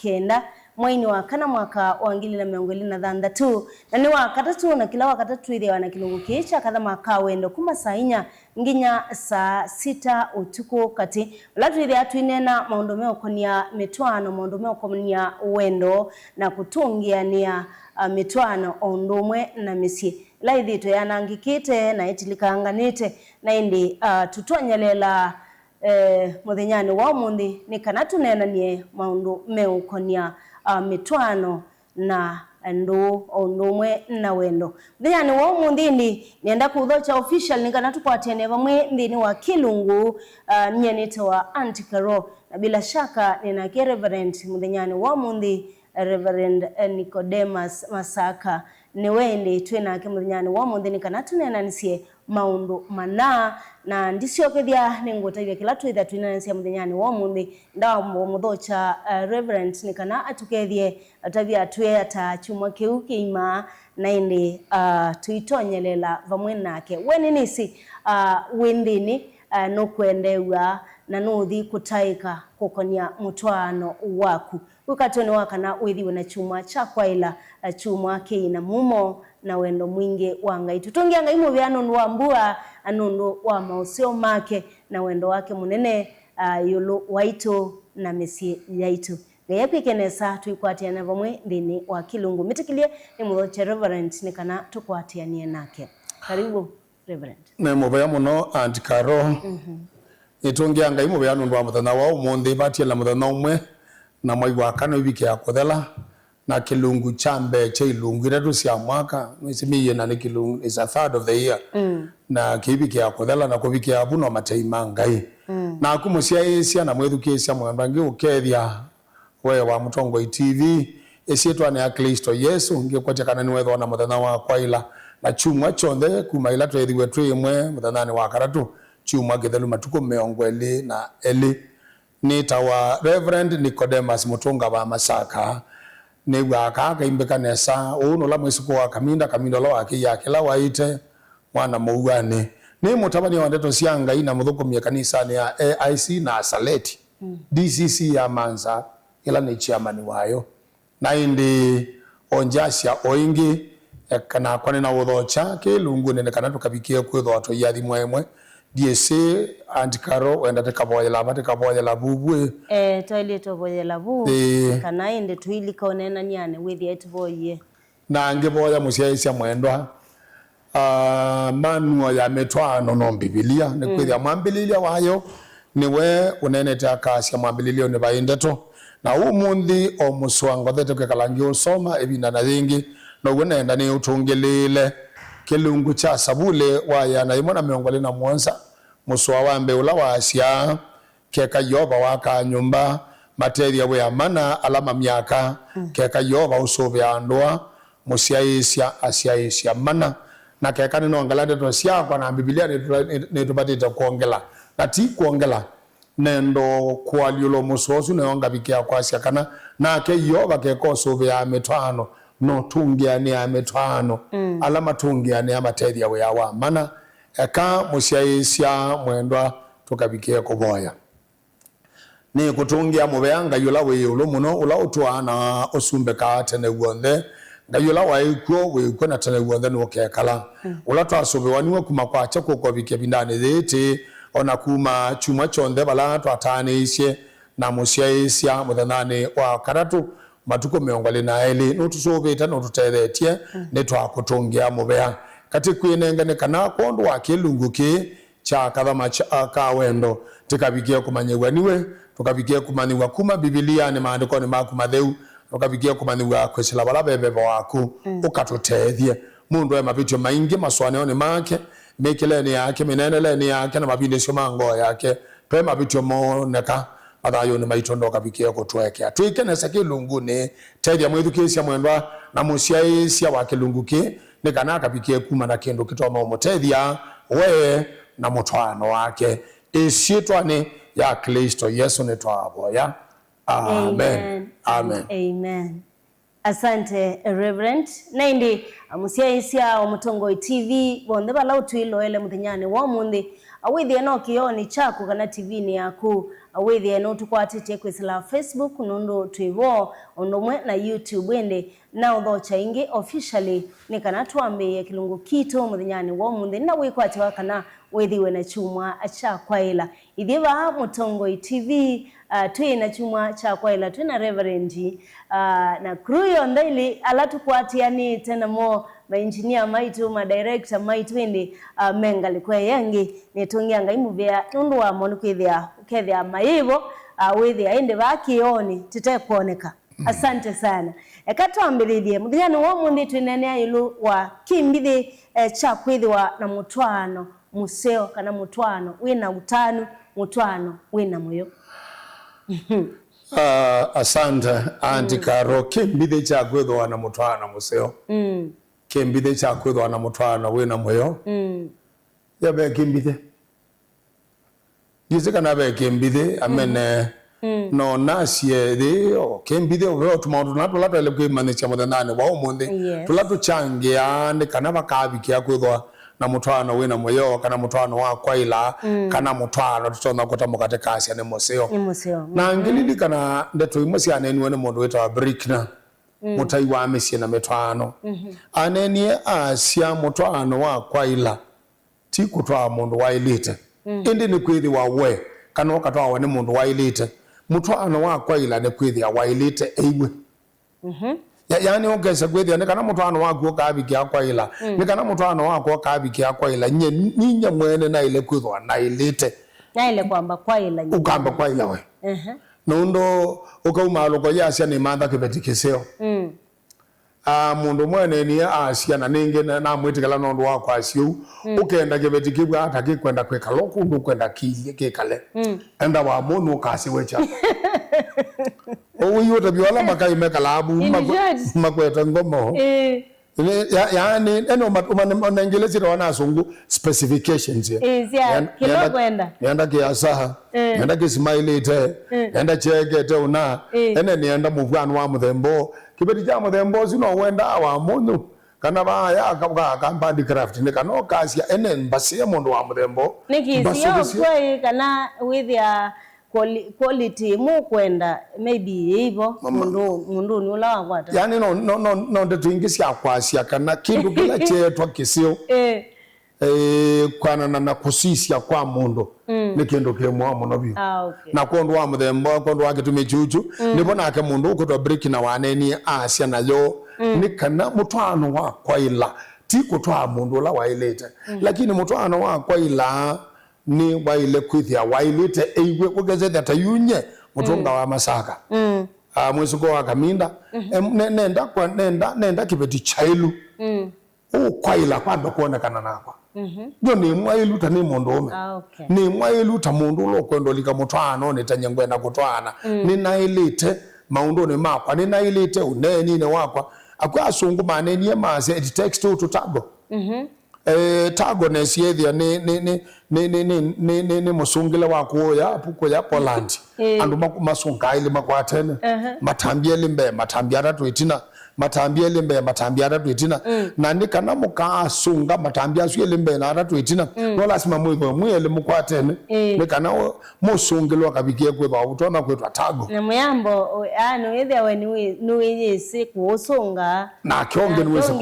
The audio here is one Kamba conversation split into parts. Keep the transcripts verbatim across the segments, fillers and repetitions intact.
kenda, mweinĩ wa kana, mwaka wa ngili na mĩongo ĩlĩ na thanthatũ, na nĩ wa katatũ, na kĩla wa katatũ twĩthĩawa na kĩlungu kĩĩ kya Kathama ka Wendo kuma saa inya nginya saa sita ũtukũ katĩ, vala twĩthĩawa tũineena maũndũ meũkonia mĩtwaano, maũndũ meũkonia wendo na kũtũngĩanĩa, a, mĩtwaano o ũndũ ũmwe na mĩsyĩ ĩla ĩthĩĩtwe yanangĩkĩte na ĩtilikanganĩte. Na ĩndĩ, a, tũtonyelela, e, mũthenyanĩ wa ũmũnthĩ nĩ kana tũneenany'e maũndũ meũkonia, a, mĩtwaano na ndũũ o ũndũ ũmwe na wendo. Mũthenyanĩ wa ũmũnthĩ ĩndĩ nĩenda kũthokya official nĩ kana tũkwatĩanĩe vamwe nthĩnĩ wa kĩlungu, a, nyie nĩtawa Auntie Carol, na bila shaka nĩ nake Reverend mũthenyanĩ wa ũmũnthĩ, Reverend Nicodemus Masaka. Nĩwe ĩndĩ twĩ nake mũthenyanĩ wa ũmũnthĩ nĩ kana tũneenanĩsye maũndũ mana, na ndisyokethya nĩngũtavya kĩla twĩthĩa twĩneenanĩsya mũthenyanĩ wa ũmũnthĩ. Ndamũthokya, uh, Reverend nĩ kana atũkethye atavye atwĩe ata kyumwa kĩu kĩima, na ĩndĩ, uh, tũitonyelela vamwe nake. We nĩnĩsĩ, uh, wĩ nthĩnĩ, uh, nũkwendeew'a na nũũthi kũtaĩka kũkonia mũtwaano waku. Wĩkatonĩ wa kana wĩthiwe na kyumwa kya kwaĩla, na kyumwa kĩĩ na mumo na wendo mwingĩ wa Ngai. Tũtũngĩa Ngai mũvea nũndũ wa mbua, na nũndũ wa maũseo make na wendo wake mũnene, a, ĩũlũ waitũ na mĩsyĩ yaitũ. Ngai akwĩke nesa, tũikwatĩana vamwe nthĩnĩ wa kĩlungu. Mĩtĩkĩlye nĩ mũthokye Reverend nĩ kana tũkwatĩanĩe nake. Karibu. Reverend. Nĩ mũvea mũno, Aunt Carol. Mhm. Nĩtũngĩa Ngai mũvea nũndũ wa mũthenya wa ũmũnthĩ, vatiele mũthenya ũmwe na mwai wa kana ũivikĩa kũthela, na kĩlungu kya mbee kya ilungu itatũ sya mwaka, mwĩsĩ mĩĩ ĩna nĩ kĩlungu, is a third of the year. Mm. Na kĩivikĩa kũthela na kũvikĩa vu no matei ma Ngai. Mm. Naku mũsyaĩĩsya na mwĩthukĩĩsya mwendwa, ngĩũkethya we wa Mũtongoi T V, ĩsyĩtwanĩ ya Klĩsto Yesũ, ngĩkwatya kana nĩwethĩwa na mũthenya wa kwaĩla na kyumwa kyonthe kuma ĩla tweethiwe twĩ ĩmwe mũthenyanĩ wa katatũ, kyumwa kĩthelu, matukũ mĩongo ĩlĩ na elĩ. Nĩtawa Reverend Nicodemus Mũtũnga wa Masaka. Nĩw'aa kaa kaimbĩka nesa. Ũũ nũla mwĩsũkũ wa Kaminda, Kaminda ũla wakĩie kĩla waĩte mwana mũuanĩ. Nĩ mũtavany'a wa ndeto sya Ngai na mũthũkũmi kanisanĩ ya A I C Nasaleti, mm, D C C ya Manza, ĩla nĩ chairman wayo. Na ĩndĩ onjasya o ĩngĩ, e, nakwa nĩnaũthokya kĩlungunĩ nĩ kana tũkavikĩe kwĩthwa tũiathimwa ĩmwe. Ndiĩsĩ, Aunt Carol, wenda tĩkavoyela va, tĩkavoyela vuvu ĩ? Eh, twaĩlĩte ũvoyela vu, ĩĩ, kana ĩndĩ tũilika ũneenany'anĩ wĩthĩe tũvoyie. Na ngĩvoya mũsyaĩĩsya mwendwa, ah, manual ya mĩtwaano no Mbivilia, nĩkwĩthĩa, mm, mwambĩlĩlya wayo nĩwe ũneenete akasya mwambĩlĩlyonĩ vaĩ ndeto. Na ũmũnthĩ o mũsoa ngothete kwĩkala ngĩũsoma ĩvinda na yĩngĩ, now'o neenda nĩũtũngĩlĩĩle kĩlungu kya Savulĩ wa ĩana yĩmwe na mĩongo ĩlĩ na mũonza, mũsoa wa mbee ũla wasyaa, Keka Yeova wakaa nyũmba, matethya wĩa mana ala mamyaka. Mm. Keka Yeova ũsũvĩaa ndũa, mũsyaĩĩsya asyaĩĩsya mana. Na keka nĩnongela ndeto syakwa, na Mbivilia nĩtũ-, nĩ-, nĩtũvatĩte kwongela, na ti kwongela, nendo kũalyũlwa mũsoa ũsu, nĩyo ngavikĩa kwasya kana nake Yeova keka ũsũvĩaa mĩtwaano, na ũtũngĩanĩaa mĩtwaano. Mm. Ala matũngĩanĩaa matethya wĩa wa mana. Eka mũsyaĩĩsya mwendwa tũkavikĩe kũvoya. Nĩkũtũngĩa mũvea Ngai ũla wĩ ĩũlũ mũno, ũla ũtũaa na ũsumbĩkaa tene w'onthe. Ngai ũla waĩ kw'o, wĩ kw'o, na tene w'onthe nũkekala. Mm. Ũla twasũvĩwa nĩwe kuma kwakya kũka ũvikĩa ĩvindanĩ yĩĩ tĩ, o na kuma kyumwa kyonthe vala twataanĩisye na mũsyaĩĩsya mũthenyanĩ wa katatũ, matukũ mĩongo ĩlĩ na elĩ. Nũtũsũvĩte, nũtũtethetye, mm, nĩtwakũtũngĩa mũvea. Katĩ kwĩnenge nĩ kana kwondũ wa kĩlungu kĩĩ, kya kathama kya, ka wendo, tĩkavikĩe kũmanyĩw'a nĩwe, tũkavikĩe kũmanyĩw'a kuma Mbivilianĩ, maandĩkonĩ maku matheu, tũkavikĩe kũmanyĩw'a kwĩsĩla vala ve veva waku, mm, ũkatũtethye. Mũndũ e mavĩtyo maingĩ masũanĩonĩ make, mĩkĩlenĩ yake, mĩneenelenĩ yake, na mavindĩsyo ma ngoo yake. Ve mavĩtyo mooneka mathayũnĩ maitũ, ndũkavikĩe kũtũekea. Twĩkenesa kĩlungunĩ, tethya mwĩthukĩĩsya mwendwa na mũsyaĩĩsya wa kĩlungu kĩĩ, nĩ kana akavikĩe kuma na kĩndũ kĩtonya ũmũtethya we na mũtwaano wake. Ĩsyĩtwanĩ ya Klĩsto Yesũ nĩtwavoya. Amen. Amen. Amen. Amen. Asante, Reverend. Na ĩndĩ, mũsyaĩĩsya wa Mũtongoi T V, vonthe vala ũtwĩloele mũthenyanĩ wa ũmũnthĩ, Awĩthĩe no kĩoonĩ kyaku kana tivinĩ yaku. Awĩthĩe no tũkwatĩtye kwĩsĩla Facebook nũndũ twĩ vo, ũndũ ũmwe na YouTube, ĩndĩ na ũthokya ĩngĩ officially nĩ kana twambĩĩe kĩlungu kitũ mũthenyanĩ wa ũmũnthĩ na wĩkwatyo wa kana wĩthĩwe na kyumwa kya kwaĩla. Ithyĩ vaa Mũtongoi T V, ah, twĩ na kyumwa kya kwaĩla, twĩ na Reverend, ah, na crew yonthe ĩlĩ ala tũkwatĩanĩte namo, mainjinia maitũ, madirector maitũ, ĩndĩ, ah, me ngalĩko ĩya ĩngĩ. Nĩtũngĩa Ngai mũvea nũndũ wamo nĩkwĩthĩa ũkethĩa mayĩvo, ah, wĩthĩa ĩndĩ vaa kĩoonĩ tĩtekwoneka. Asante sana. Eka twambĩlĩlye. Mũthenyanĩ wa ũmũnthĩ twĩneenea ĩũlũ wa kĩmbithĩ, eh, kya kwĩthĩwa na mũtwaano mũseo kana mũtwaano wĩ na ũtanu, mũtwaano wĩ na mũyo. Ah, asante, Auntie Carol. Kĩmbithĩ kya kwĩthĩwa na mũtwaano mũseo. Mm. Kĩmbithĩ kya kwĩthĩwa na mũtwaano wĩ na mũyo. Mm. Ya ve kĩmbithĩ. Ndiĩsĩ kana ve kĩmbithĩ, amene. Mm. No nasye thĩ, o, kĩmbithĩ, o, tũmaũndũ tũla tũla twaĩle kwĩmanyĩsya mũthenyanĩ wa ũmũnthĩ. Yes. Tũla tũkyangĩaa nĩ kana vakavikĩa kwĩthwa na mũtwaano wĩ na mũyo, kana mũtwaano wa kwaĩla, mm, kana mũtwaano tũtonya kũta mũkatĩ kasya nĩ mũseo. Nĩ mũseo. Na, mhm, ngililikana ndeto imwe syaneeniwe nĩ mũndũ wĩtawa Brickner, mm, mũtai wa mĩsyĩ na mĩtwaano. Mhm. Aneenie asya mũtwaano wa kwaĩla ti kũtwaa mũndũ waĩlĩte. Mm. Ĩndĩ nĩ kwĩthĩwa we kana ũkatwawa nĩ mũndũ waĩlĩte. Mũtwaano wa kwaĩla nĩ kwĩthĩa waĩlĩte eiwe. Mhm. Ya-, yaani ũkesa kwĩthĩa nĩ kana mũtwaano waku ũkavikĩa kwaĩla. Mm. Nĩ kana mũtwaano wakwa ũkavikĩa kwaĩla, nye, ninyie mwene naĩle kwĩthwa naĩlĩte. Naĩle kwamba kwaĩla nyie. Ũkamba kwaĩla we. Ehe. Nũndũ ũkauma alũko yasya nĩmantha kĩveti kĩseo. Mm. Ah, mũndũ ũmwe aneenie asya, na nĩngĩ na-, namwĩtĩkĩla nũndũ wa kwasya ũu. Mm. Ũkenda kĩveti kĩw'aa ta kĩkwenda kwĩkala o kũndũ ũkwenda kĩilye kĩkale. Mm. Enda wa mũndũ ũkasĩwe kya. Ũu iũtavya ala makai mekalaa vu, in makwe-, short, makwete ngomo. Eh. Nĩ, ya-, yaani, ene ũma-, ũma-, ũmanengele syĩtawa na asũngũ specifications, eh. Eh, sya, yan-, kĩla nenda, ũkwenda. Nenda kĩasaa, eh, nenda kĩsimailĩte, eh, nenda kyekete ũna, eh, ene nĩenda mũvwano wa mũthemba ũũ. Kĩveti kya mũthemba ũsu no wendaa wa mũnyũ, kana vaya ka, ka, ka handicraft, nĩ kana ũkasya, ene mbasĩe mũndũ wa mũthemba ũũ. Nĩkĩ mbasũkĩsye. Sio kwĩ kana wĩthĩa quali-, quality ĩmwe ũkwenda, maybe yĩivo. Mama. Mũndũ, mũndũnĩ ũla wakwata. Yaani no, no, no, no ndeto ingĩ sya kwasya kana kĩndũ kĩla kyeetwa kĩseo, eh, eh, kwanana na kũsisya kwa mũndũ, mm, nĩ kĩndũ kĩ mũo mũno vyũ. Ah, okay. Na kwondũ wa mũthemba, kwondũ wa kĩtumi kyuchu, mm, nĩvo nake mũndũ ũkwĩtwa Brickner waneenie asya nayo, mm, nĩ kana mũtwaano wa kwaĩla ti kũtwaa mũndũ ũla waĩlĩte. Mm. Lakini mũtwaano wa kwaĩla nĩ waĩle kwĩthĩa waĩlĩte eiwe, ũkesethĩa ta yu nye mũtũnga, mm, wa Masaka. Mm. Ah, mwĩsũko wa Kaminda. Mhm. Em, ne-, nenda kwa, nenda, nenda kĩveti kyaĩlu. Mm. Ũkwaĩla kwambe kwonekana nakwa. Mhm. Nyo nĩ mwaĩlu ta nĩ mũndũũme. Ah, okay. Nĩ mwaĩlu ta mũndũ ũla ũkwenda ũlika mũtwaanonĩ ta nye ngwenda kũtwaana. Mm. Nĩnaĩlĩte maũndũnĩ makwa, nĩnaĩlĩte ũneeninĩ wakwa. Akw'a asũngũ maneenie maasya, it takes two to tango. Mhm. Eh, tango nesie ĩthĩa nĩ, nĩ, nĩ mũsũngĩle wa kũya, kũya Poland. Eh. Andũ ma-, masũngaa elĩ makwatene. Aha. Matambya elĩ mbee, matambya atatũ ĩtina, matambya elĩ mbee, matambya atatũ ĩtina. Mm. Na nĩ kana mũkaasũnga matambya asu elĩ mbee na atatũ ĩtina, mm, no lasima mwĩthwe mwĩ elĩ mũkwatene. Eh. Nĩ kana ũ-, mũsũngĩle ũkavikie kwĩthwa ũtonya kwĩtwa tango. Na mũyambo, ũ-, aa, nĩwĩthĩawe nĩwĩ-, nĩwĩyĩsĩ kũũsũnga. Nake ũngĩ nĩwĩsĩ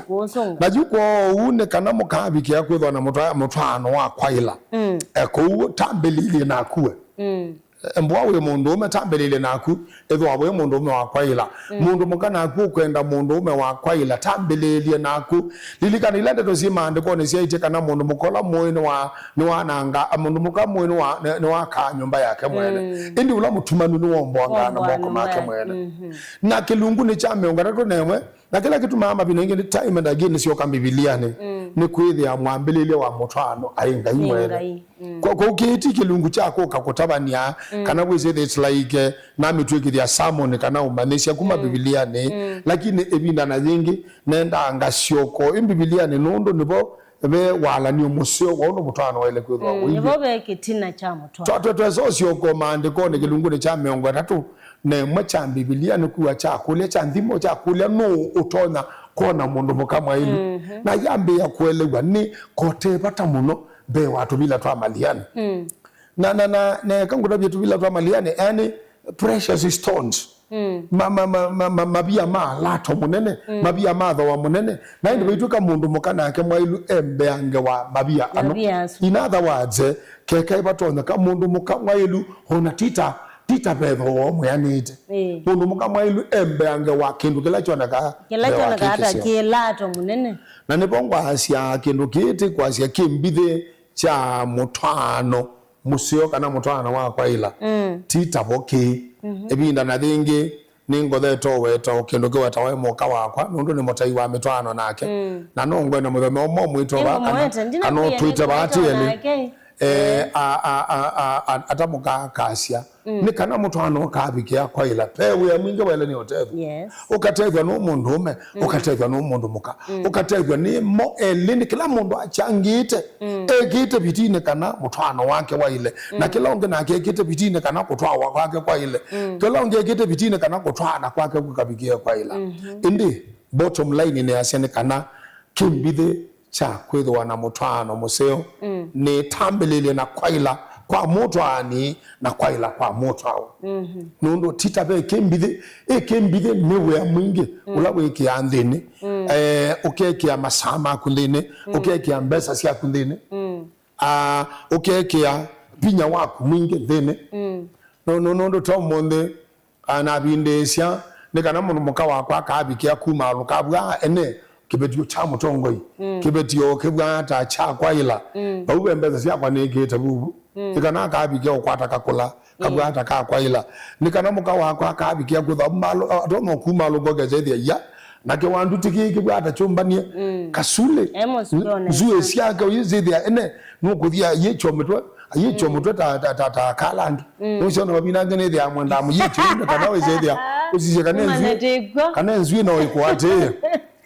kũũsũnga. Na yu kwoou nĩ kana mũkavikĩa kwĩthwa na mũtwa-, mũtwaano wa kwaĩla. Mm. E, kũu tambĩlĩlye naku we. Mm. E, mbũa wĩ mũndũũme, tambĩlĩlye naku, ĩthĩwa wĩ mũndũũme wa kwaĩla. Mm. Mũndũ mũka naku ũkwenda mũndũũme wa kwaĩla, tambĩlĩlye naku. Lilikana ila ndeto syĩ maandĩkonĩ syaĩtye kana mũndũ mũka ũla mũĩ nĩwa-, nĩwananga, a, mũndũ mũka mũĩ nĩwa-, nĩ-, nĩwakaa nyũmba yake mwene. Mm. Ĩndĩ ũla mũtumanu nĩwomboangaa na moko make mwene. Mhm. Na kĩlungunĩ kya mĩongo ĩtatũ na ĩmwe, na kĩla kĩtumaa mavinda ingĩ nĩ time and again nĩsyoka Mbivilianĩ, mm, nĩ kwĩthĩa mwambĩlĩlya wa mũtwaano aĩ Ngai mwene. Ngai. Mm. Kwa, kwa ũkĩĩti kĩlungu kya kũka kũtavany'a, mm, kana wĩsĩ it's like, eh, namĩtw'ĩkĩthya sermon kana ũmanyĩsya kuma, mm, Mbivilianĩ, mm, lakini ĩvinda na yĩngĩ nendaa ngasyoko ĩ Mbivilianĩ nũndũ nĩvo ve walany'o mũseo wa ũndũ mũtwaano waĩle kwĩthwa, mm, ũilyĩ. Nĩvo ve kĩtina kya mũtwaano. Twa-, twe-, twesa ũsyoko maandĩkonĩ kĩlungunĩ kya mĩongo ĩtatũ na ĩmwe kya Mbivilia, nĩkuwa kyakũlya kya nthimo, kyakũlya nũũ ũtonya kwona mũndũ mũka mwaĩlu. Mhm. Na yambĩĩa kũelew'a nĩ kotee vata mũno mbee wa tũvila twa maliani. Mm. Na, na, na, na eka ngũtavye tũvila twa maliani, yani precious stones. Mm. Ma, ma, ma, ma, ma, mavia ma lato mũnene, mm, mavia ma thooa mũnene. Na ĩndĩ, mm, vaitw'ĩka mũndũ mũka nake mwaĩlu e mbeange wa mavia ano. Mavia asu. In other words, eh, keka ĩvatonyeka mũndũ mũka mwaĩlu ona tita, tita ve thooa mwĩanĩte. Ĩĩ. Mũndũ mũka mwaĩlu e mbeange wa kĩndũ kĩla kyonekaa. Kĩla mbee wa kyonekaa ta kĩkĩseo. Kĩ lato mũnene. Na nĩvo ngwasya kĩndũ kĩĩ ti kwasya kĩ mbithĩ kya mũtwaano mũseo kana mũtwaano wa kwaĩla. Mm. Ti tavo kĩĩ. Mhm. Ĩvinda na yĩngĩ nĩngothete ũweta o kĩndũ kĩwetawa mũka wakwa, nũndũ nĩ mũtai wa mĩtwaano nake. Mm. Na no ngwenda mũthenya ũmwe mwĩtwe vaa kana, nĩngũmwete, kana ndinakũya ũtwĩte vaa nĩngwĩtwa tĩelĩ. Nake. Eh, eh, a, a, a, a, a, ata mũka akasya. Mm. Nĩ kana mũtwaano ũkavikĩa kwaĩla. Ve wĩa mwingĩ waĩle nĩ ũtethw'a. Yes. Ũkatethw'a nĩ mũndũũme, mm, ũkatethw'a nĩ mũndũ mũka. Mm. Ũkatethw'a nĩ mo elĩ, nĩ kĩla mũndũ achangĩte, mm, ekĩte vitinĩ kana mũtwaano wake waĩle. Na, mm, kĩla ũngĩ nake ekĩte vitinĩ kana kũtwawa kwake kwaĩle. Mm. Kĩla ũngĩ ekĩte vitinĩ kana kũtwaana kwake kũkavikĩe kwaĩla. Mhm. Ĩndĩ, bottom line nĩasya nĩ kana kĩmbithĩ kya kwĩthĩwa na mũtwaano mũseo, mm, nĩ tambĩlĩlye na kwaĩla kwa mũtwaani na kwaĩla kwa mũtwawa. Mhm. Nũndũ ti ta ve kĩmbithĩ, ĩ kĩmbithĩ nĩ wĩa mwingĩ, mm, ũla wĩkĩaa nthĩnĩ. Mm. Eh, ũkekĩa masaa maku nthĩnĩ, mm, ũkekĩa mbesa syaku nthĩnĩ. Mm. Ah, ũkekĩa vinya waku mwingĩ nthĩnĩ. Mm. Nũ-, nũ-, nũndũ to ũmũnthĩ, ah, navindĩĩsya nĩ kana mũndũ mũka wakwa akavikĩa kumaalũka avw'a ene kĩvetio kya mũtongoi, mm, kĩvetio kĩvw'a ta kya kwaĩla. Mm. Vau ve mbesa syakwa nĩkĩte vuvu. Mm. Nĩ kana akavikĩa ũkwata kakũla kavwata ka kwaĩla. Nĩ kana mũka wakwa akavikĩa kũtha malu-, atonya kumaalũka ũkesethĩa ya, na kĩwandu ti kĩĩ kĩvwata kyũmbanie. Mm. Kasule. E mũsuke one nzuĩ syake ũyĩsĩthĩa ene, nũkũthia ayĩkyo mũtwe, ayĩkyo, mm, mũtwe ta, ta, ta, ta kalangi. Mm. Nũsyo na mavina angĩ nĩthĩa mwenda mũyĩkyo ĩndĩ kana wĩsĩthĩa, ũsisye kana nzwĩ, ũmanatĩkw'a, kana nzwĩ no ĩkwatĩĩe.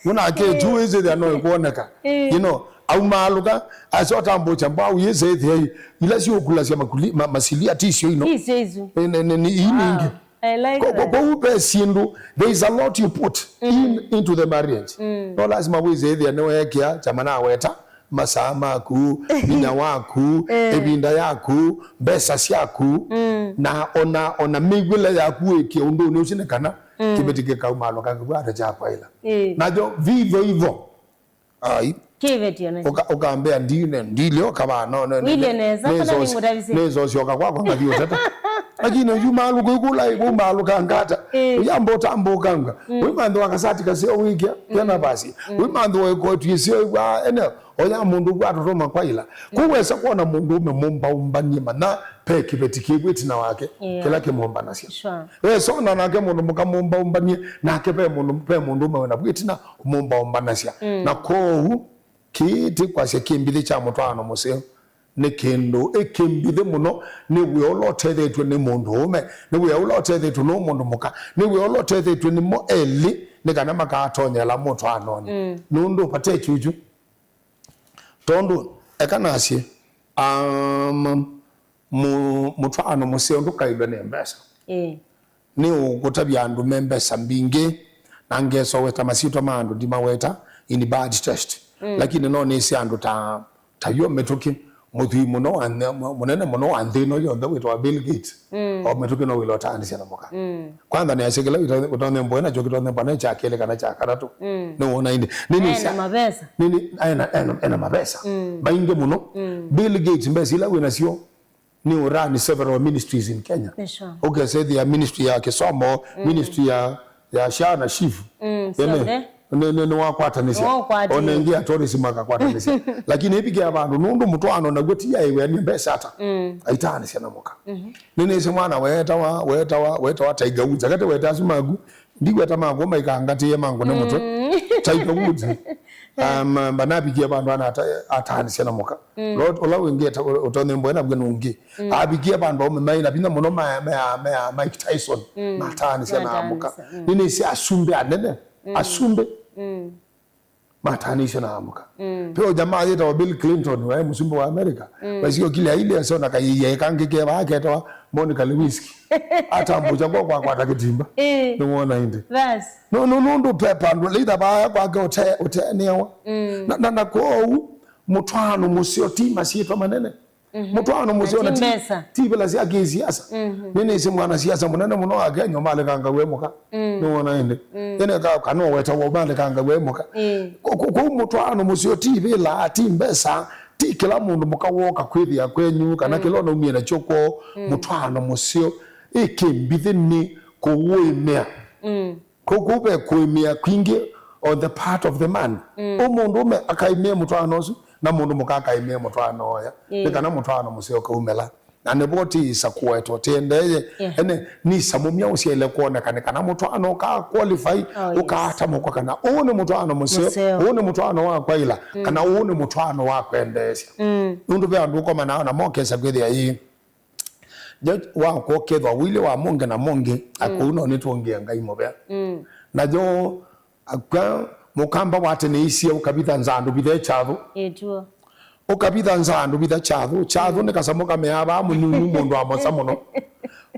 Mũnake tu wĩsĩthĩa no ĩkwoneka. Eh. You know, aumaalũka, asya ũtambũkya mbau yĩsĩthĩa ila siũkulasya makuli-, ma-, masilia ti syo ino. Ti syo isu. Nĩ, nĩ, nĩ, nĩ ii ningĩ. I like that. Ko-, ko-, kwoou ve syĩndũ, there is a lot you put in, into the marriage. Mm. No lasima wĩsĩthĩa nĩweekĩa kyama naweta masaa maku, vinya waku, eh, ĩvinda yaku, mbesa syaku, mm, na ona, ona mĩw'ĩle yaku wĩkĩe ũndũnĩ ũsu nĩ kana, mm, kĩveti kĩkaumaalũka kĩvwata kya kwaĩla. Eh. Nayo vivyo hivyo. Ai. Kĩvetio nĩ. Ũka-, ũkambĩa ndine, ndilyo kavaa, no, no, no, wĩthĩe nesa, kana nĩngũtavisye. Nĩsosyoka kwakwa ngathi ũteta. Lakini yu maalũko ikula, yu maalũka ngata. Eh. Uyamba ũtambũkanga. Mm. Uimanthi wa kasati kaseo wĩkĩa, mm, kena basi. Mm. Uimanthi wa ikoti iseo igwa, ene, oya mũndũ kwa tũtũma kwaĩla. Mm. Kũu wesa kwona mũndũ ũme mũmbaũmbanie mana, ve kĩveti kĩw'ĩ ĩtina wake, yeah, kĩla kĩmũmbanasya. Sure. Wesona nake mũndũ mũka mũmbaũmbanie, nake ve mũndũ, ve mũndũ ũme wĩna w'ĩtina ũmũmbaũmbanasya. Mm. Na kwoou, kĩĩ ti kwasya kĩmbithĩ kya mũtwaano mũseo. Nĩ kĩndũ ĩ kĩmbithĩ mũno, nĩ wĩa ũla ũtethetw'e nĩ mũndũ ũme, nĩ wĩa ũla ũtethetw'e nĩ mũndũ mũka, nĩ wĩa ũla ũtethetw'e nĩmo elĩ, nĩ kana makatonyela mũtwaanonĩ. Mm. Nũndũ vate kyuchu. Tondũ, eka nasye, um, mu-, mũtwaano mũseo ndũkaĩlwe nĩ mbesa. Ĩĩ. Nĩũkũtavya andũ me mbesa mbingĩ, na ngesoweta masyĩtwa ma andũ ndimaweta in bad taste. Mm. Lakini no nĩsĩ andũ ta, ta yo mĩtũkĩ, mũthwii mũno wa nthĩ, mũnene mũno wa nthĩ ĩno yonthe wĩtawa Bill Gates. Mm. O mĩtũkĩ no wĩla ũtaanĩsya na mũka. Mm. Kwanza nĩasya kĩla ũtonye mboe nakyo kĩtonye mbana kya kelĩ kana kya katatũ. Mm. Nĩwona ĩndĩ. Nĩ, nĩ ena mavesa. Nĩ, nĩ, ena, ena, ena mavesa. Mm. Maingĩ mũno. Mm. Bill Gates mbesa ila wĩ nasyo nĩ ũrani several ministries in Kenya. Nĩ sure. Ũkesethĩa ministry ya kĩsomo, mm, ministry ya, ya sha na shifu. Mm, ene, sure. Nĩ, nĩ, nĩwakwatanĩsya. Nĩwakwatanĩsya. Ona ĩngĩ ya tourism akakwatanĩsya. Lakini ĩvikĩa vandũ, nũndũ mũtwaano naw'o ti ya ĩw'ania mbesa ata. Mm. Aitaanĩsya na mũka. Mhm. Nĩnĩsĩ mwana wetawa, wetawa, wetawa Tiger Woods. Akate weta asu maku, ndiweta maku maikangatĩe mangũne mũtwe. Mm. Tiger Woods. Um, mba navikie vandũ ana ata-, ataanĩsya na mũka. Mm. Lot, ũla wĩngĩ ũtonye mboe na vw'e nũngĩ. Mm. Avikie vandũ aume maĩ na vinya mũno ma, ma, ma, Mike Tyson. Mm. Mataanĩsya na mũka. Mataanĩsya, mm. Nĩnĩsĩ asumbĩ anene. Mm. Asumbĩ. Mm. Mataanĩsye na amũka. Mm. Peo jamaa yĩtawa Bill Clinton, waĩ mũsumbĩ wa America. Mm. Waisio kile aile asona kaiya ĩkangĩ keva aketawa Monica Lewinsky. Atambũkya kwa, kwa kwata kĩtimba. Eh. Nĩwona ĩndĩ. Bas. No, no, nũndũ pepa ndũ leitha vaya kwake ũte-, ũtenewa. Mm. Na, na, na kwoou, Mũtwaano mũseo ti masyĩtwa manene. Mhm. Mũtwaano mũseo na ti mbesa, ti ivĩla sya kĩsiasa. Mhm. Nĩnĩsĩ mwanasiasa mũnene mũno wa Kenya ũmalĩkangawa e mũka. Mm. Nĩwona ĩndĩ? Mm. Ĩnĩ ka-, kana ũwetawa ũmalĩkangawa e mũka. Mm. Kũ-, kũ-, kũu mũtwaano mũseo ti ivĩla, ti mbesa, ti kĩla mũndũ mũka woka kwĩthĩa kwenyu, kana kĩla ũnaumie nakyo kwoo, mũtwaano mũseo. Ĩ kĩmbithĩ nĩ kũũĩmĩa. Mm. Kũu, kũu ve kũĩmĩa kwingĩ on the part of the man. Mm. Ũ mũndũũme akaĩmĩa mũtwaano ũsu, na mũndũ mũka akaĩmĩa mũtwaano ũya. Ĩĩ. Nĩ kana mũtwaano mũseo ũkaumĩla. Na nĩvo tĩĩsa kũwetwa tĩendee. Yeah. Ene, nĩsa mũmya ũsyaĩle kwoneka nĩ kana mũtwaano ũka qualify, oh, yes, ũkatamũkwa kana ũũ nĩ mũtwaano mũseo, mũseo, ũũ nĩ mũtwaano wa kwaĩla, mm, kana ũũ nĩ mũtwaano wa kwendeesya. Mm. Nũndũ ve andũ ũkomanaa namo ũkesa kwĩthĩa ĩĩ. Ndio wakwa ũkethwa wĩlĩ wa mũngĩ na mũngĩ, mm, akũu no nĩtwongea Ngai mũvea. Mm. Nayo akwa mũkamba wateneisye ũkavitha nzandũ vithe kyathũ. Ĩtuo. Ũkavitha nzandũ vitha kyathũ. Kyathũ nĩ kasamũ kameaa vaa mũnyunyu mũndũ wa mosa mũno.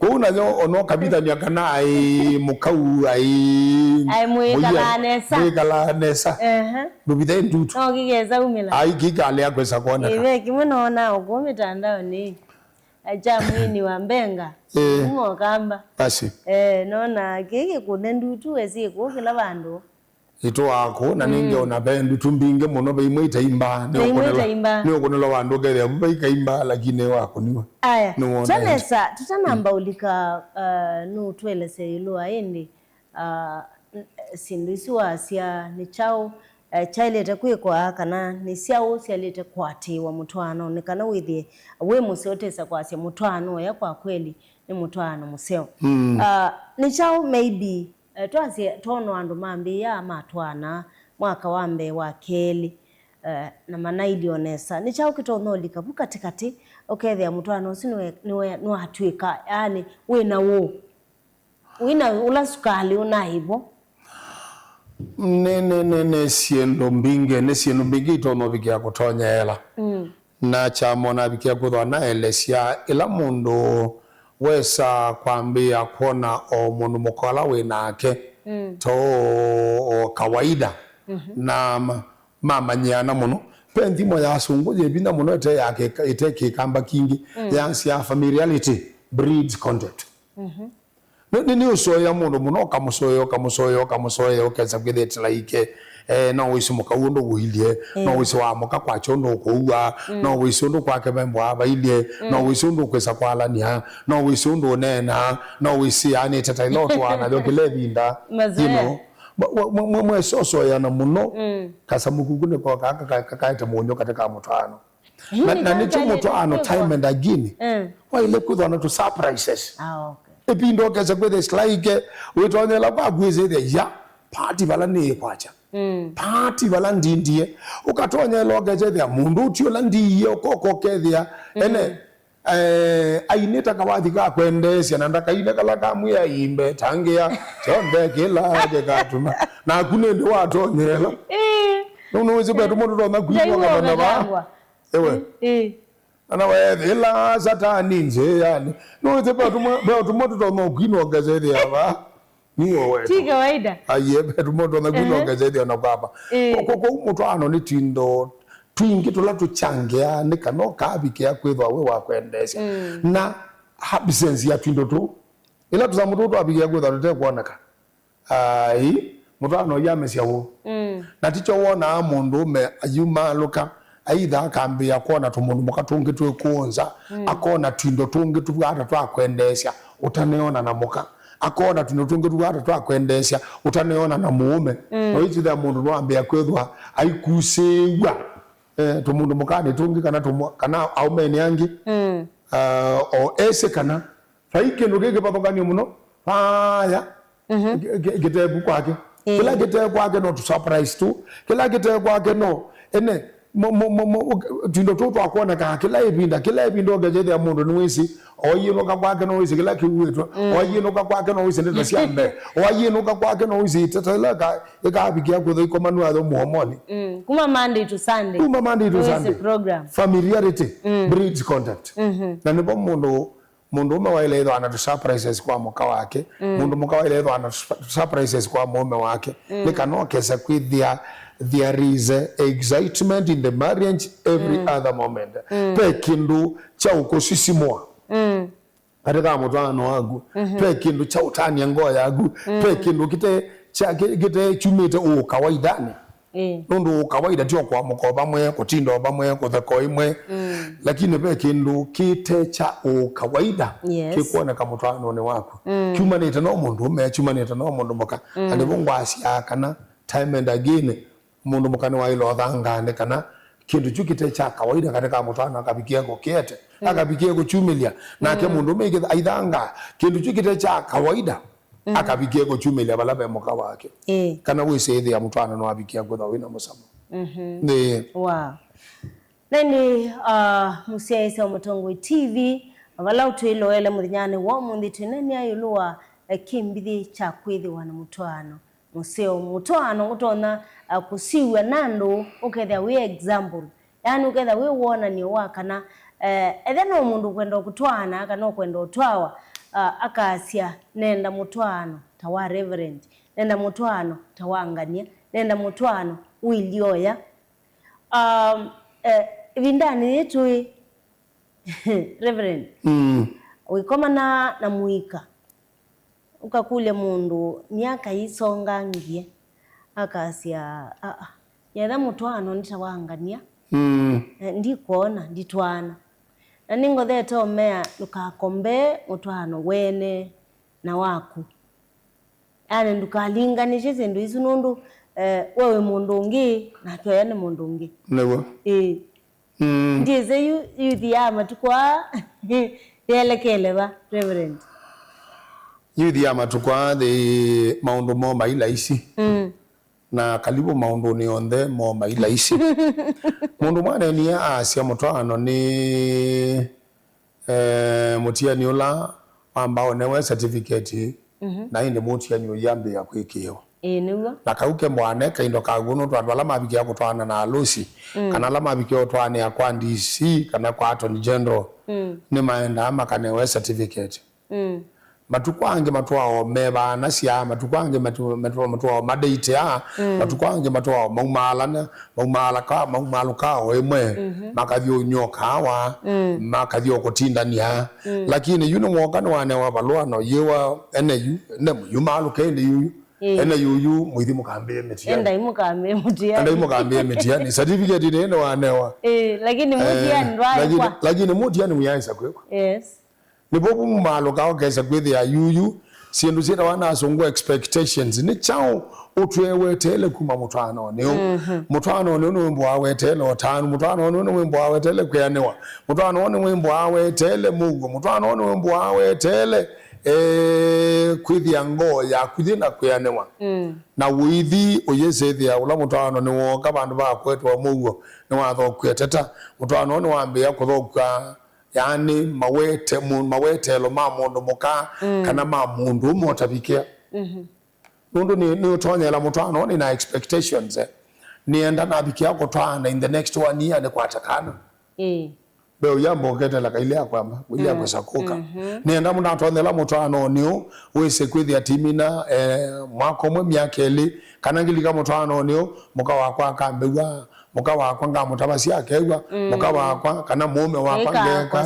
Kũu nayo ona ũkavithany'a kana aĩ mũkau, aĩ aĩ mũikalaa mũyia, nesa, mũikalaa nesa. Ehe. Ndũvithe ndutu. No kĩkesa umĩla. Ai, kĩkalea kwesa kwoneka. Ĩve kĩmwe nona ũkũ mĩtandaonĩ. Acha mwini wa mbenga. Eh. Kuma ũkamba. Basi. Eh, nona kĩĩ kĩkũne ndutu wesi kũũ kĩla vandũ. Itũ wakũ, na ningĩ, mm, ona ve ndutu mbingĩ mũno, ve imwe itaimba, ve imwe itaimba, nĩ ũkũnĩlwa vandũ ũkethĩa vu vaikaimba, lakini wakũniwa. Aya, nĩwona twanesa, tũtanamba, mm, ũlika, uh, nũtwelese ĩlũ wa ĩndĩ, uh, n-, syĩndũ isu wasya nĩ kyaũ, eh, kyaĩlĩte kwĩkwa, kana nĩ syaũ syaĩlĩte kũatĩĩwa mũtwaanonĩ, kana wĩthĩe wĩ mũseo ũtesa kwasya mũtwaano ũya kwa kweli nĩ mũtwaano mũseo. Mm. Ah, nĩ kyaũ maybe, eh, twasye twono andũ mambĩĩa matwaana mwaka wa mbee, wa kelĩ, eh, na manailye o nesa. Nĩ kyaũ kĩtonya ũlika vu katĩkatĩ, ũkethĩa mũtwaano ũsu nĩwe-, nĩwe-, nĩwatw'ĩka, yaani, wĩna wũ? Wĩna ũla sukalĩ ũnaĩ vo? Nĩ, nĩ, nĩ, nĩ syĩndũ mbingĩ, nĩ syĩndũ mbingĩ itonya ũvikĩa kũtonyeela. Mm. Na kyamo navikĩa kwĩthwa naelesya ĩla mũndũ wesa kwambĩĩa kwona o mũndũ mũka ũla wĩ nake, mm, ta o, o kawaida. Mhm. Na ma-, mamanyĩana mũno. Ve nthimo ya asũngũ yĩ vinya mũno ĩte ya kĩka-, ĩte kĩkamba kingĩ, mm, yasya familiarity breeds contempt. Mhm. Nĩ, nĩ, nĩũsũĩa mũndũ mũno, ũkamũsũĩa, ũkamũsũĩa, ũkamũsũĩa, ũkesa kwĩthĩa ĩtĩla ike. Eh, no wĩsĩ mũka ũndũ ũilyĩ, no, mm, wĩsĩ wa mũka kwakya ũndũ ũkũua, mm, no wĩsĩ ũndũ kwake vembwa vailye, mm, no wĩsĩ ũndũ ũkwĩsa kwalany'a, no wĩsĩ ũndũ ũneenaa, no wĩsĩ anĩte ta ĩla ũtũaa nayo kĩla ĩvinda. Mazoea. You know, mwe-, mwe-, mwe-, mwesosoeana mũno, mm, kasamũ kuku nĩko ka-, ka-, ka-, kakaete mũnyũ katĩ ka mũtwaano. Na, na nĩkyo mũtwaano time and again. Mm. Waĩle kwĩthwa na tũ surprises. Ah, okay. Ĩvinda ũkesa kwĩthĩa sila ike, wĩtonyela kwaku wĩsĩthĩa ya, pati vala nĩĩ kwakya. Mm. Pati vala ndindie. Ũkatonyela ũkesethĩa mũndũ ũti ũla ndiie, ũkoka ũkethĩa, mm, ene, eh, ainĩta kawathi ka kwendeesya na ndakaine kala kamwĩa imbe, tangĩa, kyonthe kĩla kĩkatuma. Naku nĩndĩ watonyela. Eh. Nũnũwĩsĩ ve tũmwe tũtonya kwinwa kavana vaa. Ewe. Ĩĩ. Ana weethĩla Satani nzĩanĩ. Nũwĩsĩ ve tũmwe, ve tũmwe tũtonya kwinwa ũkesethĩa vaa. Nĩwe wetu. Ti kawaida. Aiye, ve tũmwe tũtonya kwinwa, ehe, ũkesethĩa na kwamba. Ĩĩ. Kwa, kwa, kwa mũtwaano nĩ twindo twingĩ tũla tũchangĩaa nĩ kana ũkavikĩa kwĩthwa wĩ wa kwendeesya. Mm. Na absence ya twindo tũu. Ĩla tũsamũ tũu twavikĩa kwĩthwa tũtekwoneka. Ai, mũtwaano ũyamesya wũ. Mm. Na tikyo wonaa mũndũũme ayumaalũka, aitha akambĩĩa kwona tũmũndũ mũka tũngĩ twĩ kũũ nza, mm, akona twindo tũngĩ tũvwata twa kwendeesya ũtaneona na mũka, akona twindo tũngĩ tũvwata twa kwendeesya ũtaneona na mũũme. Mm. Na ũitithĩa mũndũ nĩwambĩĩa kwĩthwa aikusĩĩw'a, eh, tũmũndũ mũkanĩ tũngĩ kana tũmũ-, kana aũmenĩ angĩ. Mm. Ah, o esĩ kana vai kĩndũ kĩ kĩvathũkany'o mũno, vaya, mhm, kĩ-, kĩ-, kĩtevu kwake. Ĩĩ. Kĩla kĩte kwake no tũ surprise tu. Kĩla kĩte kwake no, ene, mo-, mo-, mo-, mo-, twindo tũu twakwoneka kĩla ĩvinda, kĩla ĩvinda ũkethĩa mũndũ nĩwĩsĩ, oiĩnũka kwake no wĩsĩ kĩla kĩuĩtwe, mm, oiĩnũka kwake no wĩsĩ ndeto sya mbee, oiĩnũka kwake no wĩsĩ ĩtata ĩla ĩka-, ĩkavikĩa kwĩthwa ikomanw'a yo mũomonĩ. Mm. Kuma Monday to Sunday. Kuma Monday to Sunday. Nĩwĩsĩ program. Familiarity, mm, breeds contempt. Mhm. Na nĩvo mũndũ Mũndũũme waĩle ĩthwa na tũ surprises kwa mũka wake. Mm. Mũndũ mũka waĩle ĩthwa na tũ surprises kwa mũũme wake. Mm. Nĩ kana ũkese kwĩthĩa, there is a excitement in the marriage every other moment. Ve kĩndũ kya ũkũsisimũa katika mũtwaano waku. Ve kĩndũ kya ũtania ngoo yaku. Ve kĩndũ kĩte kya- kĩ- kĩte kyumĩte ũkawaidanĩ. Ĩĩ. Nũndũ ũkawaida ti o kwamũka o vamwe, kũtinda o vamwe, kũtheka o imwe. Lakini ve kĩndũ kĩte kya ũkawaida. Yes. Kĩkwoneka mũtwaanonĩ waku. Kyumanĩte no mũndũũme, kyumanĩte no mũndũ mũka. Na nĩvo ngwasyaa kana time and again, mũndũ mũka nĩwaĩle ũthangaa nĩ kana kĩndũ kyu kĩte kya kawaida katika mũtwaano akavikie kũkĩete, akavikie kũkyumĩlya. Nake mũndũũme aithangaa kĩndũ kyu kĩte kya kawaida, akavikie kũkyumĩlya vala ve mũka wake. Ĩĩ. Kana wĩsĩ ĩthĩa mũtwaano nĩwavikia kwĩthwa wĩna mũsamo. Nĩ Wow. Nĩnĩ, uh, mũsyaĩĩsya wa Mũtongoi T V, vala ũtwĩloele mũthenyanĩ wa ũmũnthĩ, twĩneenea ĩũlũ wa, eh, kĩmbithi kya kwĩthĩwa na mũtwaano mũseo. Mũtwaano ũtonya, uh, kũsiw'a na andũ, ũkethĩa wĩ example. Yaani ũkethĩa wĩ wonany'o wa kana, eh, ethĩa no mũndũ ũkwenda kũtwaana kana ũkwenda ũtwawa, uh, akasya, "Nenda mũtwaano ta wa Reverend, nenda mũtwaano ta wa Ngania, nenda mũtwaano ũilyoya." Um, eh, ĩvindanĩ yĩĩ tũĩ, Reverend, mm, wĩkomana na mũika, ũkakũlya mũndũ myaka ĩisongangie, akasya, "Aa, nyetha mũtwaano nĩ ta wa Ngania, mm, eh, ndikwona, nditwaana." Na nĩngothete ũmea, ndũkakombee mũtwaano wene na waku. Yaani, ndũkalinganĩsye syĩndũ isu nũndũ, eh, we wĩ mũndũ ũngĩ, nake ũya nĩ mũndũ ũngĩ. Nĩw'o. Ĩĩ. Mm. Ndyĩsĩ yu-, youth ya matukũ aa yelekele va, Reverend? Youth ya matukũ aa, the maũndũ moo mai laisi. Mm. Na kalivu maũndũnĩ onthe moo mai laisi. Mũndũ mwanenie aasya mũtwaano nĩ eh, mũtiani ũla wamba ũnewe certificate, mhm, na ĩndĩ mũtiani ũyambĩĩa kwĩkĩĩwa. Ĩĩ, nĩw'o. Na kau ke mbwane kaindo kaw'o, nũndũ andũ ala mavikĩa kũtwaana na alũsi, mm, kana ala mavikĩa ũtwaanĩa kwa D C kana kwa Attorney General, mm, nĩmaendaa makanewe certificate. Mm. Matukũ angĩ matwaa o me vaanasya, matukũ angĩ matu-, matu-, matwaa o madeitea, mm, matukũ angĩ matwaa o maumaalana, maumaalaka, maumaalũka o ĩmwe, mhm, makathi ũnywa kaawa, mm, makathi o kũtindania. Mm. Lakini yu nĩwooka nĩwanewa valũa na ũyĩwa ene yu, ene yu maalũke ĩndĩ yu, ĩĩ, ene yu yu mũithi mũkambĩe mĩtiani. Endai mũkambĩe mũtiani. Endai mũkambĩe mĩtiani. Certificate nĩ ĩndĩ wanewa. Ĩĩ, lakini, eh, mũtiani ndwaĩ lakini, kwa. Lakini mũtiani mũyaĩsa kwĩkwa. Yes. Nĩvo vumaalũka ũkesa kwĩthĩa yuyu, syĩndũ syĩtawa na asũngũ expectations. Nĩ kyaũ ũtweeweteele kuma mũtwaanonĩ ũũ? Mhm. Mũtwaanonĩ ũũ nĩ wĩmbũaa weteele ũtanu, mũtwaanonĩ ũũ nĩ wĩmbũaa weteele kwĩanĩwa, mũtwaanonĩ ũũ nĩ wĩmbũaa weteele mũuo, mũtwaanonĩ ũũ nĩ wĩmbũaa weteele, eh, kwĩthĩa ngoo yaku yĩ na kwĩanĩwa. Mm. Na ũithi ũyĩsĩthĩa ũla mũtwaano nĩwooka vandũ va kũetwa mũuo, nĩwathokw'e teta. Mũtwaano nĩwambĩĩa kũthokw'a, yaani, mawete-, mu-, maweteelo ma mũndũ mũka, mm, kana ma mũndũ ũmwe ũtavikĩa. Mhm. Nũndũ nĩ, nĩũtonyeela mũtwaano nĩ na expectations, eh. Nĩenda navikĩa kũtwaana in the next one year nĩkwate kana. Ĩĩ. Ve ũyamba ũketela kailĩ ya kwamba, kailĩ ya, mm, kwĩsa kũka. Mhm. Nĩenda mũnatonyela mũtwaanonĩ ũũ, wĩse kwĩthĩa timina, eh, mwaka ũmwe, myaka ĩlĩ, kana ngilika mũtwaanonĩ ũũ, mũka wakwa akambĩw'a, mũka wakwa ngamũtavasya akew'a, mm, mũka wakwa, kana mũũme wakwa ngeeka.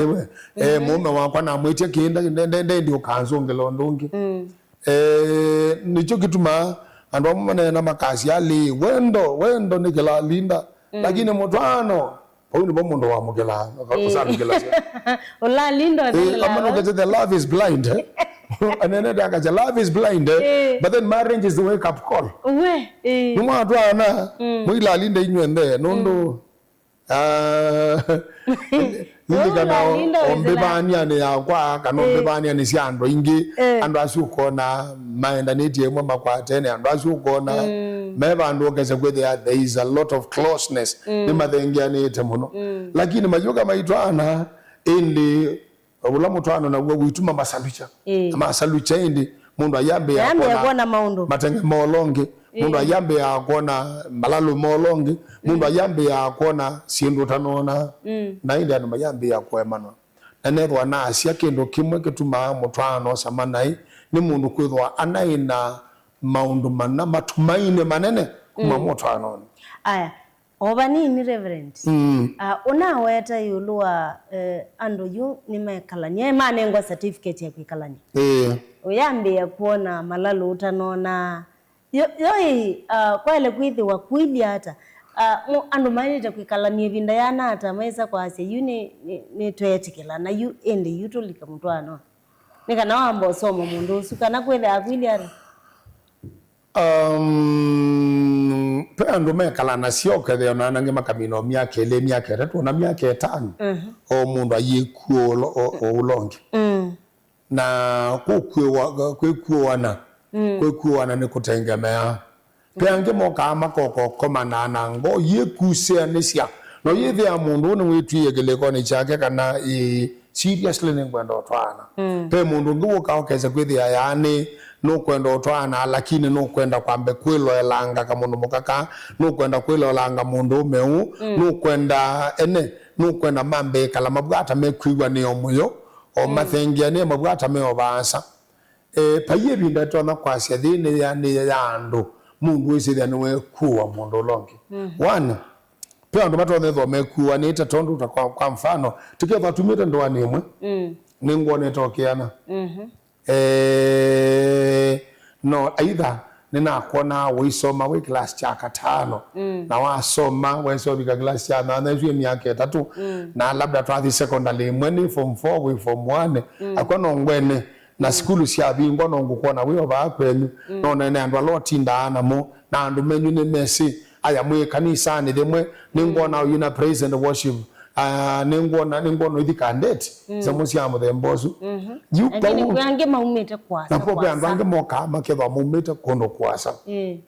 Ĩwe, eh, mhm, mũũme wakwa namwĩtya kĩĩ, nde-, nde-, nde-, ndendi ũkanzũngĩla ũndũ ũngĩ. Mm. Eh, nĩkyo kĩtumaa andũ amwe maneena makasya, "Alĩ, wendo, wendo nĩ kĩlalinda." Mm. Lakini mũtwaano, vau nĩvo mũndũ wamũkĩlaa, ĩĩ, ũsamũkĩlasya. Ũlalinda, eh, ũthelelaa. Amwe nũkete, "The love is blind," eh? Anenete akasya, "Love is blind," eh? Ĩĩ. But then marriage is the wake up call. Uwe, ĩĩ. Nĩmwatwaana, mm, mũilalinda inyuĩ nthe, nũndũ, mm. Ah, lilikana ũlalinda ũmbĩvanĩanĩ yakwa, kana, eh, ũmbĩvanĩanĩ sya andũ aingĩ, eh, andũ asu ũkona maendanĩtye ĩmwe makwatene, andũ asu ũkona, mm, me vandũ ũkese kwĩthĩa there is a lot of closeness, mm, nĩmathengeanĩte mũno. Mm. Lakini mayũka maitwaana, ĩndĩ ũla mũtwaano naw'o wĩtuma masalukya. Ĩĩ. Na masalukya ĩndĩ, mũndũ ayambĩĩa, ayambĩĩa kwona, kwona maũndũ, matenge ma ũla ũngĩ. Ĩĩ. Mũndũ ayambĩĩa kwona malalũ ma ũla ũngĩ. Mũndũ, mm, ayambĩĩa kwona syĩndũ ũtanoona. Mm. Na ĩndĩ andũ mayambĩĩa kũemanwa. Na nethwa naasya kĩndũ kĩmwe kĩtumaa mũtwaano ũsama naĩ, nĩ mũndũ kwĩthwa anaĩ na maũndũ mana, matumaini manene kuma mm, mũtwaanonĩ. Aya, o vanini, Reverend. Mm. Ah, ũnaweta ĩũlũ wa, eh, andũ yu nĩmekalany'a, manengwa certificate ya kwĩkalany'a. Ĩĩ. Ũyambĩĩa kwona malalũ ũtanonaa. Yo, yo ĩ, ah, kwaĩle kwĩthĩwa kwĩlye ata? Ah, mo-, andũ maĩlĩte kwĩkalany'a ĩvinda yĩana ata maĩsa kwasya, yu nĩ, nĩ, nĩtweetĩkĩla, na yu ĩndĩ yu tũlike mũtwaanonĩ? Nĩ kana wamba ũsoma mũndũ ũsu, kana kwĩthĩaa kwĩlye ata? Um, ve andũ mekala nasyo, ũkethĩa ona angĩ makamina o myaka ĩlĩ, myaka ĩtatũ, ona myaka ĩtano, mhm, o mũndũ ayĩkua ũlo-, o, o ũla ũngĩ. Mm. Na kũkuĩwa, kwĩkuũana, mm, kwĩkuũana nĩ kũtengemeaa. Ve angĩ mokaa makokokomanaa na ngoo yĩkusĩanĩsya. No yĩthĩa mũndũ ũũ nĩwĩtwĩie kĩlĩkonĩ kyake kana, ĩĩ, seriously nĩngwenda ũtwaana. Mm. Ve mũndũ ũngĩ wũkaa ũkesa kwĩthĩa yaani nũkwenda ũtwaana, lakini nũkwenda kwambe kwĩloelanga kamũndũ mũka kaa, nũkwenda kwĩloelanga mũndũũme ũũ, mm, nũkwenda ene, nũkwenda mambe ĩkala mavwata mekwĩw'a nĩ o mũyo, o, mm, mathengeanĩe mavwata me o vaasa. Eh, vai ĩvinda ĩtonya kwasya yĩĩ nĩ ya, nĩ ya andũ, mũndũ wĩsĩthya nĩwekuwa mũndũ ũla ũngĩ. Mhm. One, ve andũ matonya ĩthwa mekuanĩte tondũ ta kwa, kwa mfano, tũkethwa tumĩte ndoanĩ ĩmwe, mm, nĩngwonete ũkĩana. Mhm. Eh, no, either nĩnakwonaa ũisoma wĩ class kya katano, mm, na wasoma, wesa ũvika class kya nyanya, ĩsu ĩ myaka ĩtatũ, mm, na labda twathi secondary ĩmwe nĩ form four wĩ form one, mm, akwa no ngwene, na, mm, sukulu syavingwa, no ngũkwona wĩ o vaa kwenyu, mm, no nene andũ ala ũtindaa namo, na andũ menyu nĩmesĩ, aya mwĩ kanisanĩ yĩmwe, nĩngwona, mm, ũyu na praise and worship, ah, nĩngwona, nĩngwona ũithi kandeti, mm, nzamũ sya mũthemba ũsu. Mhm. Yu lakini vau, kwĩ angĩ maumĩte kũasa, na po kwĩ andũ kũasa. Angĩ mokaa makethwa maumĩte kũndũ kũasa. Eh.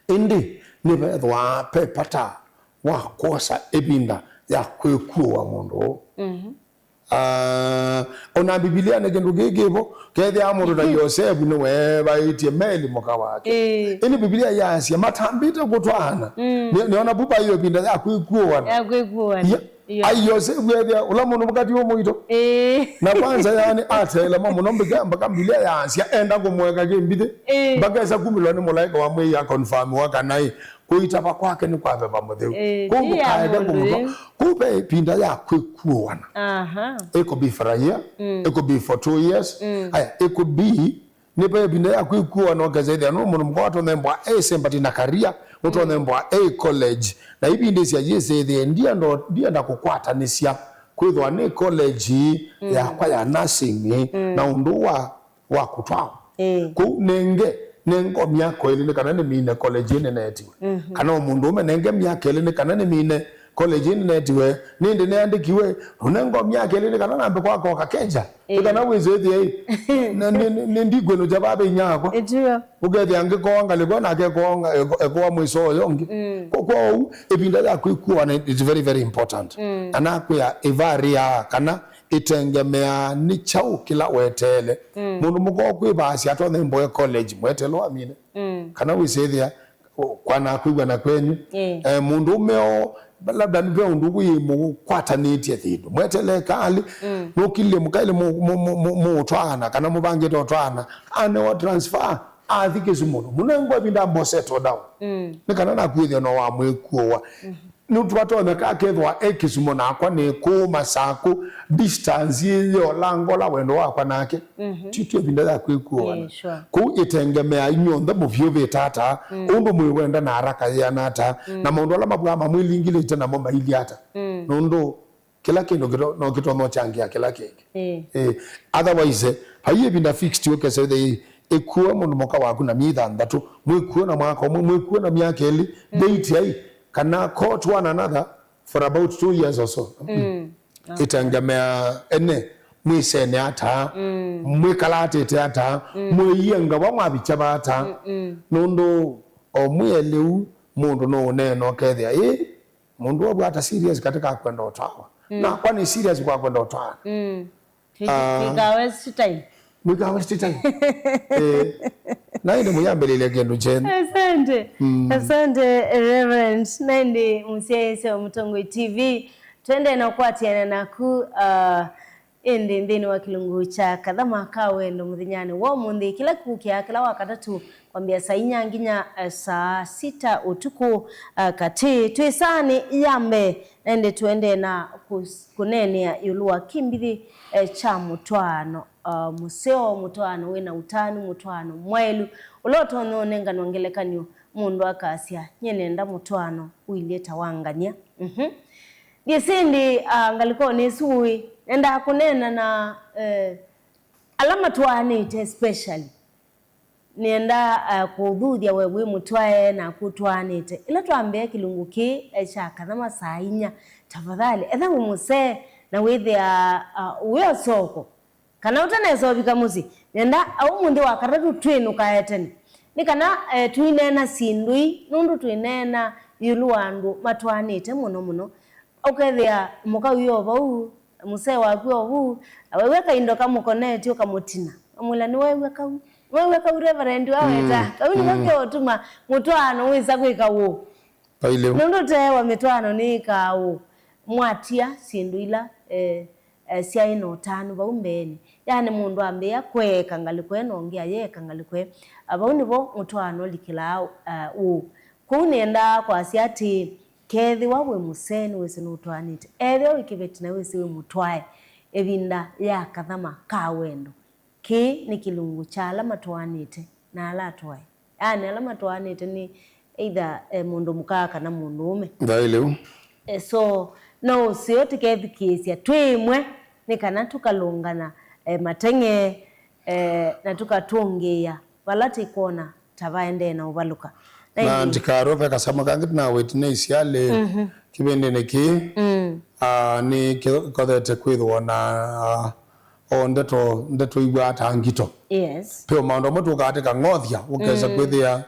Ĩndĩ nĩvethwa ve vata wa kwosa ĩvinda ya kwĩkuũa mũndũ ũũ. Mhm. Ah, ona Mbivilianĩ kĩndũ kĩĩ kĩvo, kethĩawa mũndũ ta Yosevu nĩweevaĩtye Meli mũka wake. Ĩĩ. Ĩndĩ Mbivilia yaasya matambĩte kũtwaana. Mm. Nĩ-, nĩona vu vaĩ ĩvinda ya kwĩkuũana. Ya kwĩkuũana. Ya. Ĩĩ. Ai Yosevu ethĩa ũla mũndũ mũkati ũmũito. Ĩĩ. Na kwanza yani atelema mũno mbika mpaka Mbivilia yaasya enda kũmũeka kĩmbithĩ. Ĩĩ. Mpaka esa kumĩlwa nĩ mũlaĩka wa mwĩai akonfamiwa kana ĩ, kũitava kwake nĩ kwa Veva Mũtheu. Eh, kũu ti ya ndũkaeke mũndũ kũmũtwa. Ĩ. Kũu ve ĩvinda ya kwĩkuũana. Aha. It could be for a year, mm, it could be for two years. Mm. Aya, it could be, nĩ ve ĩvinda ya kwĩkuũana ũkesethĩa nũ mũndũ mũka ũtonembwa e sympathy na career, ũtonembwa e college. Na ivindĩsya yĩsethĩe ndienda, ndienda kũkwatanĩsya kwĩthwa nĩ college, mm, yakwa ya nursing, mm, na ũndũ wa wa kũtwawa. Ĩĩ. Kũu nenge, nenga o myaka ĩlĩ nĩ kana nĩmine college ĩĩ nĩneetiwe. Mhm. Kana o mũndũũme nenge myaka ĩlĩ nĩ kana nĩmine college ĩĩ nĩneetiwe. Nĩndĩ nĩandĩkiwe, ũnenga o myaka ĩlĩ nĩ kana nambe kwaka o kakenja. Ĩĩ. Nĩ kana wĩsĩthĩe ĩ, na nĩ, nĩ, nĩ ndikwĩnũkya vaa ve inyia wakwa. Ĩtio. Ũkethĩa ngĩkoa ngalĩko nake ekoa nga-, eko-, ekoa mwĩso ũyo ũngĩ. Mm. Kwa, kwa ũu, ĩvinda ya kwĩkuana, it's very, very important. Mm. Na nakwĩa ĩvarĩaa kana ĩtengemeaa nĩ kyaũ kĩla weteele. Mm. Mũndũ mũka ũkwĩvaasya atonya ĩmboe college, mweteelo amine. Mm. Kana wĩsĩthĩa, o, kwana kwĩw'ana kwenyu. Ĩĩ. Eh, mũndũ ũme o, labda ve ũndũ wĩ mũkwatanĩtye thĩndũ. Mweteele kalĩ, mm, nũkilye mũkaĩle mũ-, mũ-, mũ-, mũ-, mũũtwaana, kana mũvangĩte ũtwaana, anewa transfer, athi Kisumu. Mũnengwa ĩvinda mbo settle down. Mm. Nĩ kana nakwĩthĩa no wa mwĩkuo wa. Mm. Nũndũ twatonya ka kethwa e Kisumu nakwa nĩ kũũ Masakũ, distance ĩyo langola wendo wakwa nake. Mhm. Ti, ti ĩvinda ya kwĩkuana. Yeah, sure. Kũu ĩtengemea inyw'onthe mũvyũvĩte ata, mm, ũndũ mwĩwenda na haraka yĩana ata, mm, na maũndũ ala mavwaa mamwĩlingĩlĩte namo mailyĩ ata. Mm. Nũndũ kĩla kĩndũ kĩto-, no kĩtonya ũkyangĩa kĩla kĩngĩ. Eh. Eh, otherwise, vai ĩvinda fixed ũkesa ĩthe ĩ-, ĩkuo mũndũ mũka waku na myei thanthatũ, mwĩkuo na mwaka ũmwe, mwĩkuo na myaka ĩlĩ, mm, date ai, kana court one another for about two years or so. Mm. Okay. Ĩtengemea ene, mwĩsene ata, mm, mwĩkalatĩte ata, mm, mwĩie ngawa mwavikya vata, mm, mm, nũndũ o mwĩelĩu mũndũ no ũneena ũkethĩa, ĩ, mũndũ ũũ ata serious katika kwenda ũtwawa. Mm. Nakwa nĩ serious kwa kwenda ũtwawa. Mm. Twi-, ah, twĩkaa waste time. Mwĩkaa waste time. Eh, na ĩndĩ mũyambĩlĩlya kĩndũ kyenyu. Asante. Mm. Asante, Reverend. Na ĩndĩ mũsyaĩĩsya wa Mũtongoi T V. Twende na ũkwatĩana naku, ah, Ĩndĩ nthĩnĩ wa kĩlungu kya Kathama ka Wendo mũthenyanĩ wa ũmũnthĩ, kĩla kĩkũkĩa kĩla wa katatũ kwambĩa saa inya nginya, eh, saa sita ũtukũ, eh, katĩ twĩ saanĩ ya mbee, na ĩndĩ tũendee na kũs-, kũneenea ĩũlũ wa kĩmbithi, eh, kya mũtwaano, ah, mũseo, mũtwaano wĩna ũtanu, mũtwaano mwaĩlu, ũla ũtonya ũnenganwa ngelekany'o, mũndũ akasya, "Nyie nenda mũtwaano ũilyĩ ta wa ngany'a." Mhm. Ndyĩsĩ ĩndĩ, ah, ngalĩkonĩ ĩsu ũĩ, nendaa kũneena na, eh, ala matwaanĩte especially. Nĩenda, eh, kũũthuthya we wĩ mũtwae naku ũtwaanĩte. Ĩla twambĩa kĩlungu kĩĩ, eh, kya Kathama saa inya, tafadhali, etha wĩ mũsee na wĩthĩa, ah, wĩ o soko, kana ũtanesa ũvika mũsyĩ, nenda ũmũnthĩ wa katatũ twĩnũkae tene. Nĩ kana, eh, tũineena syĩndũ ii, nũndũ twĩneena ĩũlũ wa andũ matwaanĩte mũno mũno. Ũkethĩa mũka wĩ o vau, mũsee waku o vu, na wew'a kaindo kamũkonetye ũkamũtina. Amwĩla, "Nĩwew'a kau? Nĩwew'a kau Reverend waweta? Mm. Kau nĩko, mm, keũtuma mũtwaano wĩsa kwĩka wũ?" Vaileu. Nũndũ tee wa mĩtwaano nĩĩkaa wũ? Mwatia syĩndũ ila, eh, eh, syaĩ na ũtanu vau mbeenĩ. Yani mũndũ ambĩĩa kweeka ngalĩko ĩ na ũngĩ ayeeka ngalĩko ĩ. Ah, vau nĩvo mũtwaano ũlikĩlaa, ah, wũ? Kwoou nĩendaa kwasya atĩĩ, kethĩwa wĩ mũsee nĩwĩsĩ nũtwaanĩte. Ethĩwa wĩ kĩveti na wĩsĩ wĩ mũtwae, ĩvinda ya Kathama ka Wendo. Kĩĩ nĩ kĩlungu kya ala matwaanĩte na ala atwae. Yaani ala matwaanĩte nĩ either, eh, mũndũ mũka kana mũndũũme. Vaileu. Eh, so, no ũseo tũkethukĩĩsya twĩ ĩmwe nĩ kana tũkalũngana, eh, mateng'e, eh, na tũkatũngĩĩa vala tĩkwona ta vaendee na ũvalũka. Na na ĩndĩ ndikarwe ve kasamũ kangĩ tũnawĩti nĩ isialĩ, mhm, kĩvĩndĩnĩ kĩĩ, mm, ah, nĩ kĩkothete kwĩthĩwa na, ah, o ndeto, ndeto iw'aa ta ngito. Yes. Peo maũndũ amwe tũkaa tĩkang'othya, ũkesa, mm, kwĩthĩa,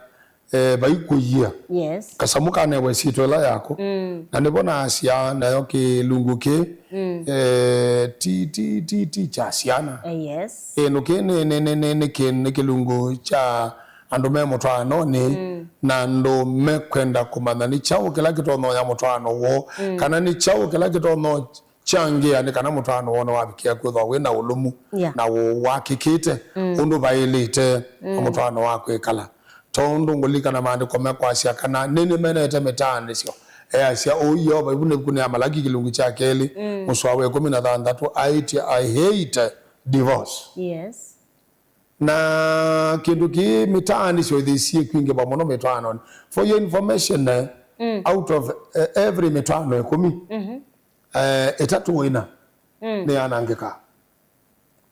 eh, vaikũyĩa. Yes. Kasamũ kanewe syĩtwa ĩla yako. Mm. Na nĩvo naasya nayo kĩlungu kĩ, mm, eh, ti, ti, ti, ti kya syana. Eh, yes. Kĩndũ kĩ nĩ, nĩ, nĩ, nĩ, nĩ, kĩ, nĩ kĩlungu kya andũ me mũtwaanonĩ, mm, na andũ mekwenda kũmanya nĩ kyaũ kĩla kĩtonooya mũtwaano woo, mm, kana nĩ kyaũ kĩla kĩtono kyangĩa nĩ kana mũtwaano woo nĩwavikĩa kwĩthwa wĩ na ũlũmu, yeah, na ũwakĩkĩte, mm, ũndũ vaĩlĩte, mm, mũtwaano wa kwĩkala. Tondũ ngũlilikana maandĩko mekwasya kana nĩnĩmenete mĩtaanĩsyo, easya ũu Yeova. Ĩvu nĩ ĩvukunĩ ya Malaki kĩlungu kya kelĩ, mm, mũsoa wa ĩkũmi na thanthatũ, aĩtye, "I hate divorce." Yes. Na kĩndũ kĩĩ mĩtaanĩsyo ĩthĩsie kwingĩva mũno mĩtwaanonĩ. For your information, eh, mm, out of, eh, every mĩtwaano ĩkũmi, mhm, eh, ĩtatũ ĩna, mm, nĩyanangĩkaa.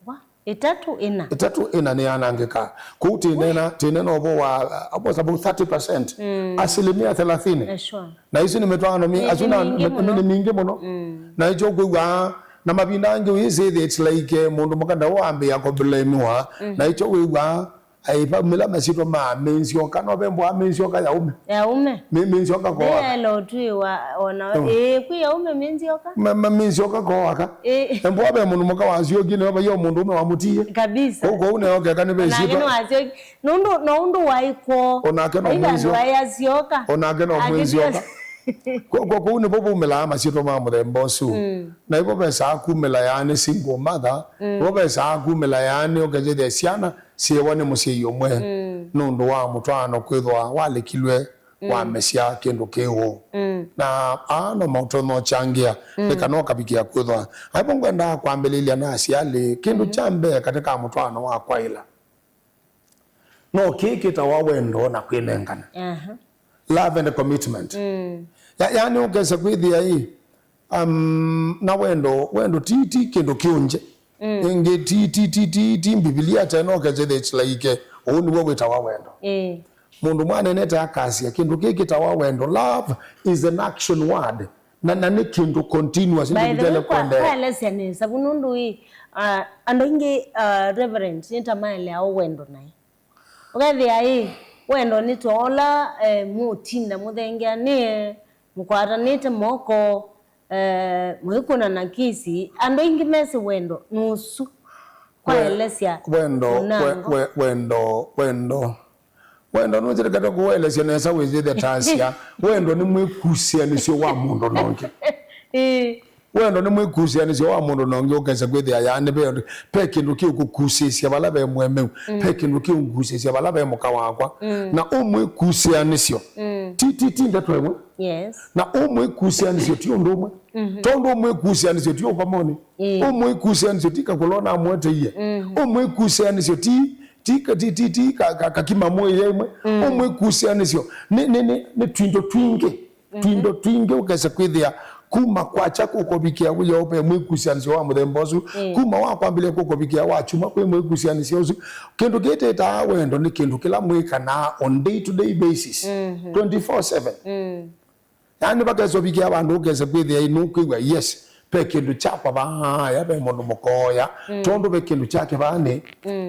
Wa, ĩtatũ ĩna? Ĩtatũ ĩna nĩyanangĩkaa. Kũu tĩneena, tĩneena ũvoo wa, uh, almost about thirty percent. Mm. Asilimia thelathini. Eh, sure. Na isu nĩ mĩtwaano mi-, nĩ, asu nĩ na, mingĩ nĩ, mũno, nĩ mingĩ mũno. Mm. Na ĩkyo kwĩw'aa, na mavinda angĩ wĩsĩ it's like, eh, mũndũ mũka ndaũ ambĩĩa kũblamiwa. Mm. Na ĩkyo wĩw'aa, aivaumĩla masyĩtwa ma mĩnzyoka, no vembwa mĩnzyoka ya ũme. Ya ũme. Mĩ-, mĩnzyoka koaka. Nĩyaĩle ũtwĩwa ona, mm, ĩĩ, kwĩ ya ũme mĩnzyoka. Ma-, ma-, mĩnzyoka koaka. Ĩĩ. Embwa ve mũndũ mũka wasyokie, nĩyo vaiyo mũndũ ũme wamũtiie. Kabisa. Kũu, kũu nĩyo keka nĩ ve syĩtwa. Onake nĩwasyokie. Nũndũ, no ũndũ waĩ kwoo. Onake no mwĩnzyoka. Aitha ndwaĩ asyoka. Onake no mwĩnzyoka. Kũ-, kũ-, kũu nĩvo vaumĩlaa masyĩtwa ma mũthemba ũsu. Mm. Na ivo vesaa kumĩla yaani single mother, mm, ivo vesaa kumĩla yaani ũkethĩthya syana syĩwa nĩ mũsyai ũmwe, mm, nũndũ wa mũtwaano kwĩthwa walekilwe, mm, wamesya kĩndũ kĩu. Mm. Na aa no maũtonya ũkyangĩa, mm, nĩ kana ũkavikĩa kwĩthwa. Aivo ngwendaa kwambĩlĩlya na asyalĩ, kĩndũ, mm, kya mbee katĩ ka mũtwaano wa kwaĩla. No kĩĩ kĩtawa wendo na kwĩnengana. Aha. Love and commitment. Mm. Ya, yaani ũkesa kwĩthĩa ĩ, um, na wendo, wendo ti, ti kĩndũ kĩũngye. Mm. Ĩngĩ ti, ti, ti, ti, ti Mbivilia tena ũkesa ĩthĩa kĩlaike. Ũu nĩw'o wĩtawa wendo. Ĩĩ. Mũndũ mwanenete akasya, kĩndũ kĩĩ kĩtawa wendo. Love is an action word. Na, na nĩ kĩndũ continuous, nĩ kĩndũ kĩtele kũendeea. By the way, kwa, kwaelesya nesa vu nũndũ ĩ, ah, andũ aingĩ, ah, Reverend, nĩ ta maeleawa wendo naĩ. Ũkethĩa ĩ, wendo nĩ ta ũla, eh, mũũtinda mũthengeanĩe, mũkwatanĩte moko, eh, mũikũna na kisi. Andũ aingĩ mesĩ wendo nĩ ũsu. Kwaelesya we-, wendo, we-, mũnango. We-, wendo, wendo. Wendo nũnzĩlĩkĩte kũũelesya nesa wĩsĩthya tasya. Wendo nĩ mwĩkusĩanĩsyo wa mũndũ na ũngĩ. Ĩĩ. Wendo nĩ mwĩkusĩanĩsyo wa mũndũ na ũngĩ, ũkesa kwĩthĩa yaani ve, ve kĩndũ kĩũkũkusĩsya vala ve mũemeu, ve kĩndũ kĩũkusĩsya vala ve mũka wakwa. Na ũmwĩkusĩanĩsyo ti, ti, ti ndeto ĩmwe. Yes. Na ũmwĩkusĩanĩsyo ti ũndũ ũmwe. Tondũ ũmwĩkusĩanĩsyo ti ũkomonĩ. Ĩĩ. Ũmwĩkusĩanĩsyo ti kakũla namũeteie. Ũmwĩkusĩanĩsyo ti, ti, ti, ti, ti ka, ka, kakima mwĩĩ ĩmwe. Ũmwĩkusĩanĩsyo nĩ, nĩ, nĩ, nĩ twindo twingĩ. Twindo twingĩ ũkesa kwĩthĩa kuma kwakya kũkovikĩa wĩoo ve mwĩkusyanisyo wa mũthemba ũsu. Ĩĩ. Kuma wa kwambĩlĩa kũkovikĩa wa kyumwa kwĩ mwĩkusyanisyo ũsu. Kĩndũ kĩĩ tĩtaa wendo nĩ kĩndũ kĩla mwĩkanaa on day to day basis. Twenty-four seven. Yaani vakesa ũvikĩa vandũ ũkesa kwĩthĩa ĩ nũkwĩw'a, yes, ve kĩndũ kyakwa vaaya, ve mũndũ mũkoya, tondũ ve kĩndũ kyake vaanĩ.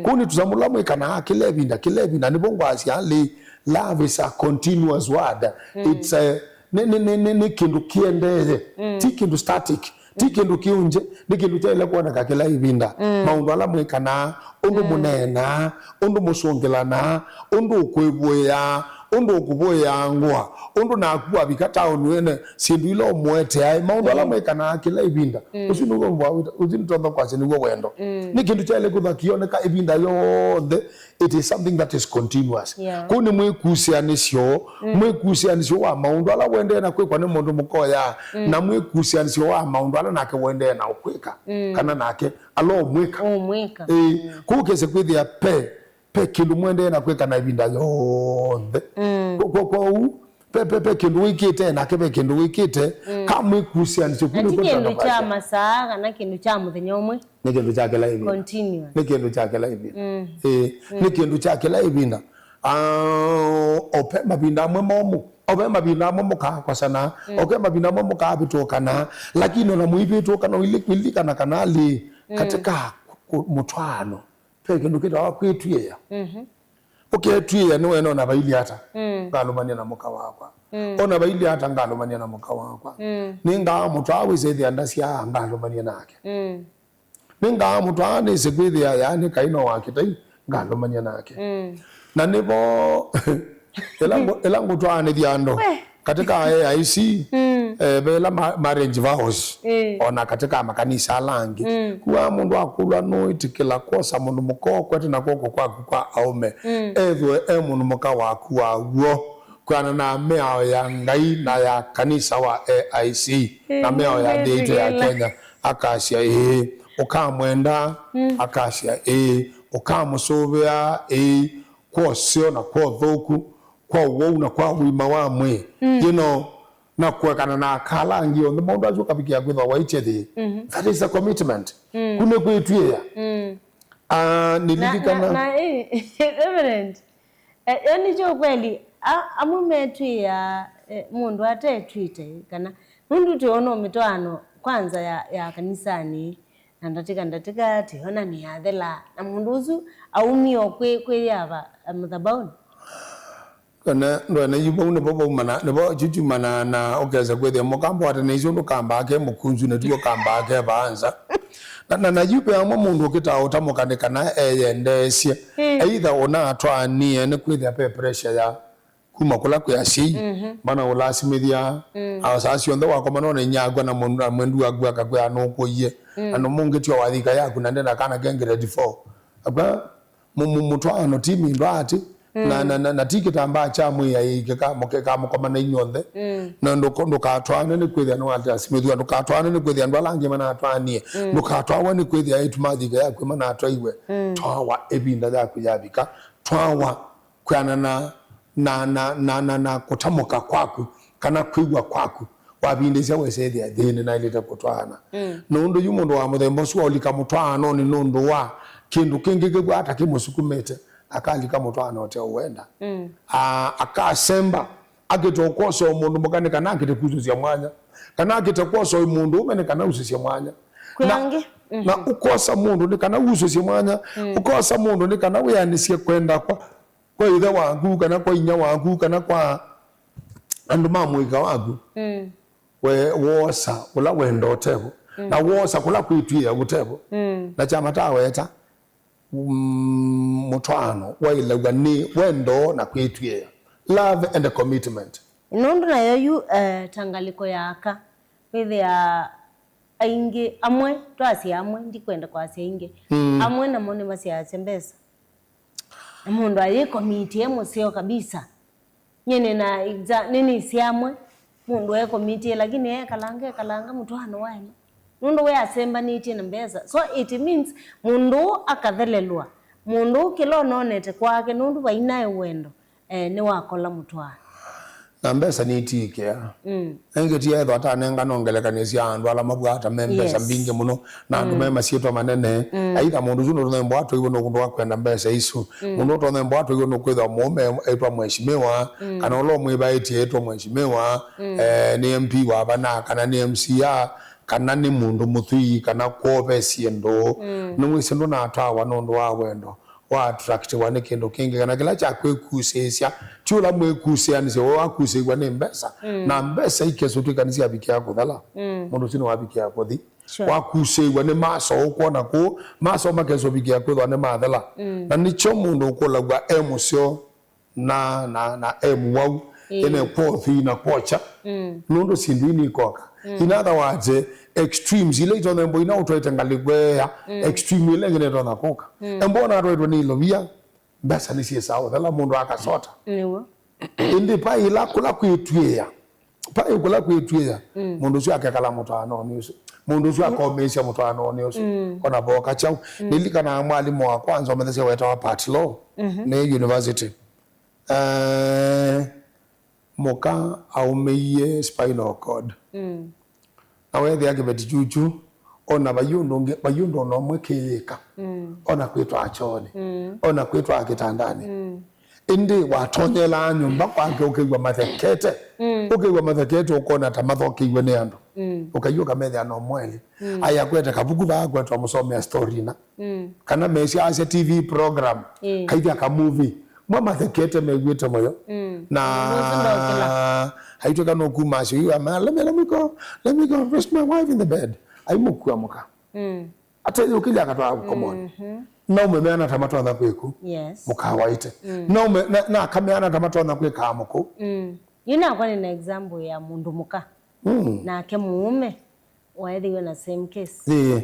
Kũu nĩ tũsamũ tũla mwĩkanaa kĩla ĩvinda, kĩla ĩvinda, nĩvo ngwasya lĩ, love is a continuous word. It's a, nĩ, nĩ, nĩ, nĩ, nĩ kĩndũ kĩendee, ti kĩndũ static, ti kĩndũ kĩũnje, nĩ kĩndũ kyaĩle kwoneka kĩla ĩvinda. Maũndũ ala mwĩkanaa, ũndũ mũneenaa, ũndũ mũsũngĩlanaa, ũndũ ũkwĩvũĩaa, ũndũ ũkũvũĩaa ngũa, ũndũ naku wavika taoni wene syĩndũ ila ũmũeteae, maũndũ ala mwĩkanaa kĩla ĩvinda. Ũsu nĩw'o wa-, ũsu nĩtwamba kwasya nĩw'o wendo. Nĩ kĩndũ kyaĩle kwĩthwa kĩoneka ĩvinda yonthe. It is something that is continuous. Yeah. Kũu nĩ mwĩkusyanisyo, mwĩkusyanisyo wa maũndũ ala ũendee na kwĩkwa nĩ mũndũ mũkoya, na mwĩkusyanisyo wa maũndũ ala nake ũendee na ũkwĩka, kana nake ala ũmwĩka. Ũmwĩka. Ĩĩ, kũu kese kwĩthĩa pe, pe kĩndũ mũendee na kwĩka na ĩvinda yonthe. Kwa, kwa, kwa ũu, pe, pe, pe kĩndũ wĩkĩte, nake pe kĩndũ wĩkĩte, ka mwĩkusyanisyo. Na kũu ti nĩkwĩtwa kĩndũ kya masaa kana kĩndũ kya mũthenya ũmwe. Nĩ kĩndũ kya kĩla ĩvinda. Continuous. Nĩ kĩndũ kya kĩla ĩvinda. Ĩĩ, nĩ kĩndũ kya kĩla ĩvinda. Ah, o ve mavinda amwe momũ, o ve mavinda amwe mũkaakosana, o ve mavinda amwe mũkaavĩtũkana, lakini ona mũivĩtũkana, ũililikana kana lĩ katĩ ka kũ-, mũtwaano, ve kĩndũ kĩtawa kwĩtw'ĩĩa. Ũketw'ĩĩa nĩwene ona vailyĩ ata, ngalũmany'a na mũka wakwa. Ona vailyĩ ata, ngalũmany'a na mũka wakwa. Nĩngaamũtwaa wĩsethĩa ndasyaa, ngalũmany'a nake. Nĩngaamũtwaa nĩsĩ kwĩthĩa yaani kaĩ no wa kĩtai, ngalũmany'a nake. Na nĩvo ĩla ngũ-, ĩla ngũtwaanĩthya andũ katĩ ka A I C, eh, ve ĩla ma-, marriage vows, ona katĩ ka makanisa ala angĩ. Kuaa mũndũ akũlwa nũĩtĩkĩla kwosa mũndũ mũka ũkwete na kw'oko kwaku kwa aũme, ethĩwe e mũndũ mũka waku wa w'o, kwĩana na mĩao ya Ngai na ya kanisa wa A I C, na mĩao ya nthĩ yaitũ ya Kenya. Akasya ĩĩ, ũkamwenda. Akasya ĩĩ, ũkamũsũvĩa. Ĩĩ, kwa ũseo na kwa ũthũku, kwa ũwau na kwa ũima wa mwĩĩ, you know, na kũekana na aka ala angĩ onthe, maũndũ asu ũkavikĩa kwĩthwa waĩtye thĩ. That is a commitment. Kũu nĩ kwĩtw'ĩĩa. Ah, na, nĩlilikana na, na, eh, Reverend, eh, yo nĩkyo kweli, a-, amwe metw'ĩaa, eh, mũndũ atetw'ĩte, kana nũndũ twĩona mĩtwaano kwanza ya, ya kanisanĩ, na ndatĩka ndatĩka twĩona nĩyathela, na mũndũ ũsu aumie o kwĩ, kwĩ yava, eh, mũthabaũnĩ. Kana ndwene yu vau nĩvo vaumana, nĩvo kyumana na ũkesa kwĩthĩa mũkamba wate na isu ndũkambaa ke mũkunzu na tiwo kambaa ke vaanza. Na, na, na yu ve amwe mũndũ ũkĩtaa ũtamũka nĩ kana eyendeesye. Either ũnatwaanie nĩ kwĩthĩa ve pressure ya kuma kũla kwĩ asyai, mana ũlasimĩthya, a, saa syonthe wakomana na inyakwa na mũndũ na mwendu waku akakwĩa nũkũie. Na nũmũngĩ tio wathika yaku na ndena kana ke grade four. Akwa, Mũ-, mũ-, mũtwaano ti mĩndũ ati, na, na, na, na ti kĩtambaa kya mwĩaĩi kĩkamũkomana inyw'onthe. Na ndũko-, ndũkatwaane nĩ kwĩthĩa nĩwatasimĩthw'a, ndũkatwaane nĩ kwĩthĩa andũ ala angĩ manatwaanie. Ndũkatwawa nĩ kwĩthĩa aĩtu ma thika yaku manatwaiwe. Twawa ĩvinda yaku yavika. Twawa kwĩanana na, na, na, na, na kũtamũka kwaku kana kwĩw'a kwaku. Wavindĩsya wesethĩa thĩnĩ naĩlĩte kũtwaana. Na ũndũ yu mũndũ wa mũthemba ũsu waũlika mũtwaanonĩ nũndũ wa kĩndũ kĩngĩ kĩkw'a ata kĩmũsukumĩte, akalika mũtwaano ũteũwenda. A-, akasemba, akĩte ũkwosa o mũndũ mũka nĩ kana akĩte kusũsya mwanya, kana akĩte kwosa o mũndũ ũme nĩ kana usũsye mwanya. Na, na ũkosa mũndũ nĩ kana usũsye mwanya, ũkosa mũndũ nĩ kana wĩanĩsye kwenda kwa, kwa ĩthe waku, kana kwa inya waku, kana kwa andũ ma mũika waku. We woosa kũla wendo ũtevo, na woosa kũla kwĩtw'ĩĩa ũtevo. Na kyama ta weta, mm, mũtwaano waĩlaw'a nĩ wendo na kwĩtw'ĩĩa. Love and commitment. Nũndũ nayo yu, eh, ta ngalĩko ya aka, wĩthĩa aingĩ, amwe, twasya amwe, ndikwenda kwasya aingĩ, mm, amwe namo nĩmasyaasya mbesa. Na mũndũ ayĩkomiti e mũseo kabisa. Nyie nĩna exa-, nĩnĩsĩ amwe, mũndũ ekomitie, lakini ekalanga, ekalanga mũtwaano waema. Nũndũ we asembanĩtye na mbesa. So it means mũndũ ũũ akathelelwa, mũndũ ũũ kĩla ũnonete kwake, nũndũ vainaĩ wendo, eh, nĩwakola mũtwaano. Na mbesa nĩitiĩkĩaa. Mm. Aingĩ ti ethwa atanengana ngelekanĩsya andũ ala mavwata me mbesa, yes, mbingĩ mũno, na andũ, mm, me masyĩtwa manene. Mm. Aitha mũndũ ũsu nũtonya mbwa atwaiwe nũndũ wa kwenda mbesa isu. Mm. Mũndũ ũtonya mbwa atwaiwe nũkwĩthwa mũũme etwa mheshimiwa, mm, kana ũla ũmwĩvaĩtye etwa mheshimiwa, mm, eh, nĩ M P wa vana, kana nĩ M C A, kana nĩ mũndũ mũthwii, kana kwove syĩndũ. Mm. Nĩwĩsĩ ndũnatwawa nũndũ wa wendo. Wa attractiwa nĩ kĩndũ kĩngĩ, kana kĩla kya kwĩkusĩĩsya, ti ũla mwĩkusĩanĩsye we wakusĩiw'a nĩ mbesa, mm, na mbesa ikesa ũtw'ĩka nĩsyavikĩa kũthela. Mm. Mũndũ ũsu nĩwavikĩa kũthi. Sure. Wakusĩiw'a nĩ maso ũkwona kũu, maso makesa ũvikĩa kwĩthwa nĩ mathela. Mm. Na nĩkyo mũndũ ũkũlaw'a e mũseo na, na, na e mũwau, ĩĩ, ene kwothi na kwokya. Mm. Nũndũ syĩndũ ii nikoka. Mm. In other words, eh, extremes ila itonya mbwa ina ũtwaĩte ngalĩko ĩya, mm, extreme ĩla ĩngĩ nĩtonya kũka. Mm. Embwa ona atwaĩtwe nĩ ilovia, mbesa nĩsyĩsaa ũthela mũndũ akasota. Nĩw'o. Ĩndĩ paĩ ĩla kũla kwĩtw'ĩĩa, paĩ kũla kwĩtw'ĩĩa, mm, mũndũ ũsu akekala mũtwaanonĩ ũsu. Mũndũ ũsu, mm, akomĩĩsya mũtwaanonĩ ũsu. Mm. Ona voka kyaũ. Mm. Nĩlikanaa mwalimũ wakwa anzomethesya wetawa Pat Law, mhm, nĩ university. Eh, mũka aũmĩie spinal cord. Mm. Na weethĩa kĩveti kyukyu, ona vai ũndũ ũngĩ, vai ũndũ ona ũmwe kĩyĩka. Mm. Ona kwĩtwaa kyoonĩ. Mm. Ona kwĩtwaa kĩtandanĩ. Mm. Ĩndĩ watonyelaa nyũmba kwake ũkĩw'a mathekete. Mm. Ũkĩw'a mathekete ũkona ta mathokeiwe nĩ andũ. Mm. Ũkaiũka methĩa no mwelĩ. Mm. Aya akwete kavuku vaa kwetwa mũsomea story na. Mm. Kana mesya asya T V program, ĩĩ, kaithya ka movie. Mwa mathekete mew'ĩte mũyo. Mm. Na mũndũ ũsu ndokĩla. Aitwĩka nũkuma asyo, "You are my, let me, let me go, let me go rest my wife in the bed." Aimũkua mũka. Mm. Ateyũkĩlya akatwaa ũkomoni. Mhm. Na ũmemeana ta matonya kwĩku. Yes. Mũkawaite. Mm. Na ũme-, na, na akameana ta matonya kwĩkaa mũkũ. Mm. Yu nakwa nĩna example ya mũndũ mũka. Mm. Nake mũũme waethĩiwe na same case. Ĩĩ.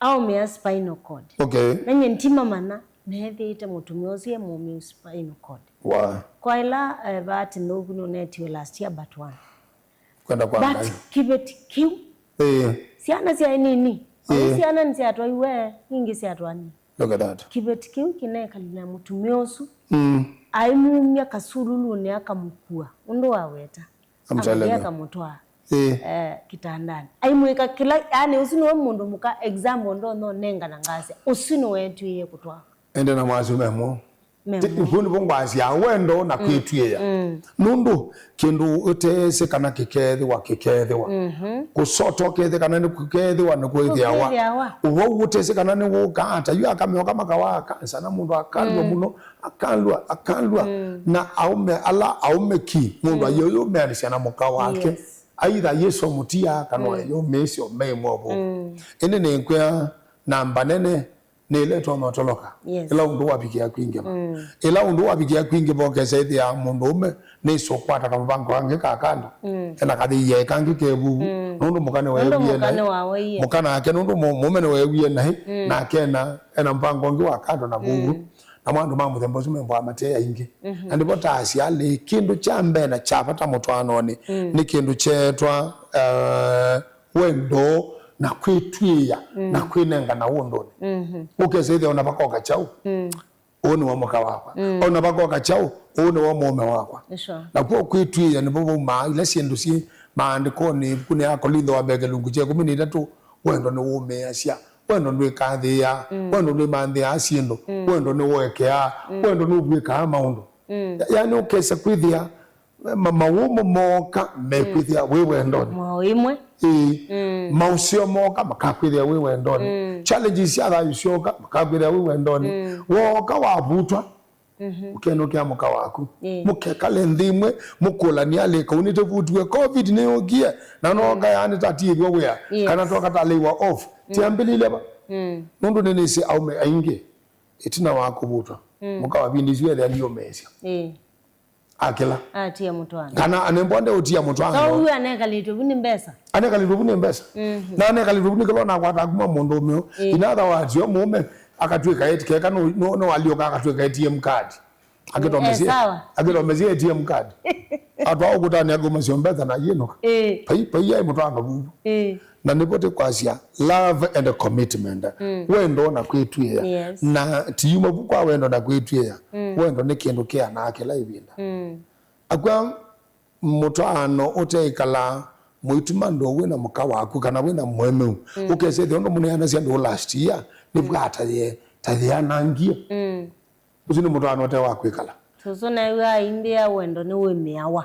Aũmĩa spinal cord. Okay. Na nyie ndimamanya, neethĩĩte mũtumĩa ũsu e mũũmĩu spinal cord. Wa. Kwa ĩla, eh, bahati nthũku nũnetiwe last year but one. Kwenda kwa Ngai. But kĩveti kĩu. Ĩĩ. Syana syaĩ nini. Ĩĩ. Syana nĩsyatwaiwe, ingĩ syatwani. Look at that. Kĩveti kĩu kĩnekalile na mũtumĩa ũsu. Mm. Aimumya kasululunĩ akamũkua. Ũndũ waweta. I'm telling you. Akamũtwaa, ĩĩ, eh, kĩtandanĩ. Aimwĩka kĩla, yani, ũsu nĩwe mũndũ mũka example ndonya ũnengana ngasya. Ũsu nĩweetw'ĩie kũtwaa. Ĩndĩ na mwasyo memũ. Memũ. Ti, vu nĩvo ngwasya wendo na, mm, kwĩtw'ĩĩa. Mm. Nũndũ kĩndũ ũteesĩ kana kĩkeethĩwa, kĩkeethĩwa. Mhm. Kũsota ũkethĩ kana nĩ kũkeethĩwa, nĩ kwĩthĩawa. Kũkĩthĩawa. Ũwau ũtesĩ kana nĩ wũkaa ata. Yu akamyoka makawaa kansa na mũndũ akalw'a, mm, mũno. Akalw'a, akalw'a. Mm. Na aũme ala aũme ki, mũndũ, mm, ayĩyũmĩanĩsya na mũka wake. Yes. Aitha Yesũ mũtia, kana, mm, ayĩyũmĩĩsya ũmei mwovũ. Mm. Ĩndĩ nĩkwĩa namba nene nĩ ĩla ĩtonya ũtoloka. Yes. Ĩla ũndũ wavikĩa kwingĩva. Mm. Ĩla ũndũ wavikĩa kwingĩva ũkesa ĩthĩa mũndũũme nĩsĩ ũkwata kamũvango kangĩ ka kando. Mm. Ena kathĩia kangĩ ke vuvu. Mm. Nũndũ mũka nĩweewie naĩ. Mũka nake nũndũ mũ-, mũũme nĩweewie naĩ, mm, nake ena, ena mũvango ũngĩ wa kando na vuvu. Mm. Namo andũ ma mũthemba ũsu membaa mate aingĩ. Mhm. Na nĩvo taasya alĩ, kĩndũ kya mbee na kya vata mũtwaanonĩ, mm, nĩ kĩndũ kyeetwa, eh, wendo na kwĩtw'ĩĩa, mm, na kwĩnengana ũndũnĩ. Mhm. Ũkesa ĩthĩa ona vakoka kyaũ, mm, ũũ nĩwe mũka wakwa. Mm. Ona vakoka kyaũ, ũũ nĩwe mũũme wakwa. Nĩ sure. Nakw'o kwĩtw'ĩĩa nĩvo vaumaa ila syĩndũ syĩ maandĩkonĩ, ĩvukunĩ ya Akolintho wa mbee kĩlungu kya ĩkũmi na itatũ, wendo nĩwũmĩĩasya. Wendo ndwĩkathĩĩaa. Mm. Wendo ndwĩmanthĩaa syĩndũ. Mm. Wendo nĩwoekeaa. Mm. Wendo nũvw'ĩkaa maũndũ. Mm. Ya-, yaani ũkese kwĩthĩa ma-, mawũmũ mooka mekwĩthĩa, mm, wĩ wendonĩ. Mwaũ ĩmwe. Ĩĩ. Mm. Maũseo mooka makakwĩthĩa wĩ wendonĩ. Mm. Challenges sya thayũ syoka makakwĩthĩa wĩ wendonĩ. Mm. Wooka wavutwa, mhm, ũkenũkĩa mũka waku. Ĩĩ. Mũkekale nthĩ ĩmwe, mũkũlany'a alĩ, kau nĩtũvutiwe, covid nĩyũkie, na nooka, mm, yaani tatiĩthwa wĩa, yes, kana twoka talĩiwa off. Mm. Tiambĩlĩlya va? Mm. Nũndũ nĩnĩsĩ aũme aingĩ ĩtina wa kũvutwa, mm, mũka wa vindi isu ethĩa ndiũmĩĩsya. Ĩĩ. akĩla. Atia mũtwaano. Kana anembwa nde ũtia mũtwaano. So, ũyũ anekalĩtwe vu nĩ mbesa? Anekalĩtwe vu nĩ mbesa. Mhm. Na anekalĩtwe vu nĩ kĩla ũnakwata kuma mũndũ ũmwe. Ĩĩ. In other words, yo mũũme akatwĩka eti keka no, no, no aliũka akatwĩka A T M card. Akĩtomesya. Eh, sawa. Akĩtomesya A T M card. Atwa ũkũtani akuma sio mbesa na yĩnũka. Ĩĩ. Pai, pai yaĩ mũtwaano vuvu. Ĩĩ. Na nĩvo tĩkwasya love and commitment. Mm. Wendo na kwĩtw'ĩĩa. Yes. Na tiyuma vu kwa wendo na kwĩtw'ĩĩa. Mm. Wendo nĩ kĩndũ kĩanaa kĩla ĩvinda. Mm. Akwa mũtwaano ũteĩkala mũitumandũ wĩ na mũka waku kana wĩ na mũemeu. Mm. Ũkesethĩa ũndũ mũneanasya ndũ last year, nĩvw'a ta ye, ta yeanangie. Mm. Ũsu nĩ mũtwaano ũte wa kwĩkala. Tũsũ naĩw'a aimbĩa wendo nĩ wĩmĩawa.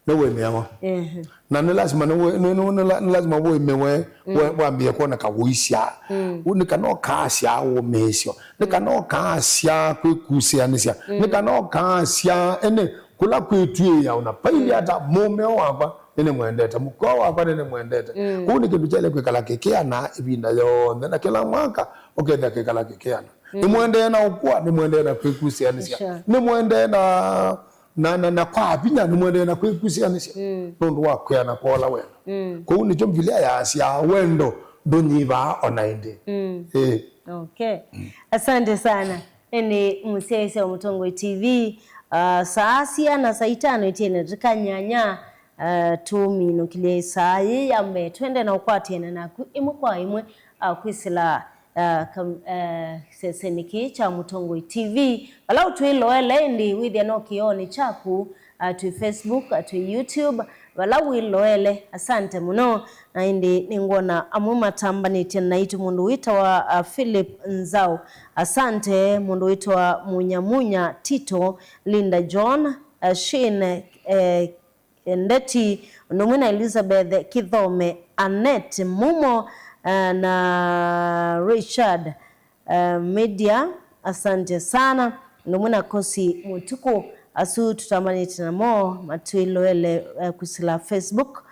Nĩ wĩmĩawa. Ehe. Na nĩ lasima nĩ wĩ-, nĩ, nĩ, nĩ la-, nĩ lasima wĩmĩwe, mm, we-, wambĩe kwoneka ũisya. Mm. Nĩ kana ũkaasya ũmĩĩsyo. Nĩ kana ũkaasya kwĩkusĩanĩsya. Mm. Nĩ kana ũkaasya, ene, kũla kwĩtw'ĩĩa ũna. Paili, mm, ata mũmeo wakwa nĩnĩmwendete, mũkoo wakwa nĩnĩmwendete. Mm. Kũu nĩ kĩndũ kyaĩle kwĩkala kĩkĩana ĩvinda yonthe. Na kĩla mwaka ũkethĩa kĩkala kĩkĩana. Mm. Nĩmwendee na ũkũa, nĩmwendee na kwĩkusĩanĩsya. Sure. Nĩmwendee na, na, na, na kwa vinya, nĩmwendee na kwĩkusĩanĩsya. Mm. Nũndũ wa kwĩana kwa ũla wena. Mm. Kwoou nĩkyo Mbivilia yaasya, wendo ndũnyivaa o na ĩndĩ. Mm. Ĩĩ. Okay. Mm. Asante sana. Ĩndĩ mũsyaĩĩsya wa Mũtongoi T V, uh, saa siana saa itano itiene tũkanyanya, uh, tũminũkĩlye saa yĩĩ ya mbee, twende na ũkwatĩana naku ĩmwe kwa ĩmwe, uh, kwĩsĩla, uh, kam-, uh, sesenĩ kĩĩ kya Mũtongoi T V. Vala ũtwĩloele ĩndĩ wĩthĩa no kĩoonĩ kyaku, uh, twĩ Facebook, uh, twĩ YouTube, vala wĩloele. Asante mũno. Na ĩndĩ nĩngwona amwe matambanĩtye naitũ, mũndũ wĩtawa, uh, Philip Nzau. Asante, mũndũ wĩtawa Munyamunya Tito, Linda John, uh, Shane, eh, Ndeti, ũndũ ũmwe na Elizabeth Kithome, Annette Mumo, eh, na Richard, eh, Media, asante sana. Ũndũ ũmwe na Kosi Mũtukũ, asu tũtambanĩte namo, matwĩloele, eh, kwĩsĩla Facebook.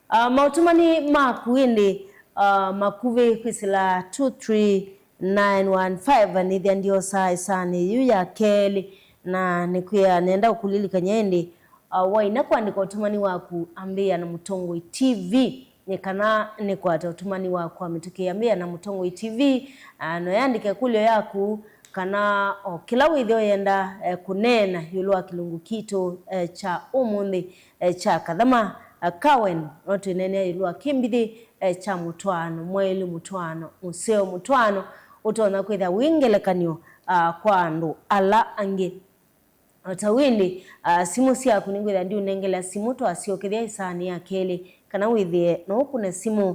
Ah, maũtũmani maku ĩndĩ, ah, makuvĩ kwĩsĩla two three nine one five, nĩthya ndiosaa ĩsaanĩ yĩu ya kelĩ, na nĩkwĩa nenda ũkũlilikany'a ĩndĩ, uh, waina kũandĩka ũtũmani waku, ambĩĩa na Mũtongoi T V, nĩ kana nĩkwata ũtũmani waku wa mĩtũkĩ, ambĩĩa na Mũtongoi T V, uh, no yandĩke ĩkũlyo yaku, kana o kĩla wĩthĩa ũyenda, eh, kũneena ĩũlũ wa kĩlungu kitũ, eh, kya ũmũnthĩ, eh, kya Kathama, eh, Kawen, no twĩneenea ĩũlũ wa kĩmbithĩ, eh, kya mũtwaano mwaĩlu, mũtwaano mũseo, mũtwaano ũtonya kwĩthĩa wĩ ngelekany'o, ah, kwa andũ ala angĩ. O ta wĩndĩ, ah, simũ syaku nĩngwĩthĩa ndiũnengela simũ, twasyokethya ĩsaanĩ ya kelĩ, kana wĩthĩe no ũkũne simũ,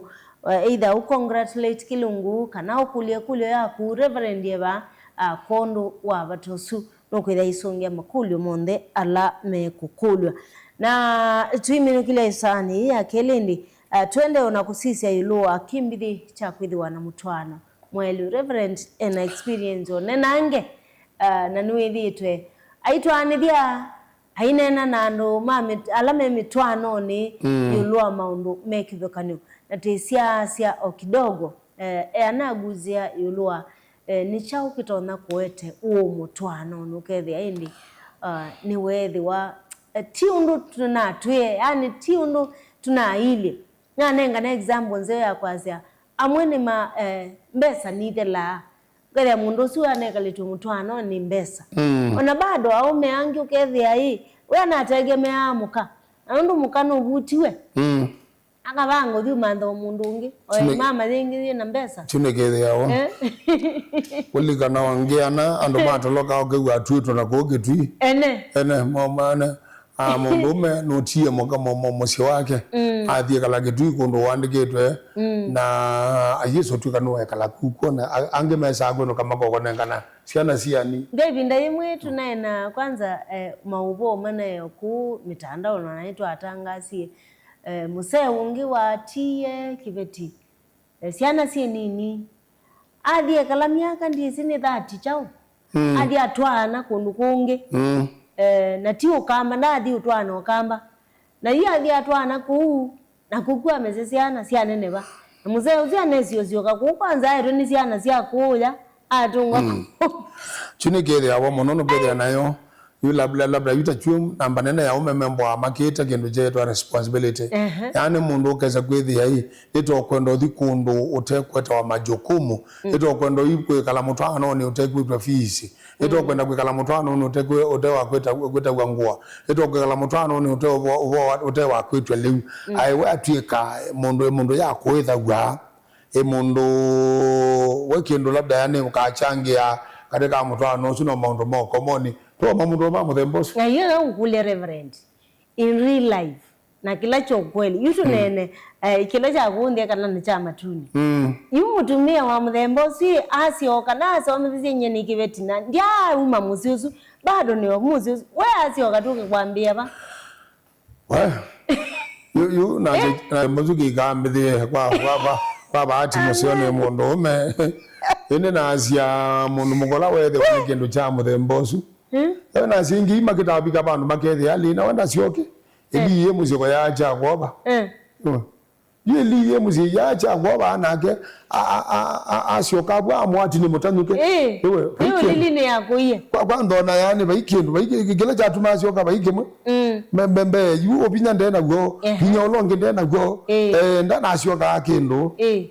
eh, either ũ congratulate kĩlungu, kana ũkũlye ĩkũlyo yaku Reverend Eva, ah, kwondũ wa vata ũsu. Nũkwĩthĩa isũngĩa makũlyo monthe ala mekũkũlw'a. Na tũiminũkĩlya ĩsaanĩ yĩĩ ya kelĩ ĩndĩ, ah, twende o na kũsisya ĩũlũ wa kĩmbithĩ kya kwĩthĩwa na mũtwaano mwaĩlu. Reverend ena experience o nenange, ah, na nĩwĩthĩĩtwe aitwaanĩthya, aineena na andũ ma mĩt-, ala me mĩtwaanonĩ, mm, ĩũlũ wa maũndũ me kĩvathũkany'o. Na tĩsyaasya o kidogo, eh, eanaguzĩa ĩũlũ wa Eh, nĩ kyaũ kĩtonya kũete ũũ mũtwaanonĩ ũkethĩa ĩndĩ, ah, nĩweethĩwa, eh, ti ũndũ tũnatwĩe, yani ti ũndũ tũnailyĩ. Nanengane example nzeo ya kwasya, amwe nĩ ma, eh, mbesa nithelaa. Ũkethĩa mũndũ ũsu anekalĩtw'e mũtwaanonĩ nĩ mbesa. Mm. Ona bado aũme angĩ ũkethĩa ĩ, we anategemeaa mũka. Na ũndũ mũka nũvutiwe. Mm. Akavanga ũthi ũmantha o mũndũ ũngĩ. Oe mama yĩngĩ yĩ na mbesa. Kyu nĩkĩthĩawa. Eh? Kũlikana o ngeana, andũ matoloka ũkĩw'a atwĩtwe na kũu Kĩtui. Ene. Ene, momane. Ah, mũndũũme nũtie mũka mũsyĩ wake. Mm. Athiĩ kala Kĩtui kũndũ ũandĩkĩtwe. Mm. Na ayĩsotw'ĩka nũekala kukwona. Angĩ mesaa kwĩnũka makokonengana syana siani. Ndio ĩvinda yĩmwe tũnaena kwanza, eh, maũvoo manaeo kũu mĩtandao na naĩ twatangasie. Eh, mũsee ũngĩ watie kĩveti, eh, syana syĩ nini. Athi ekala myaka ndyĩsĩ nĩ thirty kyaũ. Mm. Athi atwaana kũndũ kũngĩ. Mm. Eh, na ti ũkamba, ndaathi ũtwaana ũkamba. Na yu athi atwaana kũu, na kũkw'a amesya syana syaneneva. Na mũsee ũsu anesi ũsyoka kũu kwanza aetwe nĩ syana sya kũũya, atũngwa. Mm. Kyu nĩkĩthĩawa mũno, nũkĩthĩa nayo. Yu labda, labda yu ta kyũ namba nene ya aũme membwa makĩte kĩndũ kyeetwa responsibility. Ehe. Yaani mũndũ ũkesa kwĩthĩa ĩ, nĩtokwenda ũthi kũndũ ũtekwetewa majukumu. Mm. Nĩtokwenda ũthi kwĩkala mũtwaanonĩ ũtekwĩtwa fees. Nĩtokwenda kwĩkala mũtwaanonĩ ũtekwe-, ũtewa kwĩta-, kwĩtaw'a ngũa. Nĩtokwĩkala mũtwaanonĩ ũte ũvo-, ũvo-, ũtewa kwĩtwa lĩu. Mm. Aĩ we atw'ĩka mũndũ, mũndũ ya kũĩthaw'a. Ĩ mũndũ we kĩndũ labda yani ũkachangĩa katika mũtwaano ũsu na maũndũ ma ũkomoni. Tũoma mũndũ ma mũthemba ũsu. Na hiyo no ũkũlye Reverend, in real life, na kĩla kya ũkweli. Yu tũneene, eh, kĩla kya kũnthĩa kana nĩ kya matuni. Mm. Yu mũtumĩa wa mũthemba ũsu ĩ, asyoka, na asomethesye nyie nĩ kĩveti, na ndyauma mũsyĩ ũsu, bado nĩ o mũsyĩ ũsu. We asyoka tũke kwambĩa va? We, yu, yu, na, eh, na mũsu kĩkambĩthĩe kwa, kwa, kwa, kwa bahati mũseo nĩ mũndũ ũme. Ĩndĩ nasya mũndũ mũkola wethĩwa nĩ kĩndũ kya mũthemba ũsu. Hmm? Ewe nasya ingĩ makĩtavika vandũ makethĩa lĩ, na wenda syoke. Eh. Ĩliie mũsyĩ ko ya kya kwova. Eh. Yu ĩliie mũsyĩ ya kya kwova nake, a, a, a, a, asyoka vwa amwati nĩ mũtanyũke. Ĩĩ. Ĩwe, ĩĩ, vai kĩndũ. Lili nĩ yakũie. Kwa, kwa nthona yani vai kĩndũ, vai kĩ-, kĩla kyatuma asyoka vai kĩmwe. Mm. Mbe, mbe, mbe, yu ũvinya nde naw'o, ehe, vinya ũla ũngĩ nde naw'o. Ĩĩ. Eh, ndanasyokaa kĩndũ. Ĩĩ.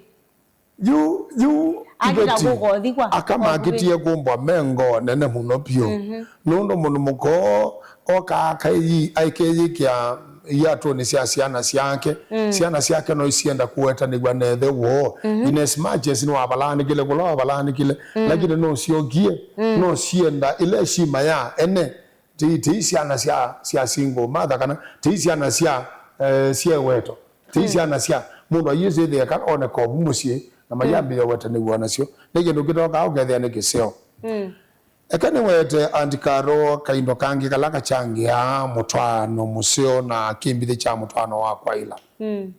Yu, yu, akĩta iveti, kũkothi kwa, aka kwa makĩtie kũmbwa me ngoo nene mũno vyũ. Mhm. Nũndũ mũndũ mũkoo okaa akayi-, aikeyĩkĩa iatũnĩ sya syana syake. Mm. Syana syake no isienda kũwetanĩw'a na ĩthe woo. Mhm. In as much as nĩwavalaanĩkile kũla wavalaanĩkile, mm, lakini no syokie, mm, no sienda ĩla eshima ya ene. Ti, ti syana sya, sya single mother kana ti syana sya, eh, sya ĩweto. Ti, mm, syana sya mũndũ ayĩsĩthĩa kana one kovu mũsyĩ na mayambĩĩa, mm, ũwetanĩw'a nasyo. Nĩ kĩndũ kĩtokaa ũkethĩa nĩ kĩseo. Mm. Eka nĩwete Aunt Carol kaindo kangĩ kala kachangĩaa mũtwaano mũseo na kĩmbithĩ kya mũtwaano wa kwaĩla. Mm.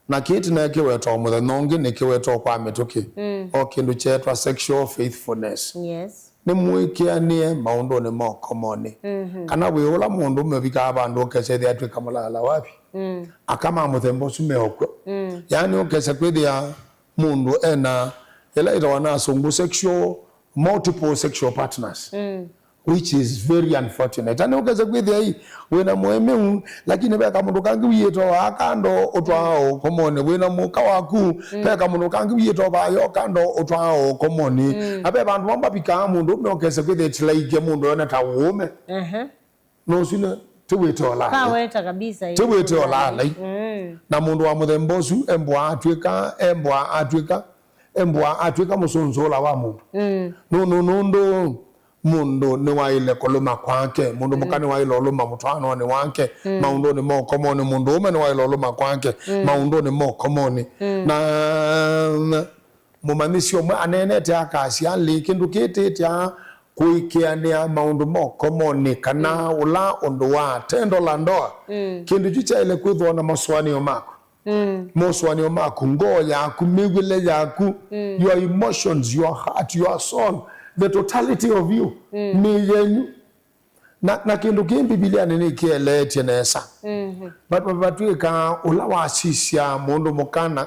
Na kĩĩ tĩneekĩweta o mũthenya ũngĩ, nĩkĩweta o kwa mĩtũkĩ. Mm. O kĩndũ kyeetwa sexual faithfulness. Yes. Nĩmũĩkĩanĩe maũndũnĩ ma ũkomonĩ. Mhm. Kana wĩ ũla mũndũ ũmwe ũvikaa vandũ ũkesethĩa atw'ĩka mũlala wavi. Mm. Aka ma mũthemba ũsu me o kw'o. Mm. Yaani ũkesa kwĩthĩa mũndũ ena ĩla ĩtawa na asũngũ sexual, multiple sexual partners. Mm. Which is very unfortunate. Ani ũkesa kwĩthĩa ĩ, wĩna mũemeu, lakini ve kamũndũ kangĩ wiĩtoo aa kando ũtwaa, mm, ũkomonĩ. Wĩna mũka waku, mm, ve kamũndũ kangĩ wiĩtoo vaa yo kando ũtwaa ũkomonĩ. Mm. Na ve vandũ vamwe vavikaa mũndũ ũme ũkesa kwĩthĩa ĩtilaike mũndũ one ta ũũme. Ehe. No ũsu nĩ, ti wĩte ũlaalai. Kaweta kabisa, ti wĩte ũlaalai. Mm. Na mũndũ wa mũthemba ũsu embwa atw'ĩka, embwa atw'ĩka, embwa atw'ĩka mũsũnzũ ũla wa mũndũ. Mm. Nũ-, nũ-, nũndũ mũndũ nĩwaĩle kũlũma kwake, mũndũ mũka, mm, nĩwaĩle ũlũma mũtwaanonĩ wake, mm, maũndũnĩ ma ũkomonĩ, mũndũ ũme nĩwaĩle ũlũma kwake, mm, maũndũnĩ ma ũkomonĩ. Mm. Na, na mũmanyĩsyo ũmwe aneenete akasya, lĩ, kĩndũ kĩtĩtya kũĩkĩanĩa maũndũ ma ũkomonĩ kana, mm, ũla ũndũ wa tendo la ndoa, mm, kĩndũ kyu kyaĩle kwĩthĩwa na masũanĩo maku. Mm. Mosũanĩo maku, ngoo yaku, mĩw'ĩle yaku, mm, your emotions, your heart, your soul, the totality of you, mm, nĩ yenyu. Na, na kĩndũ kĩĩ Mbivilianĩ nĩkĩeleetye nesa. Mhm. Vat-, vat-, vatw'ĩka ũla wasisya mũndũ mũkana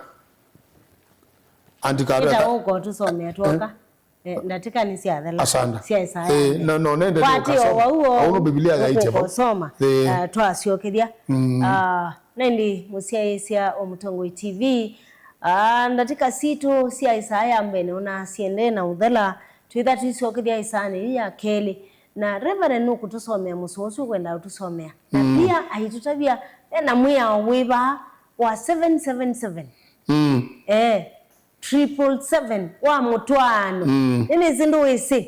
andika. Ĩta ũko tũsomea twoka. Eh? Eh, ndatĩka nĩsyathela. Asanda. Sya Isaya. Eh, no, no, nende kwatĩ ũkasoma. O wau o, aũno Biblia yaĩtye vo. Ũkũkosoma. Eh. Ah, twasyokethya. Mm. Ah, na ĩndĩ mũsyaĩĩsya wa Mũtongoi T V, ah, ndatĩka sitũ sya Isaya mbene ona syendee na ũthela, twĩtha tũisyokethya Isaanĩ yu ya kelĩ. Na Reverend nũkũtũsomea mũsoa ũsu ũkwenda ũtũsomea. Na, mm, pia aitũtavya ena mwĩao wĩva wa seven seven seven. Mm. Eh. Triple seven wa mũtwaano. Mm. Nĩnĩsĩ ndũĩsĩ.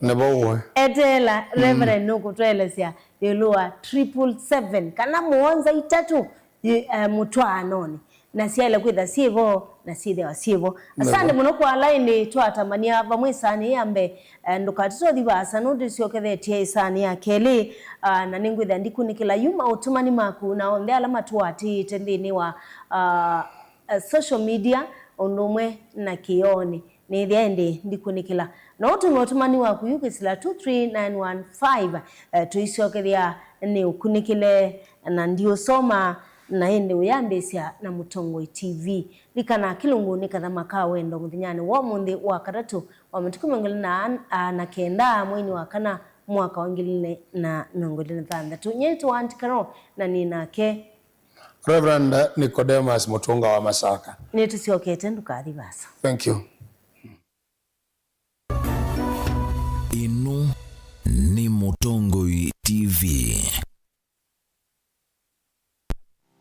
Nĩvo ũĩ. Eteela, mm, Reverend nũkũtũelesya ĩũlũ wa triple seven, kana mũonza itatũ yĩ, eh, mũtwaanonĩ. Na syaĩle kwĩtha syĩvo, na syĩthĩawa syĩvo. Nĩvo. Asante mũno kwa ala ĩndĩ twatamania vamwe Isaanĩ ya mbee. Eh, ndũkatũtothi vaasa nũndũ tũsyokethetye Isaanĩ ya kelĩ. Ah, na nĩngwĩthĩa ndikunĩkĩla yu maũtũmani maku na onthe ala matũatĩĩte nthĩnĩ wa, ah, eh, social media, ũndũ ũmwe na kĩoonĩ. Nĩthĩa ĩndĩ ndikunĩkĩla. No ũtũme ũtũmani waku yu kwĩsĩla two three nine one five, eh, tũisyokethya nĩ ũkunĩkĩle na ndiũsoma, na ĩndĩ ũyambĩĩsya na Mũtongoi T V. Likana kĩlungu nĩ kathama ka wendo mũthenyanĩ wa ũmũnthĩ wa katatũ, wa matukũ mĩongo ĩlĩ na, a, na kenda mweinĩ wa kana mwaka wa ngili ilĩ na mĩongo ĩlĩ na thanthatũ. Nyie nĩtawa Aunty Carol na nĩ nake Reverend Nicodemus Mũtũnga wa Masaka. Nĩtũsyokete, ndũkathi vaasa. Thank you. Ĩno nĩ Mũtongoi T V.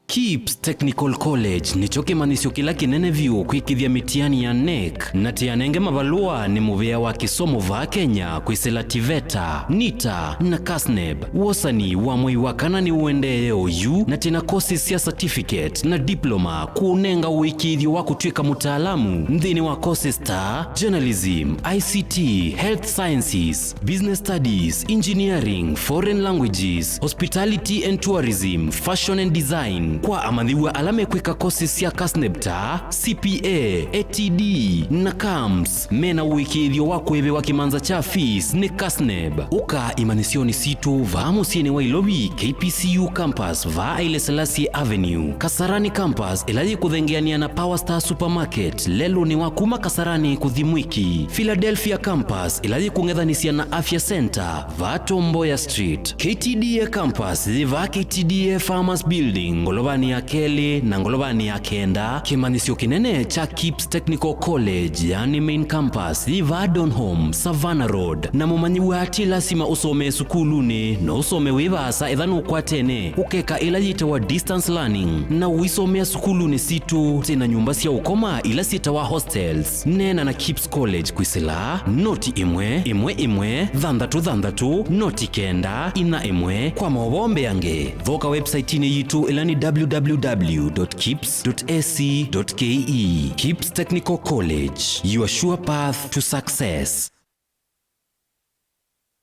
KIPS Technical College nĩkyo kĩmanyĩsyo kĩla kĩnene vyũ kwĩkĩthya mĩtiani ya NEC, na tĩanenge mavalũa nĩ mũvĩa wa kĩsomo vaa Kenya kwĩsĩla TVETA, NITA, na KASNEB. Wosani wa mwei wa kana nĩũendee oyu, na twĩna courses sya certificate na diploma kũũnenga ũĩkĩĩthyo wa kũtw'ĩka mũtaalamu nthĩnĩ wa courses ta journalism, I C T, health sciences, business studies, engineering, foreign languages, hospitality and tourism, fashion and design. Kwa amanyĩw'a ala mekwĩka courses sya KASNEB ta C P A, A T D, na CAMS, mena ũĩkĩĩthyo wa kũĩvĩwa kĩmanza kya fees nĩ KASNEB. Ũka imanyĩsyonĩ sitũ vaa mũsyĩnĩ wa Ilovi, K P C U campus vaa Haile Selassie Avenue, Kasarani campus ĩla yĩkũthengeanĩa na Power Star Supermarket lelũnĩ wa kuma Kasarani kũthi Mwiki, Philadelphia campus ĩla yĩkũng'ethanĩsya na Afya Center vaa Tom Mboya Street, K T D A campus yĩ vaa K T D A Farmers Building ngolovanĩ ya kelĩ na ngolovanĩ ya kenda. Kĩmanyĩsyo kĩnene kya KIPS Technical College, yani main campus, yĩ vaa Donholm, Savannah Road. Na mũmanyĩw'a ti lasima ũsomee sukulunĩ, no ũsome wĩ vaasa ethĩwa nũkwatene ũkeka ĩla yĩtawa distance learning na ũisomea sukulunĩ sitũ. Twĩna nyũmba sya ũkoma ila syĩtawa hostels. Neena na KIPS College kwĩsĩla noti ĩmwe ĩmwe ĩmwe thanthatũ thanthatũ noti kenda inya ĩmwe. Kwa maũvoo mbeange, thoka website-inĩ yitũ ĩla nĩ W W W dot kips dot A C dot K E. KIPS Technical College, your sure path to success.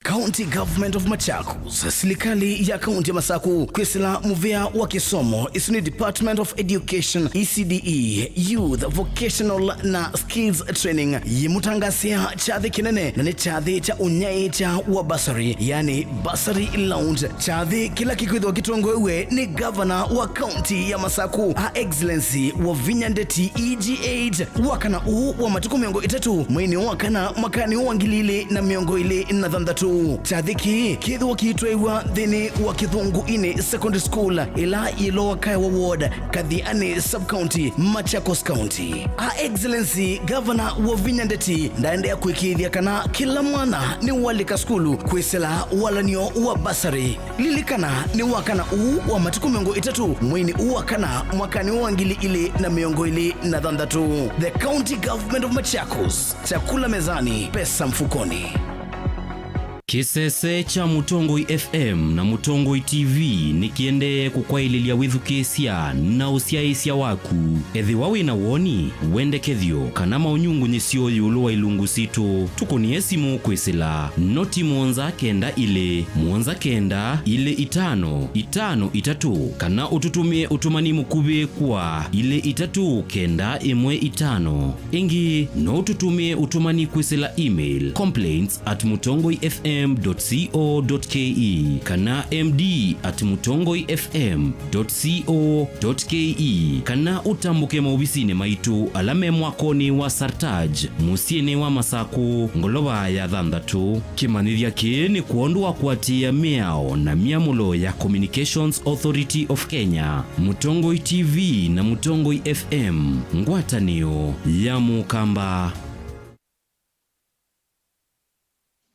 County Government of Machakos, silikalĩ ya kaunti ya Masaku, kwĩsĩla mũvĩa wa kĩsomo, ĩsu nĩ Department of Education, E C D E, Youth, Vocational na Skills Training, yĩmũtangasĩa kyathĩ kĩnene, na nĩ kyathĩ kya ũnyaĩĩkya wa bursary, yani bursary launch. Kyathĩ kĩla kĩkwĩthĩwa kĩtongoew'e nĩ ngavana wa kaunti ya Masaku, Her Excellency Wavinya Ndeti, E G eight, wa kana ũũ wa matukũ mĩongo ĩtatũ, mweinĩ wa kana, mwakanĩ wa ngili ilĩ na mĩongo ĩlĩ na thanthatũ. Kyathĩ kĩĩ kĩthĩwa kĩitwaĩw'a nthĩnĩ wa Kĩthũngũ-inĩ Secondary School, ĩla yĩ Lower Kaewa Ward, Kathiani Sub-County, Machakos County. Her Excellency Governor Wavinya Ndeti ndaendeea kũĩkĩĩthya kana kĩla mwana nĩwalika sukulu kwĩsĩla walan'yo wa bursary. Lilikana, nĩ wa kana ũũ wa matukũ mĩongo ĩtatũ, mweinĩ ũũ wa kana, mwakanĩ wa ngili ilĩ na mĩongo ĩlĩ na thanthatũ. The County Government of Machakos, chakula mezani, pesa mfukoni. Kĩsese kya Mũtongoi F M na Mũtongoi T V nĩkĩendee kũkwaĩlĩlya wĩthukĩĩsya na ũsyaĩĩsya waku. Ethĩwa wĩ na woni, wendekethyo, kana maũnyungunyĩsyo ĩũlũ wa ilungu sitũ, tũkũnĩe simũ kwĩsĩla noti mũonza kenda ilĩ, mũonza kenda, ilĩ itano, itano itatũ, kana ũtũtũmĩe ũtũmani mũkuvĩ kwa ilĩ itatũ kenda ĩmwe itano. Ĩngĩ, no ũtũtũmĩe ũtũmani kwĩsĩla email complaints at mutongoi F M dot co dot K E kana M D at mutongoi F M dot co dot K E, kana ũtambũke maovisinĩ maitũ ala me mwakonĩ wa Sartaj, mũsyĩnĩ wa Masakũ, ngolova ya thanthatũ. Kĩmanyĩthya kĩĩ nĩ kwondũ wa kũatĩĩa mĩao na myamũlo ya Communications Authority of Kenya, Mũtongoi T V na Mũtongoi F M, ngwatanĩo ya Mũkamba.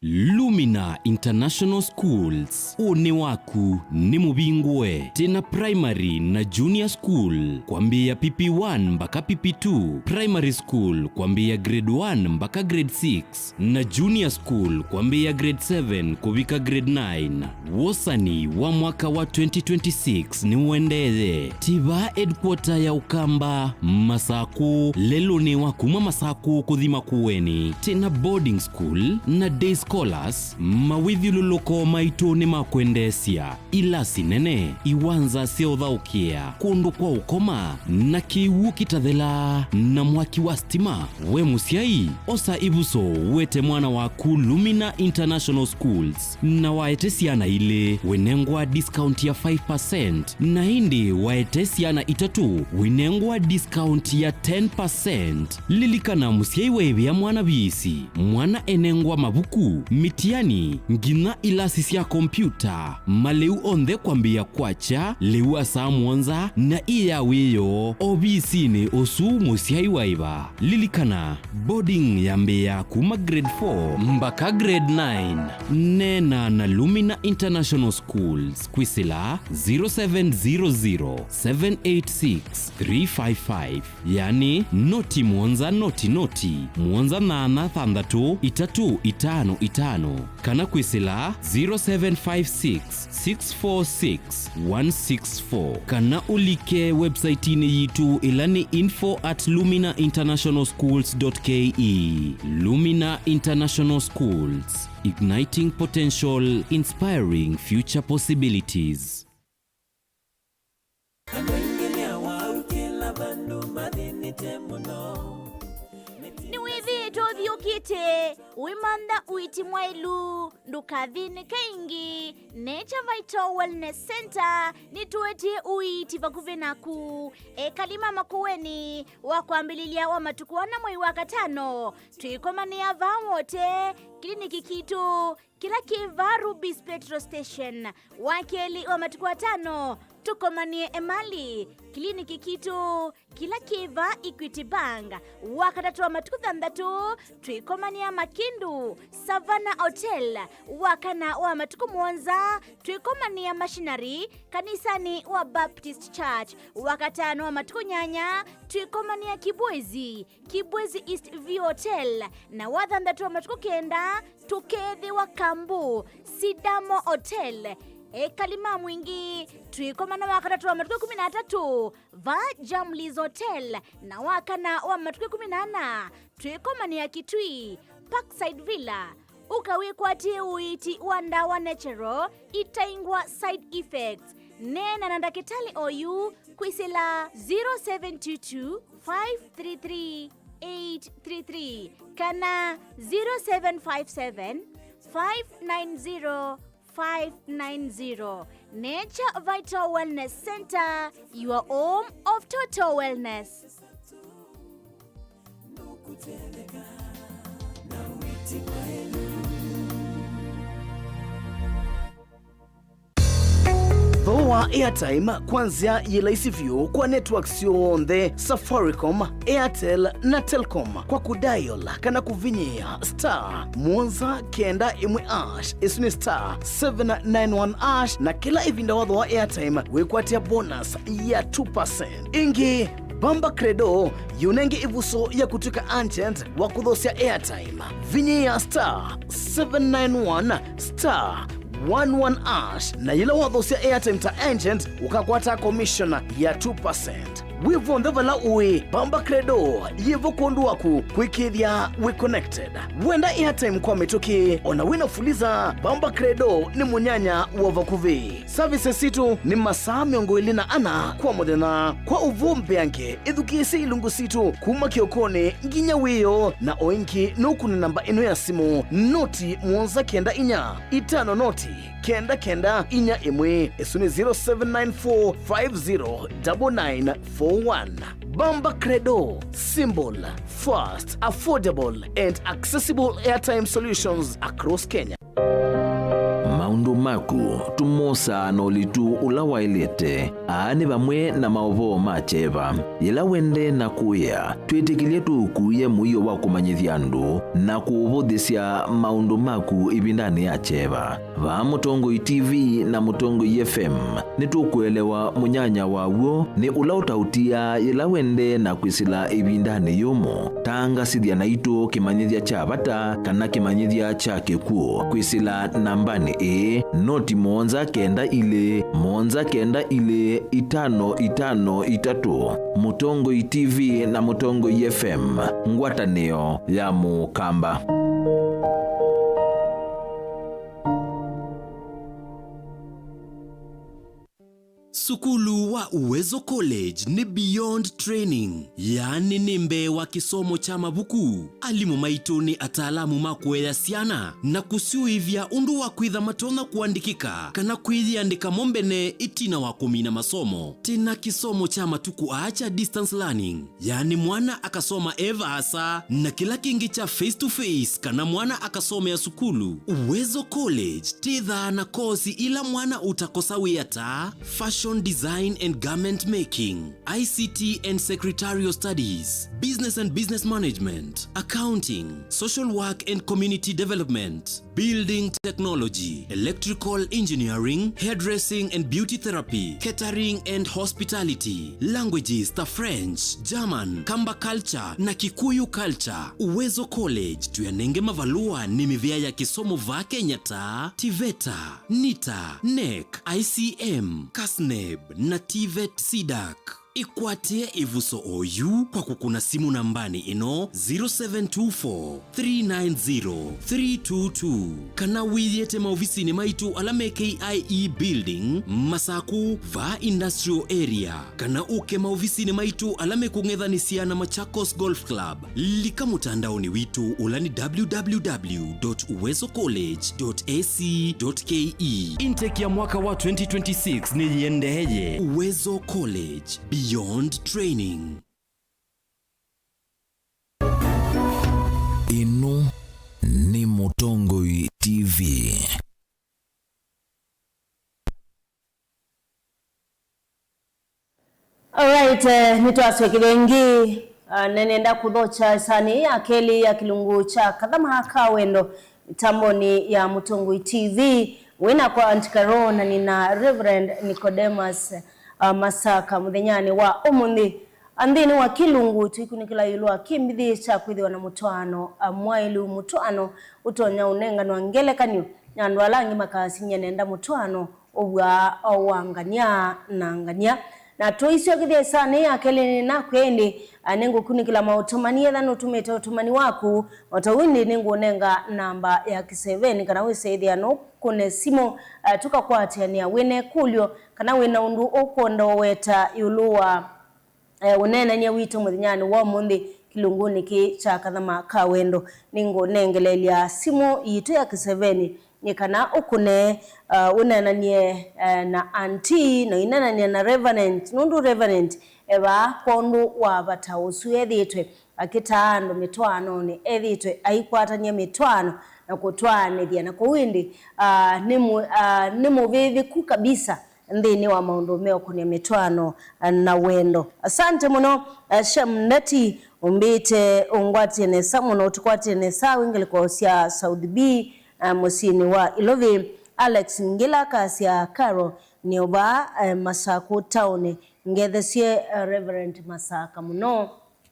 Lumina International Schools, ũnĩ waku nĩ mũvingũe. Twĩna primary na junior school kwambĩĩa P P one mbaka P P two, primary school kwambĩĩa grade one mbaka grade six, na junior school kwambĩĩa grade seven kũvika grade nine. Wosani wa mwaka wa twenty twenty-six nĩũendee. Twĩ vaa headquarter ya Ũkamba, Masakũ, lelũnĩ wa kuma Masakũ kũthi Makueni. Twĩna boarding school na day scholars Mawĩthyũlũlũko maitũ nĩ ma kwendeesya, ilasi nene, iwanza sya ũthaũkĩa, kũndũ kwa ũkoma, na kĩw'ũ kĩtathelaa, na mwaki wa sitima. We mũsyai, osa ĩvuso, wete mwana waku Lumina International Schools, na waete syana ilĩ, wĩnengwa discount ya five percent, na ĩndĩ waete syana itatũ, wĩnengwa discount ya ten percent. Lilikana, mũsyai waĩvĩa mwana viisi, mwana enengwa mavuku, mitiani, nginya ilasi sya kompyuta, malĩu onthe kwambĩĩa kwakya lĩu wa saa mũonza na ĩ ya wĩoo ovisinĩ ũsu mũsyai waĩva. Lilikana, boarding yambĩĩa kuma grade four mbaka grade nine. Neena na Lumina International Schools kwĩsĩla zero seven zero zero, seven eight six, three five five. Yani, noti mũonza noti noti, mũonza nyanya thanthatũ itatũ itano itano, kana kwĩsĩla zero seven five six, six four six, one six four, kana ũlike website-inĩ yitũ ĩla nĩ info at lumina international schools dot K E. Lumina International Schools, igniting potential, inspiring future possibilities. Andũ aingĩ nĩawaukĩla vandũ mathĩnĩte mũno. Nĩwĩthĩĩtwe ũthiũkĩte, wĩmantha ũiiti mwaĩlu, ndũkathĩnĩke ĩngĩ. Nature Vital Wellness Center nĩtũetie ũiiti vakuvĩ naku. Ekali ma Makueni, wa kwambĩlĩlya wa matukũ ana mwei wa katano, twĩkomanĩa vaa Wote, kliniki kitũ kĩla kĩ vaa Rubis Petrol Station. Wa kelĩ wa matukũ atano, tũkomanĩe Emali, kliniki kitũ kĩla kĩ vaa Equity Bank. Wa katatũ wa matukũ thanthatũ, twĩkomanĩa Makindu, Savannah Hotel. Wa kana wa matukũ mũonza, twĩkomanĩa Machinery, kanisanĩ wa Baptist Church. Wa katano wa matukũ nyanya, twĩkomanĩa Kibwezi, Kibwezi East View Hotel. Na wa thanthatũ wa matukũ kenda, tũkeethĩwa Kambu, Sidamo Hotel. Ekali ma Mwingi, twĩkomana wa katatũ wa matukũ ĩkũmi na atatũ, vaa Jamlis Hotel, na wa kana wa matukũ ĩkũmi na ana, twĩkomanĩa Kitui, Parkside Villa. Ũka wĩkwatĩe ũiiti wa ndawa natural, itaingwa side effects. Neena na ndakĩtalĩ oyu kwĩsĩla zero seven two two, five three three, eight three three kana zero seven five seven, five nine zero, five nine zero. Nature Vital Wellness Center, your home of total wellness. Thooa airtime kwa nzĩa yĩ laisi vyũ kwa networks syonthe, Safaricom, Airtel na Telcom, kwa kũdial kana kũvinyĩĩa star mũonza kenda ĩmwe hash, ĩsu nĩ star seven nine one hash, na kĩla ĩvinda wathooa airtime wĩkwatĩa bonus ya two percent. Ĩngĩ, Bamba Credo yĩũnenge ĩvuso ya kũtw'ĩka agent wa kũthoosya airtime. Vinyĩĩa star seven nine one star one one hash, na yĩla wathoosya airtime ta agent, ũkakwata commission ya two percent. Wĩ vonthe vala ũĩ, Bamba Credo yĩ vo kwondũ waku kwĩkĩĩthya wĩ connected. Wenda airtime kwa mĩtũkĩ, ona wĩna Fuliza, Bamba Credo nĩ mũnyanya wa vakuvĩ. Services sitũ nĩ masaa mĩongo ĩlĩ na ana kwa mũthenya. Kwa ũvoo mbeange, ĩthukĩĩsye ilungu sitũ kuma kĩokonĩ nginya wĩoo, na o ĩngĩ nũkũne namba ĩno ya simũ, noti mũonza kenda inya, itano noti, kenda kenda inya ĩmwe. Ĩsu nĩ zero seven nine four five zero double nine four one. Bamba Credo, simple, fast, affordable and accessible airtime solutions across Kenya. Maũndũ maku tũmosaa na ũlitu ũla waĩlĩte. Aa nĩ vamwe na maũvoo ma kyeva. Yĩla wende na kũĩa, twĩtĩkĩlye tũũkuĩe mũio wa kũmanyĩthya andũ na kũũvũthĩsya maũndũ maku ĩvindanĩ ya kyeva. Vaa Mũtongoi T V na Mũtongoi F M, nĩtũkũelewa mũnyanya waw'o nĩ ũla ũtaũtiaa yĩla wende na kwĩsĩla ĩvindanĩ yũmũ. Tangasĩthya naitũ kĩmanyĩthya kya vata kana kĩmanyĩthya kya kĩkw'ũ kwĩsĩla nambanĩ ĩĩ, noti mũonza kenda ilĩ, mũonza kenda ilĩ, itano itano itatũ. Mũtongoi T V na Mũtongoi F M, ngwatanĩo ya Mũkamba. Sukulu wa Uwezo College nĩ beyond training, yaani nĩ mbee wa kĩsomo kya mavuku. Alimũ maitũ nĩ ataalamu ma kũea syana na kũsyũĩvya ũndũ wa kwĩtha matonya kũandĩkĩka kana kwĩyĩandĩka mo mbene ĩtina wa kũmina masomo. Twĩna kĩsomo kya matukũ aa kya distance learning, yaani mwana akasoma e vaasa, na kĩla kĩngĩ kya face to face kana mwana akasomea sukulu. Uwezo College twĩthaa na kosi ila mwana ũtakosa wĩa ta fashion design and garment making, I C T and secretarial studies, business and business management, accounting, social work and community development, building technology, electrical engineering, hairdressing and beauty therapy, catering and hospitality, languages ta French, German, Kamba culture na Kikuyu culture. Uwezo College tũyanenge mavalũa nĩ mĩvĩa ya kĩsomo vaa Kenya ta TVETA, NITA, NEC, I C M, CASNEB na TVET CDAC. Ĩkwatĩe ĩvuso oyu kwa kũkũna simũ nambanĩ ĩno, zero seven two four, three nine zero, three two two, kana wĩyĩte maovisinĩ maitũ ala me K I E Building, Masaku, vaa Industrial Area, kana ũke maovisinĩ maitũ ala mekũng'ethanĩsya na Machakos Golf Club. Lika mũtandaonĩ witũ ũla nĩ W W W dot uwezo college dot A C dot K E. Intake ya mwaka wa twenty twenty-six nĩyĩendeeye. Uwezo College, beyond training. Ĩno nĩ Mũtongoi T V. Alright, eh, nĩtwasyokeie ĩngĩ. Ah, na nenda kũthokya ĩsanĩ ya kelĩ ya kĩlungu kya Kathama ka Wendo mĩtambonĩ ya Mũtongoi T V. Wĩnakwa Auntie Carol na nĩna Reverend Nicodemus, ah, Masaka mũthenyanĩ wa ũmũnthĩ. Ah, nthĩnĩ wa kĩlungu tũikunĩkĩla ĩũlũ wa kĩmbithĩ kya kwĩthĩwa na mũtwaano, ah, mwaĩlu, mũtwaano ũtonya ũnenganwa ngelekany'o na andũ ala angĩ makasinyia nenda mũtwaano ũvw'aa o wa ngania na ngania. Na tũisyokethya ĩsanĩ ya kelĩ nĩnakwĩa ĩndĩ, ah, nĩngũkunĩkĩla maũtũmani, etha nũtũmĩte ũtũmani waku, o ta ũu ĩndĩ nĩngũnenga namba ya kĩseveni kana wĩse ĩthĩa nũkũne simũ, ah, tũkakwatĩanĩa wĩna ĩkũlyo kana wĩna ũndũ ũkwenda ũweta ĩũlũ wa eh, ũneenany'a witũ mũthenyanĩ wa ũmũnthĩ kĩlungunĩ kĩĩ kya Kathama ka Wendo. Nĩngũnengeleelya simũ yitũ ya kĩseveni nĩ kana ũkũne, eh, ũneenany'e, eh, na auntie, na ũineenany'a na Reverend, nũndũ Reverend e vaa kwa ũndũ wa vata ũsu ethĩĩtwe akĩtaa andũ mĩtwaanonĩ, ethĩĩtwe aikwatany'a mĩtwaano na kũtwaanĩthya, na kwoou ĩndĩ, ah, nĩ mũ-, ah, nĩ mũvĩvĩku kabisa nthĩnĩ wa maũndũ meũkũnĩa mĩtwaano, ah, na wendo. Asante mũno, ah, Shem Ndeti, ũmbĩte ũngwatie nesa mũno, ũtũkwatie nesa wĩ ngeleko sya South B, ah, mũsyĩnĩ wa Ilovi. Alex Ngila kasya Karo nĩ ũvaa, eh, Masaku taũnĩ. Ngethesye, eh, Reverend Masaka mũno.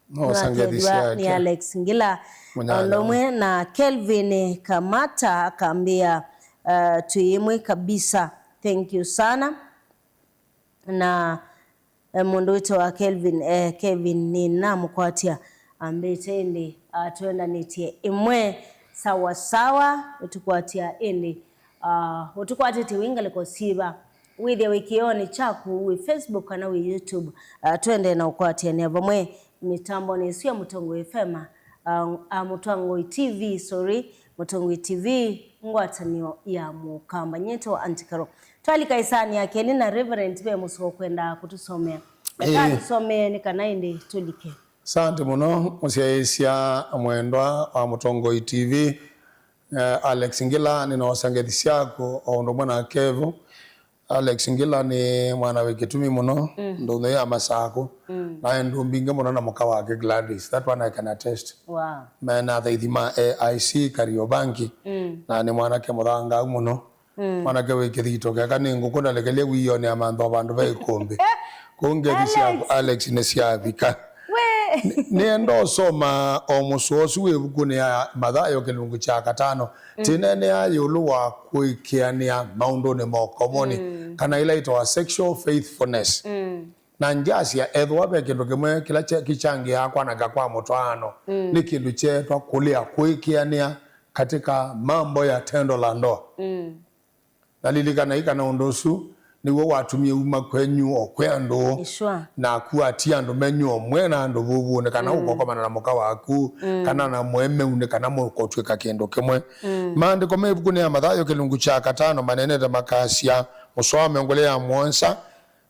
No, ngatethw'a nĩ Alex Ngila, mũnyanya ũndũ ũmwe na Kelvin Kamata akambĩa, uh, twĩ ĩmwe kabisa. Thank you sana. Na, eh, mũndũ wĩtawa Kelvin, eh, Kevin nĩnamũkwatya ambĩte ĩndĩ, uh, twendanĩtye ĩmwe sawa sawa, ũtũkwatya ĩndĩ, uh, ũtũkwatĩtye wĩ ngalĩko syĩva? Wĩthĩe wĩ kĩonĩ kyaku wĩ Facebook kana wĩ YouTube. Ah, twendee na ũkwatĩanĩa vamwe mĩtambonĩ ĩsu ya Mũtongoi F M, ah, ah, Mũtongoi T V, sorry, Mũtongoi T V, ngwatanĩo ya Mũkamba. Nyĩtawa Auntie Carol. Twalika ĩsanĩ ya kelĩ na Reverend ve mũsoa ũkwenda kũtũsomea. Eka, ĩĩ, tũsomee nĩ kana ĩndĩ tũlike. Asante mũno, mũsyaĩĩsya mwendwa wa Mũtongoi T V. Eh, Alex Ngila, nĩnoosa ngethi syaku o ũndũ ũmwe na Kevo. Alex Ngila nĩ mwana wĩ kĩtumi mũno, mm, ndũnyũ ya Masaku. Mm. Na e ndũ mbingĩ mũno na mũka wake Gladys. That one I can attest. Wow. Mena athaithi ma A I C Kariobangi. Mm. Na nĩ mwanake mũthangau mũno. Mm. Mwanake wĩ kĩthito keka nĩ ngũkũ ndalekelye wĩyonea mantho vandũ ve ĩkũmbĩ. Kũu ngethi syaku, Alex, nĩsyavika. We. Nĩ-, nĩenda ũsoma o mũsoa ũsu wĩ ĩvukunĩ ya Mathayo kĩlungu kya katano. Mm. Tĩneenea ĩũlũ wa kũĩkĩanĩa maũndũnĩ ma ũkomonĩ, mm, kana ĩla ĩtawa sexual faithfulness. Mm. Na ndyasya, ethĩwa ve kĩndũ kĩmwe kĩla kya-, kĩkyangĩaa kwananga kwa mũtwaano, mm, nĩ kĩndũ kyeetwa kũlea kũĩkĩanĩa katika mambo ya tendo la ndoa. Mm. Na lilikanai kana ũndũ ũsu nĩw'o watumie uma kwenyu o kwĩ andũ, Ĩswa. naku atia andũ menyu omwe na andũ vuvunĩ, kana Mm. ũkokomana na mũka waku, Mm. kana na mũemeunĩ, kana mũkotw'ĩka kĩndũ kĩmwe. Mm. Maandĩko me ĩvukunĩ ya Mathayo kĩlungu kya katano maneenete makasya, mũsoa wa mĩongo ĩlĩ ya mũonza,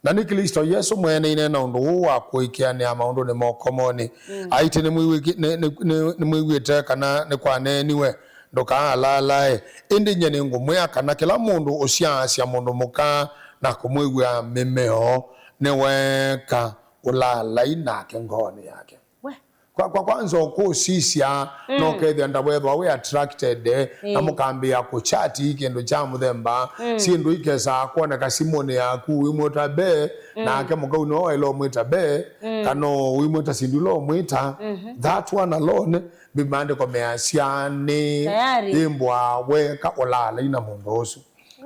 na nĩ Klĩsto Yesũ mwene ĩneena ũndũ ũũ wa kũĩkĩanĩa maũndũnĩ ma ũkomonĩ. Mm. Aitĩ nĩmwĩw'ĩki-, nĩ, nĩ, nĩ, nĩmwĩw'ĩte kana nĩkwaneeniwe, ndũkaalaalae. Ĩndĩ nyie nĩngũmwĩa kana kĩla mũndũ ũsyaasya mũndũ mũka na kũmwĩw'a mĩmeo, nĩweeka ũlaalai nake ngoonĩ yake. We. Kwa, kwa kwanza ũkũsisya, Mm. no kethĩa ndawethwa wĩ attracted, na Ĩĩ. mũkambĩĩa kũchati kĩndũ kya mũthemba, Mm. syĩndũ ikesaa kwoneka simũnĩ yaku, wĩmwĩta be, Mm. nake mũkau nĩwe waĩle ũmwĩta be, Mm. kana wĩmwĩta syĩndũ ila ũmwĩta. Mhm. That one alone, maandĩko measya nĩ Tayari. yĩmbwa weka ũlaalai na mũndũ ũsu.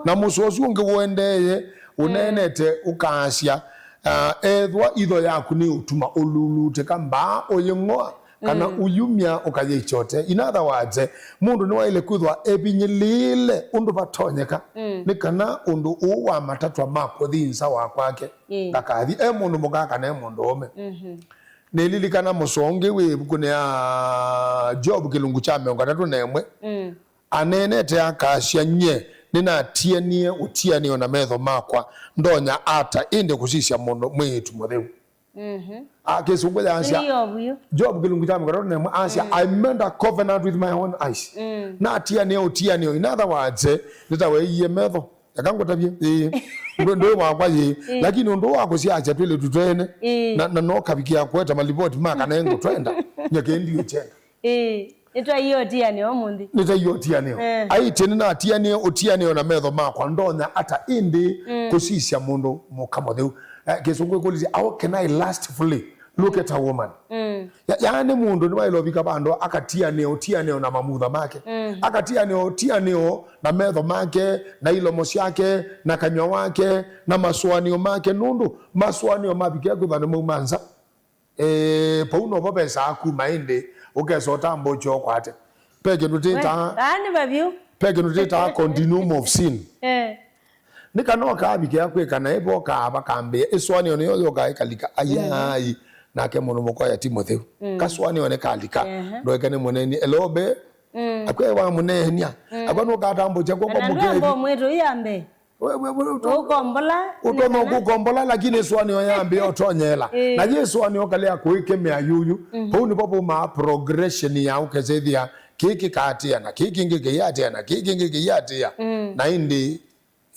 Na mũsoa ũsu ũngĩ ũendeeye ũneenete ũkaasya, ah, ethwa itho yaku nĩũtuma ũlulutĩka, mbaa ũyĩng'oa, kana Mm. ũyumya ũkayĩkyote. In other words, mũndũ nĩwaĩle kwĩthwa evinyĩlĩĩle ũndũ vatonyeka, Mm. nĩ kana ũndũ ũũ wa matatwa ma kũthi nza wa kwake Ĩĩ. ndakathi e mũndũ mũka kana e mũndũ ũme. Mhm. Nĩlilikana mũsoa ũngĩ wĩ ĩvukunĩ ya Job kĩlungu kya mĩongo ĩtatũ na ĩmwe. Mm. Aneenete akasya, nyie nĩnatianie ũtianĩo na metho makwa, ndonya ata ĩndĩ kũsisya mũndũ mwĩĩtu mũtheu? Mhm. A, Kĩsũngũ yaasya, Nĩ Yovu yu. Job kĩlungu kya mĩongo ĩtatũ na ĩmwe asya, Mm. I made a covenant with my own eyes. Mm. Natianĩa ũtianĩo. In other words, nĩtaweie metho. Eka ngũtavye, ĩĩ. Ndũ-, ndũĩ wakwa, ĩĩ. Ĩĩ. Lakini ũndũ wa kũsyasya twĩlĩtu twene, Ĩĩ. na, na no kavikĩa kũeta malipoti ma kana ngũtwenda, nyake ndiũkyenda. Ĩĩ, nĩtwaiie ũtianĩo ũmũnthĩ. Nĩtaiie ũtianĩo. Eh. Aitĩ nĩnatianie ũtianĩo na metho makwa, ndonya ata ĩndĩ Mm. kũsisya mũndũ mũka mũtheu? Eh, Kĩsũngũ ĩkũlĩsya, how can I lustfully look at a woman? Mm. Ya-, yaani mũndũ nĩwaĩle ũvika vandũ akatianĩa ũtianĩo na mamutha make. Mm. Akatianĩa ũtianĩo na metho make, na ilomo syake, na kanyw'a wake, na masũanĩo make, nũndũ masũanĩo mavikĩa kwĩthwa nĩmauma nza. Eh, vau novo vesaa kuma ĩndĩ, ũkesa ũtambũkya ũkwate. Ve kĩndũ We, tĩtaa, aa nĩ vavyu. Ve kĩndũ tĩtaa continuum of sin. Eh. Nĩ kana ũkavikĩa kwĩka naĩ vokaa vakambĩĩa. Ĩsũanĩo nĩyo yokaa ĩkalika. Ayai, nake mũndũ mũkoya ti mũtheu. Mm. Kasũanĩo nĩkalika. Ehe. Ndoeka nĩ mũneni. Hello, be. Mm. Akwĩ wa mũneenia. Mm. Akwa nũkatambũkya kw'oko. Kana mũkeli. Ndwamba mwĩtũ ya mbee. We, we, we, ũto-, Ũkombola, ũtonya nĩ kana kũkombola, lakini ĩsũanĩo yambĩĩa ũtonyela. Ĩĩ. Na yĩ ĩsũanĩo kalea kũĩkemea yuyu. Mhm. Vau nĩvo vaumaa progression ya ũkesethĩa kĩĩ kĩkaatĩa, na kĩĩ kĩngĩ kĩiatĩa, na kĩĩ kĩngĩ kĩiatĩa. Mm. Na ĩndĩ,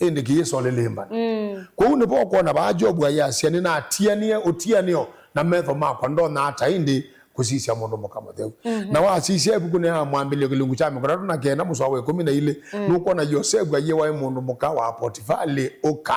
ĩndĩ kĩyĩsolelĩmbana. Mm. Kwoou nĩvo ũkwona vaa Job ayasya, nĩnatianie ũtianĩo na metho makwa, ndonya ata ĩndĩ kũsisya mũndũ mũka mũtheu. Mhm. Na wasisya ĩvukunĩ ya Mwambĩlĩlyo kĩlungu kya mĩongo ĩtatũ na kenda mũsoa wa ĩkũmi na ilĩ, Mm. nũkwona Yosevu ayĩwa ĩ mũndũ mũka wa Potivalĩ ũka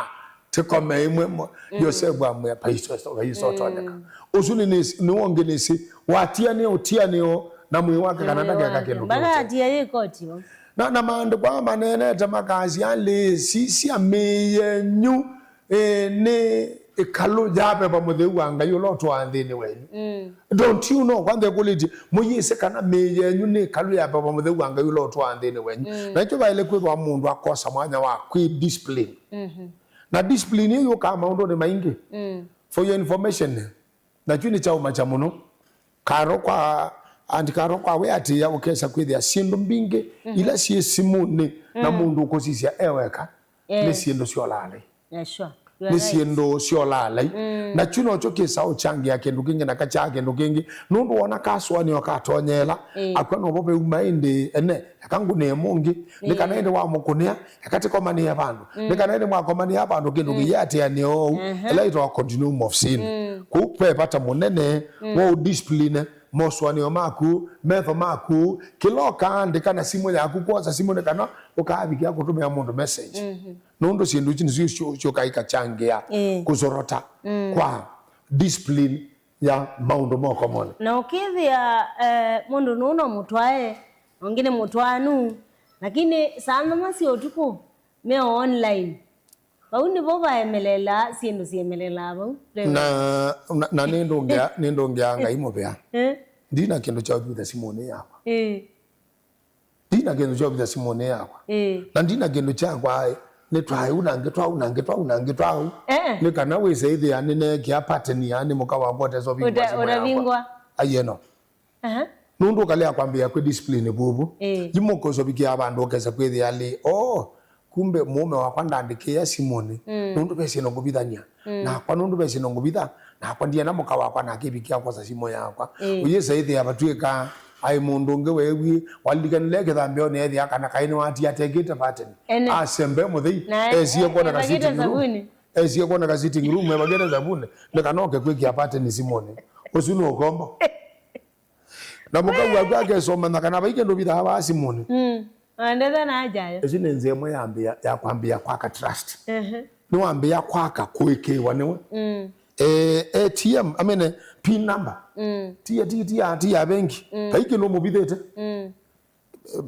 tĩkome ĩmwe mo-, Mm. Yosevu amwĩa, "Vaiso-, vaisotonyeka." Mm. Ũsu nĩ, nĩ, nĩw'o ũngĩ nĩsĩ watianĩa ũtianĩo na mwĩĩ wake kana ndakeka kĩndũ. Mpaka kĩũseo. Atia yĩ koti yo. Na, na maandĩko aa maneenete makasya, lĩĩsisya mĩĩ yenyu, ĩ, nĩ ĩkalũ ya Veva Mũtheu wa Ngai ũla ũtũaa nthĩnĩ wenyu. Mm. Don't you know? Kwanza ĩkũlĩtye, mũyĩsĩ kana mĩĩ yenyu nĩ ĩkalũ ya Veva Mũtheu wa Ngai ũla ũtũaa nthĩnĩ wenyu. Mm. Na nĩkyo vaĩle kwĩthwa mũndũ akosa mwanya wa kwĩ discipline. Mhm. Na discipline ĩyo yũkaa maũndũnĩ maingĩ. Mm. For your information, na kyu nĩ kyaũmakya mũno. Karo kwa, and karo kwa wĩatĩĩa ũkesa kwĩthĩa syĩndũ mbingĩ Mhm. ila syĩ simũnĩ na Mm. mũndũ ũkũsisya e weka, Eh. nĩ syĩndũ sya ũlaalai. Yeah, sure. You are Nĩ right. syĩndũ sya ũlaalai. Mm. Na kyu nokyo kĩsaa ũkyangĩa kĩndũ kĩngĩ na kakyaa kĩndũ kĩngĩ. Nũndũ wona kasũanĩo katonyeela, Eh. akw'a novo veuma ĩndĩ ene, eka ngũnĩe mũngĩ, nĩ kana Ĩĩ. ĩndĩ wamũkũnĩa, eka tĩkomanĩe vandũ. Mm. Nĩ kana ĩndĩ mwakomanĩa vandũ kĩndũ Mm. kĩiatĩanĩa ũu, Ehe. ĩla ĩtawa continuum of sin. Mm. Kũu ve vata mũnene Mm. wa ũdiscipline mosũanĩo maku, metho maku, kĩla ũkaandĩka na simũ yaku, kwosa simũ nĩ kana ũkaavikĩa kũtũmĩa mũndũ message. Mhm. Nũndũ syĩndũ ici nĩsyo syo-, syoka ikakyangĩa Ĩĩ. kũsorota Mm. kwa discipline ya maũndũ ma ũkomonĩ. Na ũkĩthĩa, eh, mũndũ nũũ no mũtwae, ũngĩ nĩ mũtwaanu, lakini saa nyanya sya ũtukũ me o online. Vau nĩvo vaemelelaa, syĩndũ syemelelaa vau. Na, na, na nĩndũngĩa-, nĩndũngĩaa Ngai mũvea. Eh? Ndina kĩndũ kya ũvitha simũnĩ yakwa. Eh. Ndina kĩndũ kya ũvitha simũnĩ yakwa. Eh. Na ndina kĩndũ kyakwa nĩtwae ũu na ngĩtwaa ũu na ngĩtwaa ũu na ngĩtwaa ũu. Eh. Nĩ kana wĩse ĩthĩa nĩneekĩa pattern, yaani mũka wakwa ũtesa ũvingũa simũ yakwa. Ũtavingwa. Aiye no. Aha. Nũndũ ũkalea kwambĩĩa kwĩ discipline vuvu. Ĩĩ. Yu mũkosa ũvikĩa vandũ ũkesa kwĩthĩa lĩ, oh, kumbe mũũme wakwa ndandĩkĩĩa simũnĩ. Mm. Nũndũ ve syĩndũ ngũvithany'a. Mm. Nakwa nũndũ ve syĩndũ ngũvitha, nakwa ndienda mũka wakwa nake ĩvikĩa kwosa simũ yakwa. Ĩĩ. Ũyĩsa ĩthĩa vatw'ĩka aĩ mũndũ ũngĩ weewie, walilikanile kĩthambĩonĩ ethĩa kana kaĩ nĩwatia atekĩte pattern. Ene. Asembe mũthei, na e-, esie e-, kwona ka evakĩte sitting room. Savuni. Esie kwona ka sitting room, evakĩte savuni. Nĩ kana oke kwĩkĩa pattern simũnĩ. Ũsu nĩ ũkombo. Na mũka waku akesomana kana vai kĩndũ vithaa vaa simũnĩ. Mm. Aendete na ajayo. Ĩsu nĩ nzĩa ĩmwe ya mbĩa, ya kwambĩĩa kwaka trust. Ehe. Nĩwambĩĩa kwaka kũĩkĩĩwa nĩwe. Mm. Eh, A T M, I mean, eh, pin number. Mm. Ti ya, ti, ti ya, ti ya bengi. Mm. Vai kĩndũ ũmũvithĩte. Mm.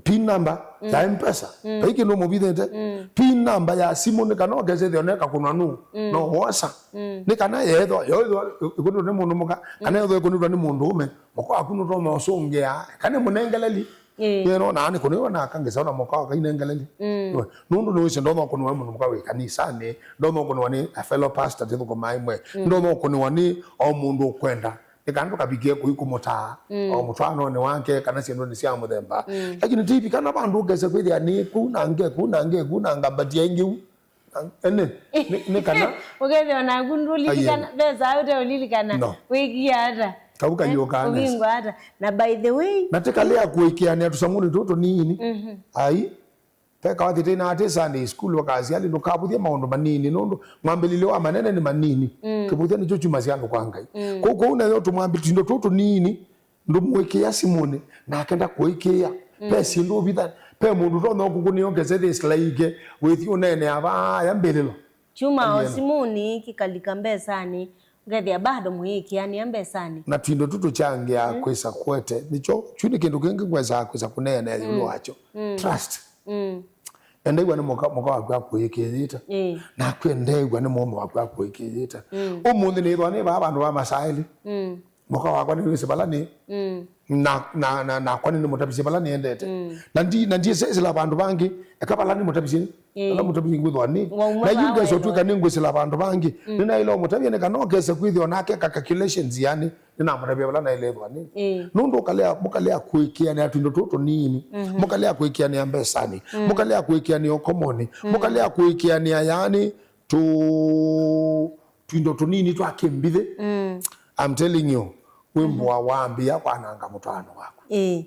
Pin number ya M-Pesa. Mm. Vai kĩndũ ũmũvithĩte. Mm. Pin number ya simũ nĩ kana ũkesethĩa neka kũnwa nũ. Mm. No wosa. Mm. Nĩ kana yethwa, yethwa ĩkũnĩtwe nĩ mũndũ mũka, kana yethwa ĩkũnĩtwe nĩ mũndũ ũme. Mũka waku nũtonya ũsũngĩa, kana mũnengeleli. Ĩĩ. Nĩno na nĩ kũnĩwa na kangesa na mũka wa kainengeleli. Mm. Nũndũ nĩwĩsĩ ndonya kũnĩwa mũndũ mũka wĩ kanisanĩ, ndonya kũnĩwa nĩ a fellow pastor tithũkũmaa ĩmwe. Mm. Ndonya kũnĩwa nĩ o mũndũ ũkwenda. Nĩ kana ndũkavikie kũi kũmũtaa, mm, o mũtwaanonĩ wake, kana syĩndũnĩ sya mũthemba. Mm. Lakini tivi kana vandũ ũkesa kwĩthĩa nĩ kũu na nge, kũu na nge, kũu na ngambatia ĩngĩ u. Ene, nĩ, nĩ kana ũkethĩwa naku ndũlilikana, aiye, ve saa ũteũlilikana. No. Wĩkie ata? Kau kayũkaa nesa. Ũvingwa ata? Na by the way, na tĩkalea kũĩkĩanĩa tũsamũnĩ tũtũ tũnini. Mhm. Ai, tekawa thĩtĩ na atĩ Sunday school wakasya alĩ ndũkavũthye maũndũ manini, nũndũ mwambĩlĩlyo wa manene nĩ manini. Mm. Kĩvũthya nĩkyo kyuma sya andũ kwa Ngai. Mm. Kũu, kũu nayo tũmwambĩ tũindo tũtũ tũnini, ndũmũĩkĩĩa simũnĩ, nake ndakũĩkĩĩa. Mm. Ve syĩndũ ũvitha, ve mũndũ ũtonya ũkũkũnĩa ũkesethĩa silaike, wĩthi ũneenea vaya mbĩlĩlo. Kyuma o simũnĩ, kĩkalika mbesanĩ, ũkethĩa bado mũyĩkĩanĩa mbesanĩ. Na tũindo tũtũ kyangĩa, mm, kwĩsa kwete, nĩkyo, kyu nĩ kĩndũ kĩngĩ ngwesa kwĩsa kũneenea ĩũlũ, mm, wakyo. Mm. Trust. Mm. Endeew'a nĩ mũka, mũka waku akũĩkĩĩte. Ĩĩ. Naku endeew'a nĩ mũũme waku akũĩkĩĩte. Mm. Ũmũnthĩ nĩĩthwa nĩ vaa vandũ va masaa elĩ. Mm. Mũka wakwa nĩwĩsĩ vala nĩ. Mm. Na, na, na, nakwa nĩnĩmũtavisye vala nĩendete. Mm. Na ndi, na ndiĩsĩla vandũ vangĩ, eka vala nĩmũtavisye. Ĩĩ. Vala mũtavisye ngwĩthwa nĩ. Wauma na yu vaa ngesa wethwa ũtw'ĩka nĩngwĩsĩla vandũ vangĩ. Mm. Nĩnaĩle ũmũtavya nĩ kana ũkesa kwĩthĩwa nake ka calculation yani. Nĩnamũtavya vala naĩle ĩthwa nĩ. Ĩĩ. Nũndũ ũkalea, mũkalea kũĩkĩanĩa tũindo tũtũ tũnini. Mhm. Mũkalea kũĩkĩanĩa mbesanĩ. Mm. Mũkalea kũĩkĩanĩa ũkomonĩ. Mm. Mũkalea kũĩkĩanĩa yani tũ, tũindo tũnini twa kĩmbithĩ. Mm. I'm telling you, wĩ mbũa wambĩĩa kwananga mũtwaano waku. Ĩĩ.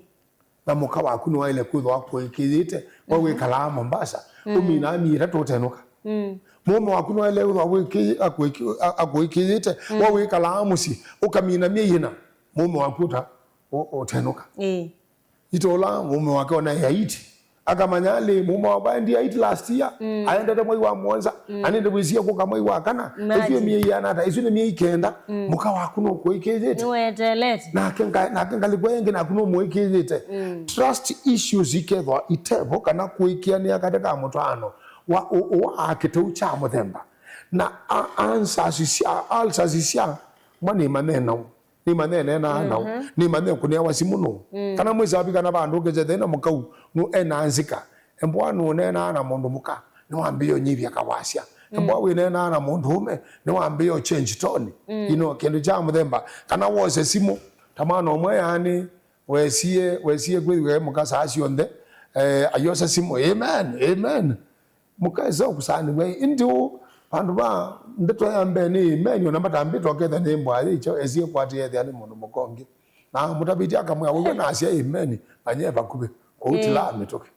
Na mũka waku nĩwaĩle kwĩthwa akũĩkĩĩte. We wĩkalaa Mombasa, ũminaa myei ĩtatũ ũtenũka. Mm. Mũũme waku nĩwaĩle kwĩthwa wĩkĩ-, akũĩkĩ-, a-, akũĩkĩĩte. Mm. We wĩkalaa mũsyĩ, ũkamina myei ĩna, mũũme waku ũta-, ũ-, ũtenũka. Ĩĩ. Itola mũũme wake ona e Haiti. Akamanya alĩ, mũũme wakwa endi Haiti last year, mm, aendete mwei wa mũonza, mm, na nĩndĩwĩsie kũka mwei wa kana. Imagine. Ĩsu nĩ myei ĩana ata? Ĩsu nĩ myei kenda. Mm. Mũka waku nũkũĩkĩĩte. Nĩweteelete. Nake nga-, nake ngalĩko ĩngĩ naku nũmũĩkĩĩte. Mm. Trust issues ikethwa itevo kana kũĩkĩanĩa katĩ ka mũtwaano wa ũ-, ũaa kĩteu kya mũthemba. Na a-, answers sya, answers sya mwa nĩmanyena. Nĩmanye neenaa nau. Mhm. Nĩmanye kũnewa simũ nũũ. Mm. Kana mwĩsavi kana vandũ ũkĩte thĩna mũkau, nũ ena nzika. Embwa nũneenaa na mũndũ mũka, nĩwambĩĩa ũnyivya kawasya. Mm. Embwa wĩneenaa na mũndũ ũme, nĩwambĩĩa ũchange tone. Mm. You know, kĩndũ kya mũthemba. Kana wose simũ, ta mwana ũmwe yani, wesie, wesie kwĩthĩwa e mũka saa syonthe, eh, ayosa simũ, "Amen, amen." Mũkaesa ũkusanĩw'a ĩndĩ ũũ, vandũ va ndeto ya mbee nĩ amen, ona matambĩte ũkethĩa nĩ mbwaĩ ĩkyo, esie kwatĩ ethĩa nĩ mũndũ mũka ũngĩ. Na mũtavĩtye akamwĩa, "Wĩw'a nasya amen, manye vakuvĩ." Kwoou, ĩĩ, tilaa mĩtũkĩ.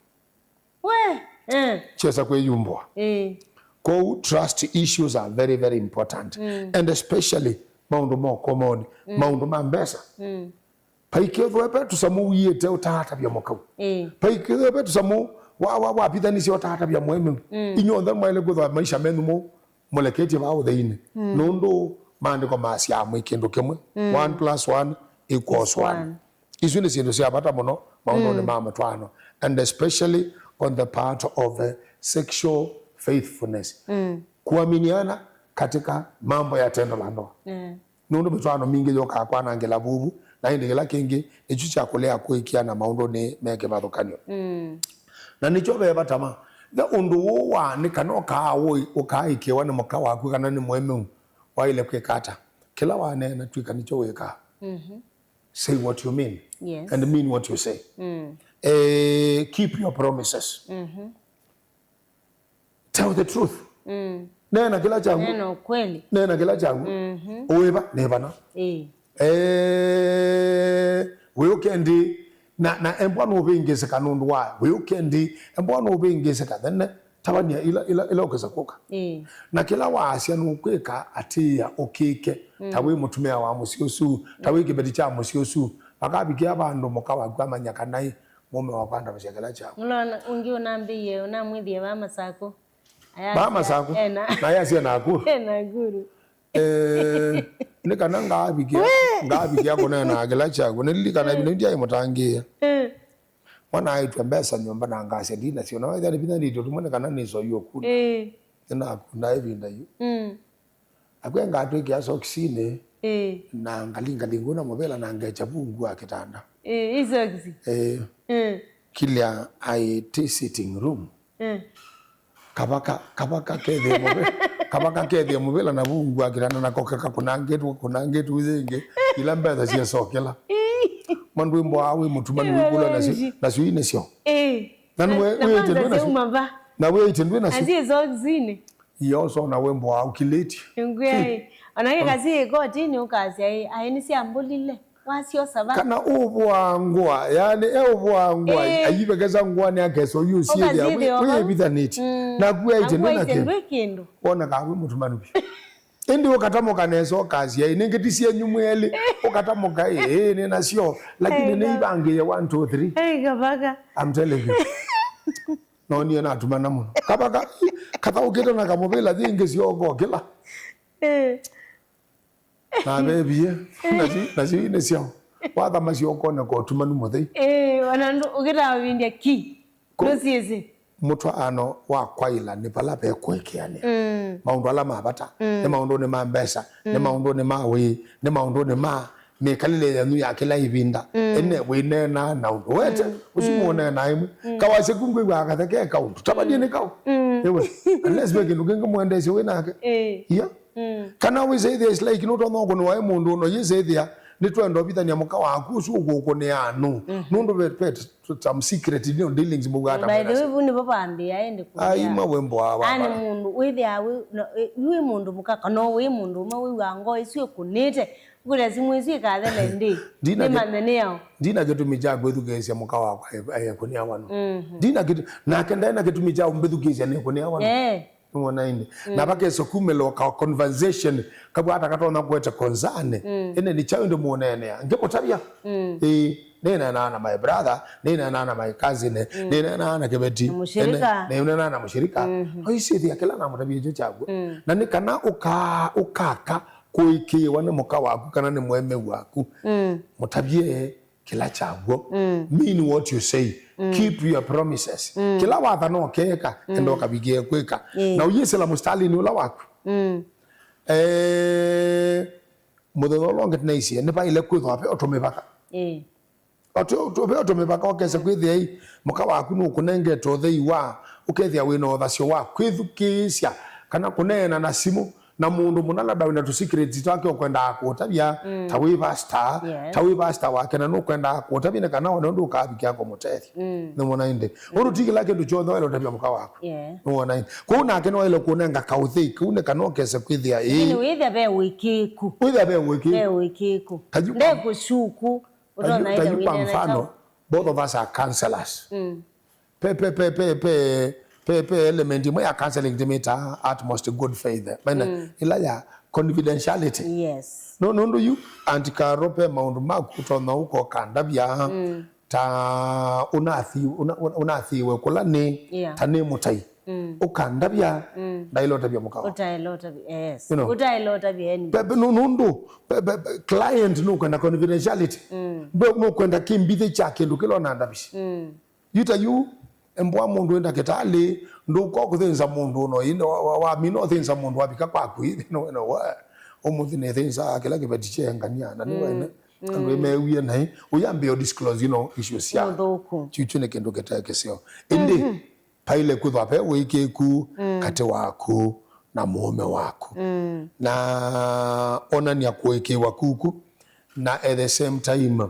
We, eh. Kyesa kwĩyumbũa. Ĩĩ. Kwoou, trust issues are very, very important. Mm. And especially maũndũ ma ũkomonĩ, mm, maũndũ ma mbesa. Mm. Vaikĩthwe ve tũsamũ wiĩte ũtaatavya mũkau. Ĩĩ. Vaikĩthwe ve tũsamũ wa, wa, wavithanisye ũtaatavya mũemeu. Mm. Inyw'onthe mwaĩle kwĩthwa maisha menyu mũ-, mũleketye vaa ũtheinĩ. Mm. Nũndũ maandĩko maasyaa mwĩ kĩndũ kĩmwe. Mm. One plus one equals one. One. Isu nĩ syĩndũ sya vata mũno maũndũnĩ, mm, ma mũtwaano, and especially on the part of, eh, sexual faithfulness. Mm. Kuaminiana katika mambo ya tendo la ndoa. Mm. Nũndũ mĩtwaano mingĩ yũkaa kwanangĩla vuvu, na ĩndĩ kĩla kĩngĩ nĩkyo kya kũlea kũĩkĩana maũndũnĩ me kĩvathũkany'o. Mm. Na nĩkyo ve vata ma, Na ũndũ ũũ wa nĩ kana ũkaa ũi-, ũkaaĩkĩĩwa nĩ mũka waku kana nĩ mũemeu, waĩle kwĩka ata? Kĩla waneena twĩka nĩkyo wĩkaa. Mhm. Say what you mean. Yes. And mean what you say. Mm. Eh, keep your promises. Mhm. Tell the truth. Mm. Neena kĩla kyaku. Neena ũkweli. Neena kĩla kyaku. Mhm. Ũĩva nĩ vana. Ĩĩ. Eh, wĩũke ndi, na, na embwa nũvĩngĩsĩka nũndũ wa wĩũke ndi, embwa nũvĩngĩsĩka thene, tavany'a ila, ila, ila ũkesa kũka. Ĩĩ. Na kĩla waasya nũkwĩka, atĩĩa ũkĩke, ta wĩ mũtumĩa wa mũsyĩ ũsu, ta wĩ kĩveti kya mũsyĩ ũsu, vakavikĩa vandũ mũka waku amanya kana ĩ mũũme wakwa ndavasya kĩla kyaku. Mũlona ũngĩ ũnambĩie, ũnamwĩthie va Masakũ. Ayasya, va Masakũ, ena. Na ayasya naku. Ena nguru. Eh, nĩ kana ngaavikĩa, ngaavikĩa kũneena kĩla kyaku. Nĩlilikana ĩvinda yu ndyaĩ mũtangĩĩa. Eh. Mwana aĩtw'a mbesa nyũmba na ngasya ndinasyo. Na waĩthĩa nĩvithanĩtwe tũmwe nĩ kana nĩsoiwe kunda. Eh. Nĩnakunda ĩvinda yu. Mm. Akw'a ngatwĩkĩa sokisinĩ, eh, na ngalingalinga na mũvĩla na ngekya vu ngua kĩtanda. Eh, i sokisi? Eh. Eh. Kĩlya aĩ ti sitting room. Eh. Kavaka, kavaka kethĩe mũvĩ-, kavaka kethĩe mũvĩla na vungu wa kĩtanda nako kakũnangĩtwe, kũnangĩtwe yĩngĩ, ila mbesa syesokela. Mandũ wĩmbwa wĩ mũtumanu wĩkũlwa na syu-, na syũi nĩsyo. Eh. Na nĩwe wĩĩtye ndwĩ na syu-, na wĩĩtye ndwĩ na syu-, iyo sona wĩmbwa ũkilĩtye. Ngwĩai, ona kĩkasi ĩkotini ũkasya, "Ĩ, aĩ nĩsyambũlile." Wasyosa va? Kana ũvũa ngũa, yani, e ũvũa ngũa, eh, ayivekesa ngũanĩ akeso yu syĩthĩa wĩvithanĩtye. Mm. Naku aĩtye ndwĩ na kĩndũ. Woneka wĩ mũtumanu vyũ. Ĩndĩ ũkatamũka nesa ũkasya, "Ĩ, nĩngĩ ti syenyu mwĩelĩ." Ũkatamũka, "Ĩ, ĩ, nĩ nasyo, lakini nĩ ivangĩĩe one, two, three." Hey, Kavaka. I'm telling you. Nonie natumana mũno. Kavaka, kathaũkĩte na kamũvĩla yĩngĩ syoko kĩla. Eh. Na vevie, na syu, na syu nĩ syaũ? Wathama syokone kwa ũtumanu mũthei. Eh, ona ndũ ũkĩtavindya ki. Ko-, ndũsiĩsĩ. Mũtwaano wa kwaĩla nĩ vala vekũĩkĩanĩa. Mm. Maũndũ ala ma vata, mm, nĩ maũndũnĩ ma mbesa, nĩ, mm, maũndũnĩ ma wĩĩ, nĩ maũndũnĩ ma mĩkalĩle yenyu ya kĩla ĩvinda. Mm. Ene wĩneenaa na ũndũ wete, mm, ũsu, mm, mũũneenaa ĩmwe. Mm. Kawasya ku ngwĩw'aa katheke kaũndũ. Tavany'e nĩ kaũ. Mm. Ĩwe, unless ve kĩndũ kĩngĩ mũendeesye wĩ nake. Eh. Yeah. Mm. Kana wĩsĩthĩa it's like nũtonya ũkũnĩwa ĩ mũndũ ũno, yĩsĩthĩa nĩtwenda ũvithania mũka waku ũsu ũkũkũnĩa nũ. Mm. Nũndũ ve, ve some secret, you know, dealings mũgata. By the way, vu nĩvo vambĩa ĩndĩ kũya. Ai, ma wĩmbo wa, wa, ani mũndũ wĩthĩa wĩ, no, ĩ, yu wĩ mũndũ mũka, kana wĩ mũndũ ũmwe wĩw'aa ngoo ĩsu ĩkũnĩte, ngũlya simũ ĩsu ĩkathele ndĩ. Ndina kĩ-, nĩmanye nĩ yaũ. Ndina kĩtumi kya kwĩthukĩĩsya mũka wakwa ayekũnĩa wano. Mhm. Ndina kĩtu-, nake ndaĩ na kĩtumi kya ũmbĩthukĩĩsya nĩkũnĩa wano. Eh. Nĩwona ĩndĩ? Mm. Na vakesa kumĩlwa ka conversation, kavwata katonya kũete concern. Mm. Ĩndĩ nĩ kyaũ ĩndĩ mũneenea? Ngĩmũtavya. Mm. Ĩĩ, nĩneenaa na my brother, nĩneenaa na my cousin, mm, nĩneenaa na kĩveti, na mũshirika. Ĩndĩ nĩneenaa na mũshirika. Mhm. No isĩthĩa kĩla namũtavya ĩkyo kyakw'o. Mm. Na nĩ kana ũka-, ũkaka kũĩkĩĩwa nĩ mũka waku kana nĩ mũemeu waku. Mm. Mũtavye kĩla kyakw'o. Mm. Mean what you say. Mm. Keep your promises. Mm. Kĩla wathana ũkeeka, mm, enda ũkavikĩe kwĩka. Ĩĩ. Na ũyĩsĩla mũsitalĩnĩ ũla waku. Mm. Eh, mũthenya ũla ũngĩ tũnaisie, nĩvaĩle kwĩthwa ve o tũmĩvaka. Ĩĩ. O tũ-, tũ-, ve o tũmĩvaka ũkese kwĩthĩa ĩ, mũka waku nũkũnengete ũthei wa, ũkethĩa wĩna ũthasyo wa kwĩthukĩĩsya, kana kũneena na simũ, na mũndũ mũna labda wĩna tũ secrets twake ũkwendaa kũũtavya, mm, ta wĩ pastor, yes, ta wĩ pastor wake, na nũkwendaa kũũtavya nĩ kana one ũndũ ũkavikĩa kũmũtethya. Mm. Nĩwona ĩndĩ? Mm. Ũndũ ti kĩla kĩndũ kyonthe waĩle ũtavya mũka waku. Yeah. Nĩwona ĩndĩ? Kwoou nake nĩwaĩle kũnenga kaũthei kau nĩ kana ũkese kwĩthĩa, ĩĩ. Lakini wĩthĩa ve ũĩkĩĩku. Wĩthĩa ve ũĩkĩĩku. Ve ũĩkĩĩku. Ndekũshuku. Ũtonya ĩtha kwa mfano, both of us are counselors. Mm. Pe, pe, pe element ĩmwe ya counseling tũmĩtaa utmost good faith. Maana, mm, ĩla ya confidentiality. Yes. No, nũndũ yu, Auntie Carol, pe maũndũ maku ũtonya ũka ũkandavya, mm, ta ũnathi-, ũna-, ũna-, ũnathĩĩwe kũla nĩ, yeah, ta nĩ mũtai. Mm. Ũkandavya, mm, ndaĩle ũtavya mũka waku. Ũtaĩle ũtavya, yes. You know? Ũtaĩle ũtavya anybody. Pe, pe, nũ-, nũndũ, pe, pe, pe, client nũkwenda confidentiality. Mm. Ndwe-, nũkwenda kĩmbithĩ kya kĩndũ kĩla ũnandavisye. Mm. Yu ta yu, embwa mũndũ wĩ ndakĩtalĩ, ndũka kũthĩnza mũndũ ũno, ĩndĩ wa, wa, wamina ũthĩnza mũndũ wavika kwaku, ĩndĩ no, no, wa, ũmũnthĩ nĩthĩnza kĩla kĩveti kye ngania, na nĩ, mm, wene, mm, andũ ĩmewie naĩ, ũyambĩĩa disclose, you know, issues sya. Mũthũku. Kyu, kyu nĩ kĩndũ kĩte kĩseo. Ĩndĩ, mhm, paĩle kwĩthwa ve ũĩkĩĩku mm. katĩ waku na mũũme waku mm. na onany'a kũĩkĩĩwa kuku na at the same time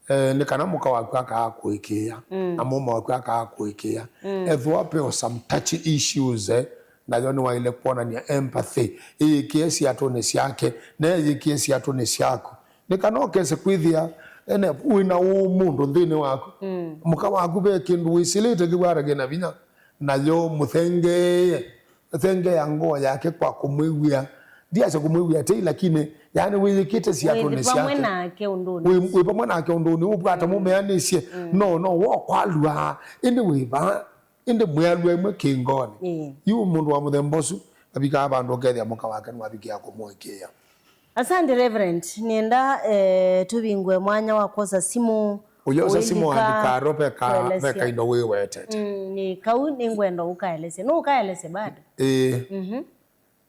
eh, nĩ kana mũka waku akaa kũĩkĩĩa mm. na mũũme waku akaa kũĩkĩĩa mm. ethĩwa ve some touchy issues eh, nayo nĩwaĩle kwonany'a empathy ĩyĩkĩe siatũnĩ syake na ĩyĩkĩe siatũnĩ syaku nĩ kana ũkese kwĩthĩa ene wĩna ũũ mũndũ nthĩnĩ waku mm. mũka waku ve kĩndũ wĩsĩlĩte kĩwata kĩna vinya nayo mũthengeeye thengeea ngoo yake kwa kũmwĩw'ĩa ndiasya kũmwĩw'ĩa tei lakini yaani wĩyĩkĩte siatũnĩ syake wĩ pamwe nake ũndũnĩ ũvwata mũmeanĩsye mm. no no wokwalwaa ĩndĩ wĩvaa ĩndĩ mwĩalw'a ĩmwe kĩngoni yu mũndũ wa mũthemba ũsu avikaa vandũ ũkethĩa mũka wake nĩwavikĩa kũmũĩkĩĩa Asante Reverend, nĩenda eh, tũvingũe mwanya wa kwosa simũ ũyosa simũ andĩkaro ve kaindo wĩwetete mm, nĩ kau nĩngwenda ũkaelesye no ũkaelesye bado ĩĩ mm -hmm.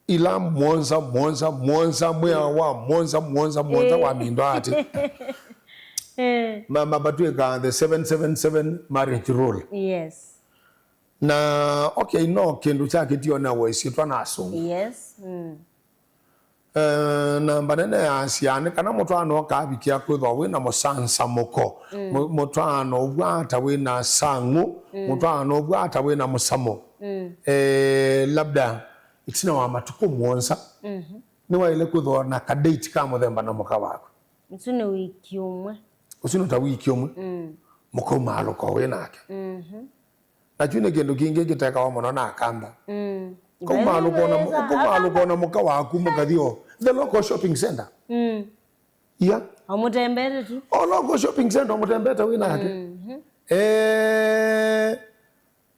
ila mwonza mwonza mwonza mwĩa wa mwonza mwonza mwonza wa mindo ati eh. mama batwĩka the seven seven seven marriage rule yes na okay no kĩndũ kya kĩtionewa ĩsyĩtwa na asũngũ yes mm. Eh, namba nene ya asyaanĩ kana mũtwaano ũkavikĩa kwĩthwa wĩ na mũsansamũko mm. mũtwaano ũvwata wĩ na sang'ũ mm. mũtwaano ũvwata wĩ na mũsamo mm. eh, labda ĩtina wa matukũ mũonza mm -hmm. nĩwaĩle kwĩthwa na kadate ka mũthemba na mũka waku ũsu nĩ wiki ũmwe ũsu nĩ ta wiki ũmwe mm. mũkaumaalũka wĩ nake mm -hmm. Na kyu nĩ kĩndũ kĩngĩ kĩtekawa mũno na Akamba. Mm. Kaumaalũka na mũka waku mũkathi o the local shopping center. Mm. Yeah. Amũtembete tu. O local shopping center amũtembete wĩ nake. Mm -hmm. Eh,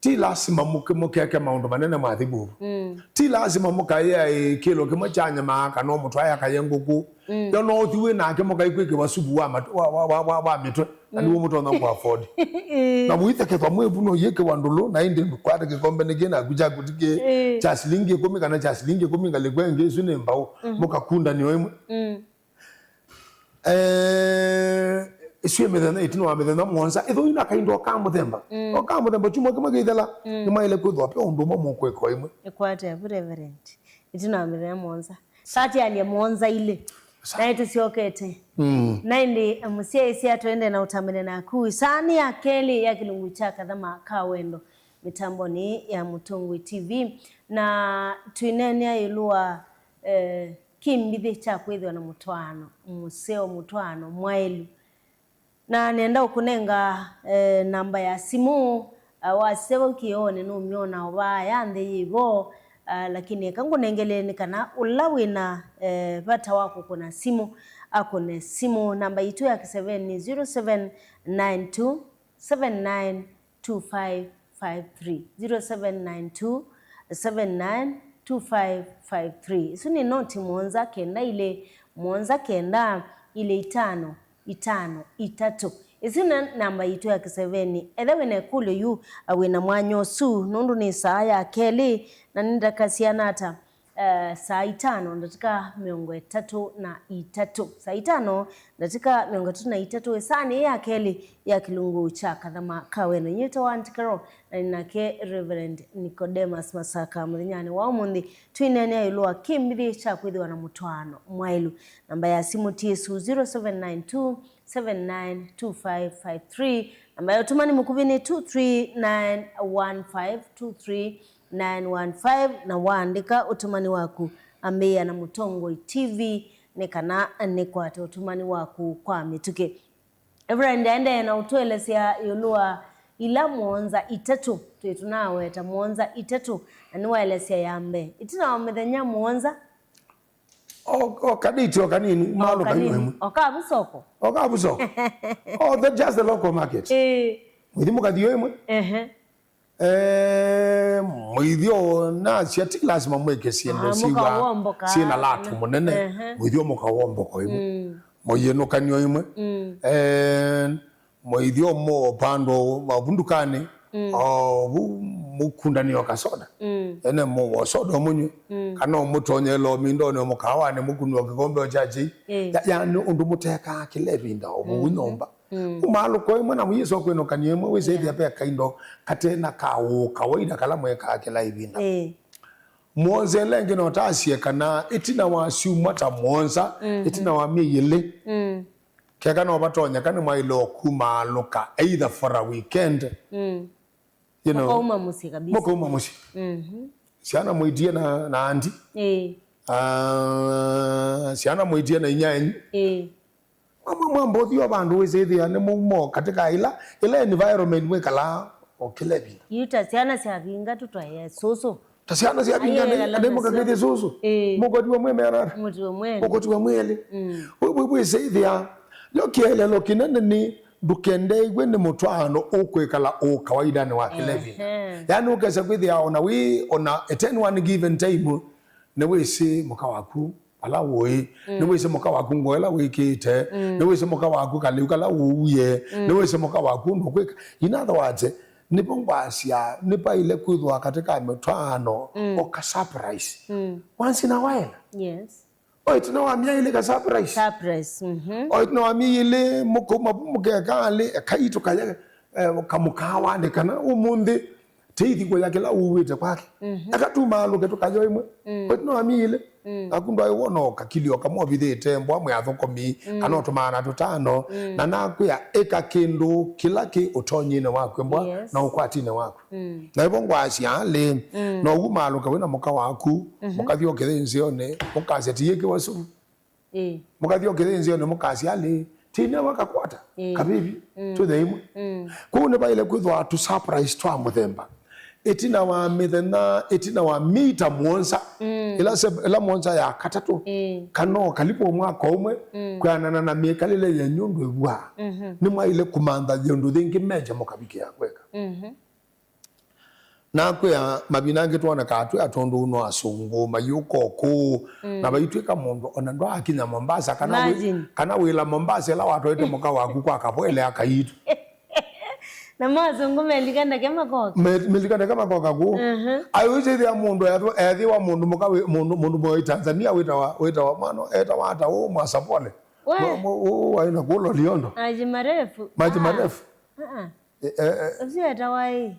ti lasima mũkeke maũndũ manene mwathi vuvu. Mm. Ti lasima mũkaĩa kĩlo kĩmwe kya nyama kana mũtwae akaye ngũkũ. Mm. Yo no ũthi wĩ nake mũkaikwĩkĩwa supu wa, wa, wa, wa, wa, wa mĩtwe na nĩw'o mũtonya kũ afford. Na mũithekethwa mwĩ vu no yĩkĩwa ndũlũ na ĩndĩ ndũkwate kĩkombe nĩkĩ naku kyaku ti kĩ kya silingi ĩkũmi kana kya silingi ĩkũmi ngalĩko ĩngĩ ĩsu nĩ mbaũ mũkakundanĩo ĩmwe. Eh, ĩsu ĩ mĩthenya ĩtina wa mĩthenya mũonza ĩthũi na kaindo ka mũthemba o ka mũthemba kyumwa kĩmwe kĩithela nĩmaĩle kwĩthwa pe ũndũ ũmwe mũkwĩka ĩmwe. Ĩkwate vu Reverend. Ĩtina wa mĩthenya mũonza. Satĩanĩa mũonza ilĩ. Naĩ tũsyokete. Mm. Na ĩndĩ mũsyaĩĩsya tũendee na ũtambane naku. Ĩsaa nĩ ya kelĩ ya kĩlungu kya Kathama ka Wendo mĩtambonĩ ya Mũtongoi T V. Na twĩneenea ĩũlũ wa eh, kĩmbithĩ kya kwĩthĩwa na mũtwaano mũseo, mũtwaano mwaĩlu. Na nenda ũkũnenga eh, namba ya simũ uh, wasiseva kĩoonĩ nũmyona vaa ya nthĩ yĩ vo uh, lakini eka ngũnengele nĩ kana ũla wĩna eh, vata wa kũkũna simũ akũne simũ. Namba yitũ ya kĩseveni nĩ zero seven nine two seven nine two five five three, zero seven nine two seven nine two five five three. Ĩsu nĩ noti mũonza kenda ilĩ mũonza kenda ilĩ itano itano itatũ. Ĩsu nĩ namba yitũ ya kĩseveni. Etha wĩna ĩkũlyo yu, a, wĩna mwanya ũsu, nũndũ nĩ saa ya kelĩ, na nĩ ndaka siana ata? Eh, saa itano ndatĩka mĩongo ĩtatũ na itatũ. Saa itano ndatĩka mĩongo ĩtatũ na itatũ, ĩsaa nĩ ya kelĩ ya kĩlungu kya Kathama ka Wendo. Nyie nĩtawa Aunty Carol, na nĩ nake Reverend Nicodemus Masaka. Mũthenyanĩ wa ũmũnthĩ, twĩneenea ĩũlũ wa kĩmbithĩ kya kwĩthĩwa na mũtwaano mwaĩlu. Namba ya simũ ti ĩsu, zero seven nine two seven nine two five five three. Namba ya ũtũmani mũkuvĩ nĩ two three nine one five, two three nine one five, na waandĩka ũtũmani waku, ambĩĩa na Mũtongoi T V nĩ kana nĩkwate ũtũmani waku kwa mĩtũkĩ. Reverend aendee na ũtũelesya ĩũlũ wa ila mũonza itatũ twĩ tũnaweta, mũonza itatũ, na nĩwaelesya ya mbee. Ĩtina wa mĩthenya mũonza, o, o kadate o kanini, o malũka kanini, ĩmwe. O ka vu soko. O ka vu soko. O the, just the local market. Ĩĩ. Mũithi mũkathi ĩmwe. Ehe. Eh, mũithyo nasya ti lasima mwĩke syĩndũ syĩna latu mũnene. Mũithyo mũkawomboka ĩmwe, mũyĩnũkanio ĩmwe. Eh, mũithyo mũvandũ mavu ndukanĩ, ovu mũkundanĩo kasoda. Ene mũwa soda mũnywe, kana ũmũtonyela ũmindonĩ mũkawanĩ mũkunwa kĩkombe kya chai. Ya, yani ũndũ mũtekaa kĩla ĩvinda ovu nyũmba. Mm. Umaalũko ĩmwe na Yesũ akwĩnũkany'o ĩmwe, wĩsĩ ĩthĩa ve kaindo kate na ka ũkawaida kala mwekaa kĩla ĩvinda. Ĩĩ. Mwonzele ĩngĩ no tasie kana ĩtina wa syumwa ta mũonza, mhm, ĩtina wa myei ĩlĩ, mm, keka no vatonyeka nĩmwaĩle o kumaalũka either for a weekend, mm, you know, mũkauma mũsyĩ kabisa. Mũkauma mũsyĩ. Mhm. Syana mwĩtie na, na andi. Ĩĩ. Ah, syana mwĩtie na inya enyu. Ĩĩ. Mamwe mwamba ũthi o vandũ wĩsĩthĩa nĩ mũumo katika ila, ila environment mwĩkalaa o kĩla ĩvinda. Yu ta syana syavinga tũtwaĩe sũsũ. Ta syana syavinga. Aye, nĩ, ala nĩ mũkakĩthĩ sũsũ. Ĩĩ. Mũkotiwa mwĩ meana. Mũtiwa mwelĩ. Mũkotiwa mwelĩ. Mm. Wĩ, wĩ, wĩsĩthĩa. Yo kĩeleelo kĩnene nĩ ndũkendeew'e nĩ mũtwaano ũkwĩkala ũ kawaidanĩ wa kĩla ĩvinda. Ehe. Yaani ũkesa kwĩthĩa ona wĩ, ona at any one given time, nĩwĩsĩ mũka waku ala ũĩ, mm, nĩwĩsĩ mũka waku ngoo ĩla wĩkĩte, mm, nĩwĩsĩ mũka waku kalĩu kala ũuie, mm, nĩwĩsĩ mũka waku ũndũ ũkwĩka. In other words, nĩvo ngwasya, nĩvaĩle kwĩthwa katika mĩtwaano, mm, o ka surprise. Mm. Once in a while. Yes. O ĩtina wa myei ĩlĩ ka surprise. Surprise, mhm. O ĩtina wa myei ĩlĩ mũkauma vu mũkeka alĩ, ekai tũkaya, eh, kamũkaawanĩ kana ũmũnthĩ tĩithi kũya kĩla ũuĩte kwake. Mhm. Eka tumaalũke tũkayo ĩmwe. Mm. Ĩtina wa myei ĩlĩ. Mm. Naku ndwaĩ wona o kakilio kamwe ũvithĩte mbwa mwĩ athũkũmi, mm, kana o tũmaana tũtano, mm, na nakwĩa ĩka kĩndũ kĩla kĩ ũtonyinĩ waku mbwa, yes, na ũkwatinĩ waku. Mm. Na ĩvo ngwasya alĩ, mm, no umaalũke wĩ na mũka waku, mhm, mũkathi o kĩthĩnzĩonĩ, mũkasya tiyĩkĩwa suvu. Ĩĩ. Mũkathi o kĩthĩnzĩonĩ mũkasya alĩ, tĩnĩwa kakwata, ĩĩ, kavivi, mm, tũthe imwe. Mm. Kũu nĩvaĩle kwĩthwa tũ surprise twa mũthemba. Ĩtina wa mĩthenya, ĩtina wa myei ta mũonza, mm, ĩla se-, ĩla mũonza ya katatũ, ĩĩ, kana o kalivu o mwaka ũmwe, mm, kwĩanana na mĩkalĩle yenyu ũndũ ĩvw'aa, mhm, nĩmwaĩle kũmantha yĩũndũ yĩngĩ meja mũkavikĩa kweka. Mhm. Nakwĩa, mavinda angĩ twonekaa twĩ atũndũ no asũngũ mayũka o kũũ, mm, na vaitw'ĩka mũndũ ona ndwaakinya Mombasa, kana wĩ-, imagine, kana wĩla Mombasa ĩla watwaĩte mũka waku kwa kavoele akaitũ. Na mo asũngũ melika ndeke makoka. Me-, melika ndeke makoka kũũ. Mhm. Ai, wĩsĩthĩa mũndũ ethĩwa, ethĩwa mũndũ mũka wĩ-, mũndũ, mũndũ mwĩ Tanzania wĩtawa, wĩtawa mwana, etawa ata ũũ Mwasapole. We. Mwa-, mwa-, ũũ waĩ na kũũ Loliondo. Maji marefu. Maji marefu. Ah. Ah, ah. Eh, eh, eh. Ũsu etawa ĩ?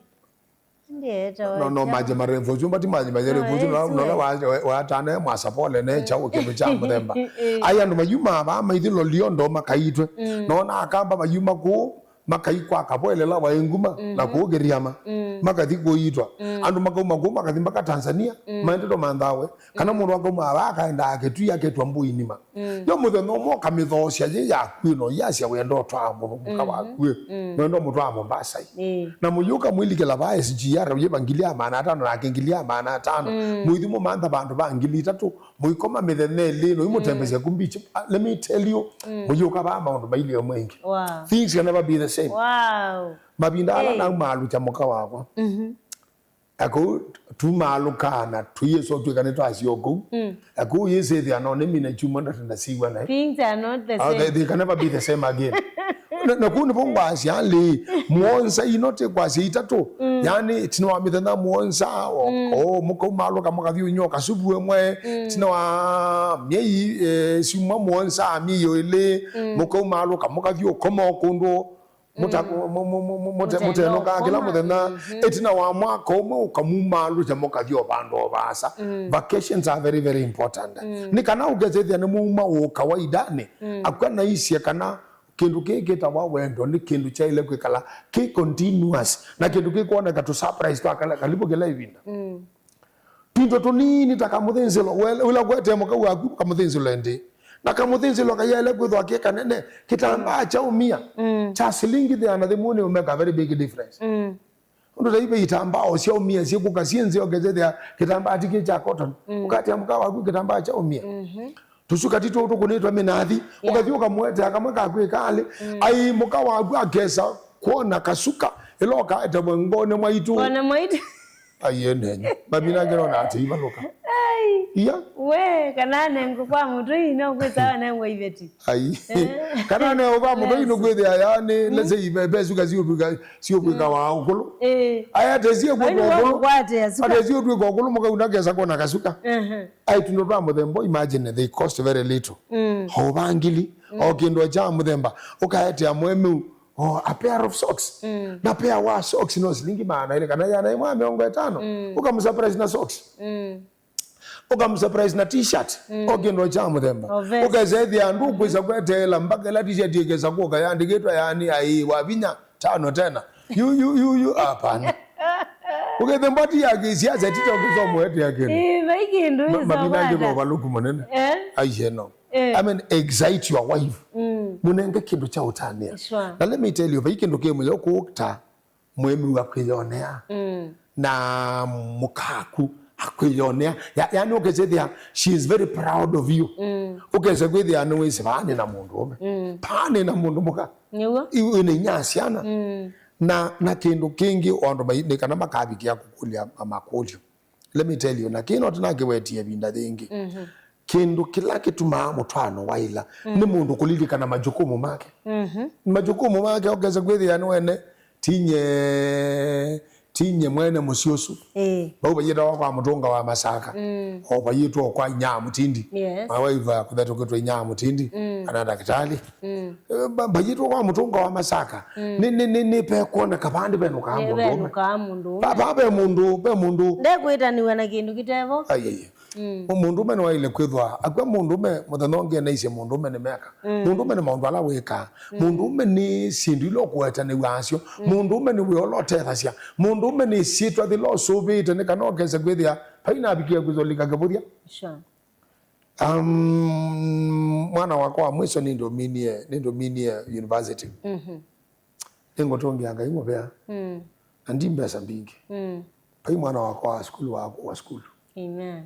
Ndietawa no, no, ĩkyaũ? Maji marefu. Ũsu mbati maji marefu. No, ũsu no, ĩsu no, ĩ. Wa, wa, watana Mwasapole ne kyaũ kĩndũ kya mũthemba. Eh. Ai andũ mayuma vaa maithi Loliondo makaitwe. Mm. Nona akamba mayuma kũũ, makai kwa kavoele la waĩ nguma, na, mhm, kũũ Giriama. Mm. Makathi kũitwa. Mm. Andũ makauma kũũ makathi mpaka Tanzania, mm, maendetwe manthawe. Kana, mm, mũndũ akauma vaa akaendaa Kitui aketwa Mbũi nima. Mm. Yo mũthenya ũmwe ũkamĩthoosya yĩ yaku ĩno, yasya wenda ũtwaa mũ-, mũka, mhm, waku ĩ. Mm. Wenda ũmũtwaa Mombasa ĩ. Ĩĩ. Na mũyũka mwĩlikĩla vaa S G R, ũyĩva ngili ya maana atano, nake ngili ya maana atano. Mm. Mũithi mũmantha vandũ va ngili itatũ, mũikoma mĩthenya ĩlĩ, no imũtembesya, mm, ku beach. Ah, let me tell you, mm, mũyũka vaa maũndũ mailye maingĩ. Wow. Things can never be the same. Wow. Mavinda ala, hey, naumaalũkya mũka wakwa. Mhm. Akũu tumaalũkaa na tũyĩsotw'ĩka nĩtwasya o kũu. Mm. Akũu yĩsĩthĩa no nĩmine kyumwa ndatenda siw'a naĩ. Things are not the same. Ah, they, they can never be the same again. Na, na kũu nĩvo ngwasya alĩ, mũonza ino tĩ kwasya itatũ. Mm. Yani, tina wa mĩthenya mũonza, o, mm, o, mũkaumaalũka mũkathi ũnywa kasuvu ĩmwe, mm, tina wa myei, eh, syumwa mũonza, myei ĩlĩ, mm, mũkaumaalũka mũkathi ũkoma o kũndũ. Mũta-, mm, mu-, mu-, mu-, mu-, mũte-, mũtenoka, mũtenoka kĩla mũthenya, mhm, ĩtina wa mwaka ũmwe ũkamumaalũkya mũkathi o vandũ o vaasa. Mm. Vacations are very, very important. Mm. Nĩ kana ũkesethĩa nĩ muma ũ kawaidanĩ, mm, akw'a naisye kana kĩndũ kĩĩ kĩtawa wendo nĩ kĩndũ kyaĩle kwĩkala kĩ continuous, na kĩndũ kĩkwoneka tũ surprise twa kala-, kalivu kĩla ĩvinda. Mm. Twinto tũnini ta kamũthĩnzĩlo, we-, wĩla ũkwete mũka waku kamũthĩnzĩlo ĩndĩ. Na kamũthĩnzĩlo kayaĩle kwĩthwa ke kanene, kĩtambaa kyaumia, mm, kya silingi thĩana thĩmũnĩ will make a very big difference. Mm. Ũndũ ta ive itambaa o syaumia syĩkũka syĩ nzeo kethethĩa kĩtambaa ti kĩ kya cotton. Mm. Ũkatia mũka waku kĩtambaa kyaumia. Mhm. Tũsuka ti tũũ tũkũnĩtwe mĩnathi. Yeah. Ũkathi ũkamũetea kamwe kakwĩka alĩ. Mm. Ai mũka waku akesa kwona kasuka ĩla ũkaetewe ngoonĩ mwaitũ. Ngoonĩ mwaitũ. Aiye nenyu. Mavina angĩ nona atĩ ivalũka. Ai. Iya. We, kana anengwe kwa mũtũi, no kwĩsawa anengwe iveti. Ai. Eh. Kana anengwe kwa mũtũi, yes, nũkwĩthĩa yani, mm, let's say, ve, ve suka siũtw'ĩka, siũtw'ĩka wa ũkũlũ. Eh. Aya atĩ siũtw'ĩka ũkũlũ. Atĩ siũtw'ĩka ũkũlũ, mũkauna kesa kona kasuka. Mhm. Ai, tũndũ twa mũthemba, imagine, they cost very little. Mm. O vangili, mm, o kĩndũ kya mũthemba, ũkaetea mwemeu, oh, a pair of socks. Mm. Na pair wa socks no silingi maana ĩlĩ kana ĩana ĩmwe ya mĩongo ĩtano. Mm. Ũkamũsurprise na socks. Mm. Ũkamũsurprise na t-shirt. Mm. O kĩndũ kya mũthemba. O vest. Ũkesethĩa andũ, mm-hmm, kwĩsa kweteela mpaka ĩla t-shirt ĩkesa kũka yandĩkĩtwe yani, ai, wa vinya tano tena. Yu, yu, yu, yu, hapana. Ũkethĩa mbati ya kĩsiasa tito kũsomwete ya kĩndũ. Ĩĩ, vai kĩndũ. Ma-, mavina angĩ no ũvalũku mũnene. Eh? Aiye no. Eh. I mean, excite your wife. Mm. Mũnenge kĩndũ kya ũtanĩa. Sure. Na let me tell you, vai kĩndũ kĩ mũyo kũũta mwĩmĩu akwĩyonea. Mm. Na mũkaku akwĩyonea. Ya, yani ũkesethĩa, she is very proud of you. Mm. Ũkese kwĩthĩa nĩ wĩsĩ vaa nĩ na mũndũ ũme. Mm. Vaa nĩ na mũndũ mũka. Nĩw'o. Ĩ, ĩ, nĩ inya syana. Mm. Na, na kĩndũ kĩngĩ, o andũ mai-, nĩ kana makavikĩa kũkũlya ma-, makũlyo. Let me tell you, na kĩĩ no tũnakĩwetie ĩvinda yĩngĩ. Mhm. Kĩndũ kĩla kĩtumaa mũtwaano waĩla, mm, nĩ mũndũ kũlilikana majukumu make. Mhm. Majukumu make, ũkesa kwĩthĩa nĩ wene, tinye, tinye mwene mũsyĩ ũsu. Ĩĩ. Vau vayĩtawa kwa mũtũnga wa Masaka. Mm. O vayĩtwa kwa inya mũtindi. Yes. Mawaiva kũthetũkĩtwe inya mũtindi, mm, kana ndakĩtalĩ. Mm. Eh, va-, vayĩtwa kwa mũtũnga wa Masaka. Mm. Nĩ, nĩ, nĩ, nĩ pekwoneka vandũ venũkaa mũndũ ũme. Venũkaa mũndũ ũme. Va, va ve mũndũ, ve mũndũ. Ndekwĩtanĩw'a na kĩndũ kĩtevo. Ai, ai, ai. Mm. Mũndũũme nĩwaĩle kwĩthwa, akw'a mũndũũme mũthenya ũngĩ enaisye mũndũũme nĩ meka. Mm. Mũndũũme nĩ maũndũ ala wĩkaa. Mm. Mũndũũme nĩ syĩndũ ila ũkũetanĩw'a nasyo. Mm. Mũndũũme nĩ wĩa ũla ũtethasya. Mũndũũme nĩ syĩtwa yĩla ũsũvĩĩte nĩ kana ũkese kwĩthĩa vai navikie kwĩthwa lika kĩvũthya. Sure. Um, mwana wakwa wa mwiso nĩndũminie, nĩndũminie university. Mhm. Nĩngũtũngĩa Ngai mũvea. Mm. Na ndi mbesa mbingĩ. Mm. Vai mwana wakwa wa sukulu wa kũwa sukulu. Amen.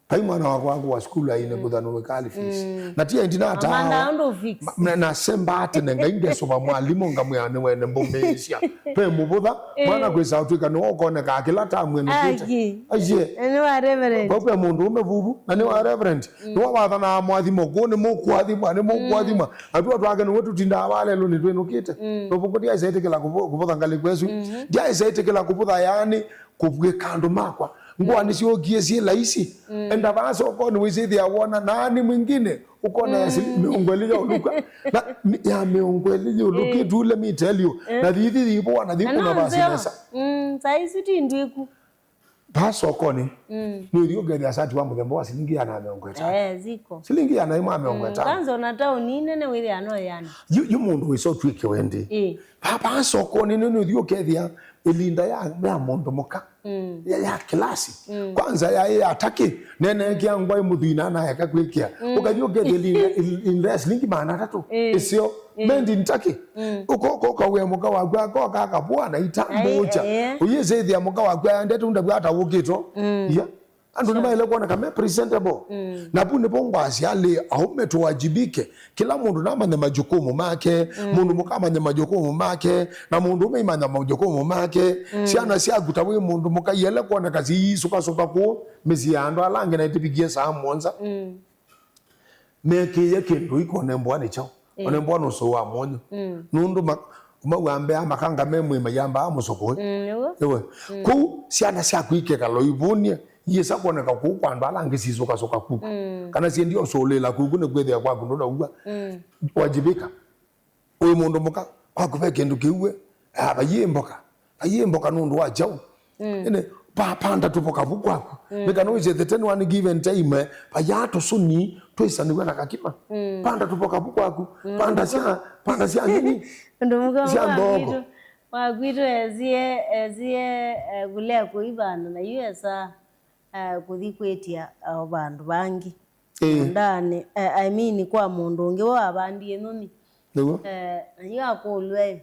Vai mwana wakwa wa kũwa sukulu aine, mm, kũthanũwĩka ali fees. Mm. Na tia ndinatawa. Amanda ũndũ fix. Ma-, na, nasemba tene Ngai ngesũva mwalimũ ngamwĩa nĩ wene mbũmĩĩsya. Ve mũvũtha, eh, mwana kwĩsa ũtwĩka nĩwe ũkonekaa kĩla tamu ĩnũkĩte. Aye. Aye. Nĩ wa reverend. Vau ve mũndũ ũme vuvu, na nĩ wa reverend. Mm. Nĩwe wathanaa mwathimo, kũu nĩ mũkũathimwa, nĩ mũkũathimwa. Mm. Na tuo twake nĩwe tũtindaa valelũnĩ twĩnũkĩte. Mm. Nũvũkũ ndyaĩsa ĩtĩkĩla kũvũ-, kũvũtha ngalĩko ĩsu. Mhm. Ndyaĩsa ĩtĩkĩla kũvũtha yaani kũvw'ĩka andũ makwa. Ngũa nĩsyũkie syĩ laisi. Mm. Enda vaa sokonĩ wĩsĩthĩa wona naani mwingine ũkona ya sili-, mm, mĩongo ĩlĩ yaũlũka. Na mi-, ya mĩongo ĩlĩ yũlũkĩtu, eh, let me tell you. Eh. Na thithi yĩvũa na thikũna vasi nesa. Mm, saa isu ti ndwĩku. Vaa sokonĩ, mm, nũithi ũkethĩa sati wa mũthemba wa silingi ĩana na mĩongo ĩtano. Eh, ziko. Silingi ĩana ĩmwe na mĩongo ĩtano. Mm, kwanza ona taũni nene wĩthĩa no ĩana. Yu, yu mũndũ wĩsa ũtw'ĩke wendi. Ĩ. Vaa, vaa sokonĩ nĩ nũithi ũkethĩa ĩlinda ya, ya mũndũ mũka. Mm. Ya, ya kĩlasi. Mm. Kwanza yaĩ ya Turkey, neneekĩa ngwa ĩmũthwina naeka kwĩkĩa. Mm. Ũkathi ũkethĩa ĩlinda, ĩl-, ĩlinda ya silingi maana atatũ. Ĩ. Ĩseo. Mm. Made in Turkey. Mm. Ũkoka ũkawĩa mũka waku akoka akavũa na itambũũkya. Ai, eh. Ũyĩsĩthĩa mũka waku aendete ũndavw'a atavũkĩtwa. Mm. Yeah. Andũ, sure, nĩmaĩle kwoneka me presentable. Mm. Na vu nĩvo ngwasya alĩ aũme tũwajibike. Kĩla mũndũ namanye majukumu make, mm, mũndũ mũka amanye majukumu make, na mũndũ ũme imanya majukumu make. Mm. Syana syaku ta wĩ mũndũ mũka iele kwoneka siisũkasũka kũũ mĩsyĩ ya andũ ala angĩ na itivikie saa mũonza. Mm. Mekĩĩe kĩndũ ikone mboa nĩ kyaũ. Mm. One mboa nũsũũ wa mwonyo. Mm. Nũndũ ma-, mauambea makanga me mwĩĩ mayambaa mũsũkũĩ. Mm, nĩw'o. Nĩwe. Mm. Kũu syana syaku ikekala ivũnie, iyĩsa kwoneka kũu kwa andũ ala angĩ sisũkasũka kuku. Mm. Kana siendie ũsũlĩla kuku nĩ kwĩthĩa kwaku ndũnaua. Mm. Wajibika. Wĩ mũndũ mũka, kwaku ve kĩndũ kĩu we, ah, vaiĩ mboka. Vaiĩ mboka nũndũ wa kyaũ? Mm. Ĩndĩ, pa-, panda tũvoka vu kwaku. Mm. Nĩ kana wĩsĩ the ten one given time, eh, vayaa tũsũni twĩsanĩw'a na kakima. Mm. Panda tũvoka vu kwaku. Mm. Panda sya, panda sya nini? Ũndũ mũka sya wa nthoko. Kwitũ, wa kwitũ esie, esie, eh, kũlea kũivanda na yu esa, eh, kũthi kwĩtya, eh, o vandũ vangĩ. Ĩĩ. Mũũndanĩ, eh, I mean, kwa mũndũ ũngĩ we wavandie nyũnyi. Nĩw'o. Eh, na yu akũlw'a ĩ,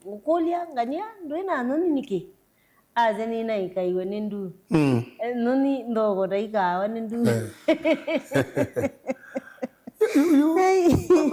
ngũkũlya, ngany'a, ndwĩ na nyũnyi nĩkĩ? Asya, nĩnaikaiwe nĩ ndu. Mm. Eh, nyũnyi nthokota ikaawa nĩ ndu. Eh. Yu, yu, yu, ai,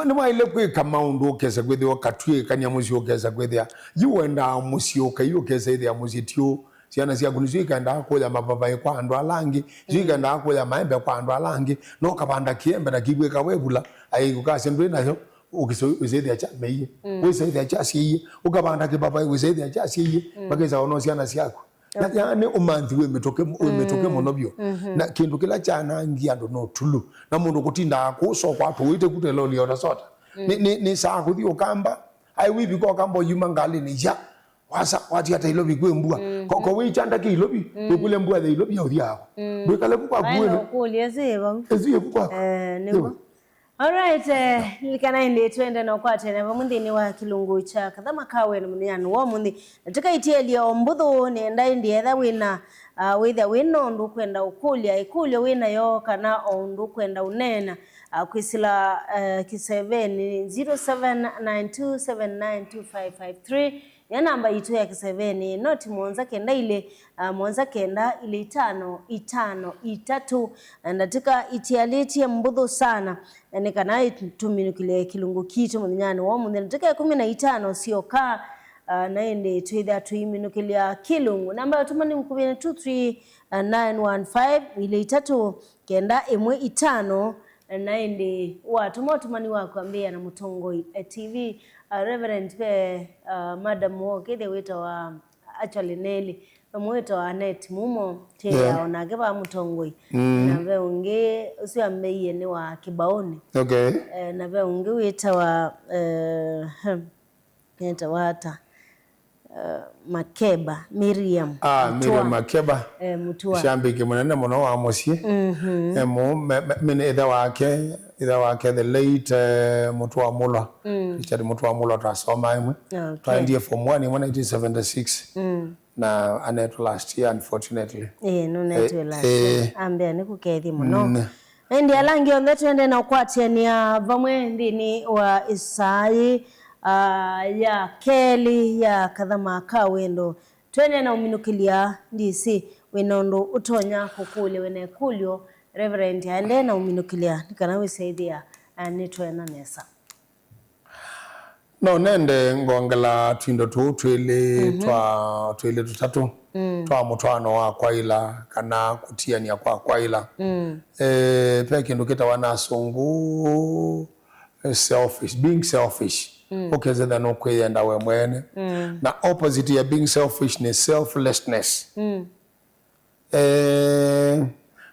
nĩwaĩle kwĩka maũndũ ũkesa kwĩthĩwa katw'ĩkany'a mũsyĩ ũkesa kwĩthĩa. Yu wendaa mũsyĩ ũkai ũkesa ĩthĩa mũsyĩ ti ũ. Syana syaku nĩsyo ikendaa kũya mavavaĩ kwa andũ ala angĩ, nĩsyo ikendaa kũya maembe kwa andũ ala angĩ. No ũkavanda kĩembe na kĩvw'ĩka wevula, ai, ũkasya ndwĩ nayo, ũkĩsĩthĩa kya meie, wĩsĩthĩa kya syĩie, ũkavanda kĩvavaĩ, wĩsĩthĩa kya syĩie, makĩsa ono syana syaku. Na yaani ũmanthi wĩ mĩtũkĩ, wĩ mĩtũkĩ mũno vyũ. Na kĩndũ kĩla kyanangia andũ nĩ ũtulu. Na mũndũ kũtindaa kũsokwa atũĩte kũte loli ya soda. Nĩ, nĩ, nĩ saa kũthi ũkamba, ai wĩvika ũkamba ũyuma ngalĩnĩ ya. Wasa, watia ta Ilovi kwĩ mbua. Ko, ko wĩkyanda kĩ Ilovi, wĩkũlya mbua ya Ilovi ya ũthiaako. Ndwĩkale vu kwaku wĩna. Ũkũlya ĩsu yĩ vau. Ĩsu yĩ vu kwaku. Eh, nĩguo. Alright, eh, lilikana ĩndĩ twende na ũkwatene vamwe nthĩnĩ wa kĩlungu kya Kathama ka Wendo mũthenyanĩ wa ũmũnthĩ. Na tũkaitielya o mbũthũ, nĩenda ĩndĩ etha wĩna, ah, wĩthĩa wĩna ũndũ ũkwenda ũkũlya, ĩkũlyo wĩnayo, kana o ũndũ ũkwenda ũneena, ah, kwĩsĩla, eh, kĩsevenĩ zero seven nine two seven nine two five five three. Nĩ namba yitũ ya kĩsevenĩ, noti mũonza kenda ilĩ, ah, mũonza kenda ilĩ itano itano itatũ. Na ndatĩka itialĩtye mbũthũ sana, na nĩ kana tũminũkĩlye kĩlungu kitũ mũthenyanĩ wa ũmũnthĩ. Ndatĩka ĩkũmi na itano syoka, ah, na ĩndĩ twĩthĩa tũiminũkĩlya kĩlungu. Namba ya ũtũmani mũkuvĩ nĩ two three nine one five, ilĩ itatũ kenda ĩmwe itano. Na ĩndĩ watũma ũtũmani waku ambĩĩa na Mũtongoi, eh, T V, ah, Reverend, ve, ah, madam woo, kĩthĩa wĩtawa, actually, nelĩ. Ve ũmwe wĩtawa Anet Mumo, tĩĩa, yeah, o nake va Mũtongoi. Mm. Na ve ũngĩ ũsu ambĩie nĩ wa Kĩbaũnĩ. Okay. Eh, na ve ũngĩ wĩtawa, eh, hmm, etawa ata? Eh, Makeba, Miriam. Ah, Mutua. Miriam Makeba. Eh, Mutua. Shabiki mũnene mũno wa mũsyĩ. Mhm. Eh, mu-, me-, me-, mine ithe wake, ithe wake the late, eh, Mutua Mulwa. Mm. Richard Mutua Mulwa twasoma ĩmwe. Okay. Twaendie form one ĩmwe nineteen seventy-six. Mm. Na anetwe last year, unfortunately. Eh, nũnetwe, eh, last year. Eh. Ambĩa nĩ kũkethya mũno. Mm. Ĩndĩ ala angĩ onthe twende na ũkwatĩanĩa vamwe nthĩnĩ wa ĩsaa yĩ, ah, ya kelĩ ya Kathama ka Wendo. Twende na ũminũkĩlya, ndĩsĩ wĩna ũndũ ũtonya kũkũlya, wĩna ĩkũlyo, Reverend, aendee na ũminũkĩlya nĩ kana wĩsĩthĩa, ah, nĩtwena nesa. No nende ngongela twindo tũu twĩlĩ, mhm, twa, twĩlĩ tũtatũ, mm, twa mũtwaano wa kwaĩla kana kũtianĩa kwa kwaĩla. Mm. Eh, ve kĩndũ kĩtawa na Asũngũ, eh, selfish, being selfish. Mm. Ũkethĩa nũkwĩyenda we mwene. Mm. Na opposite ya being selfish nĩ selflessness. Mm. Eh,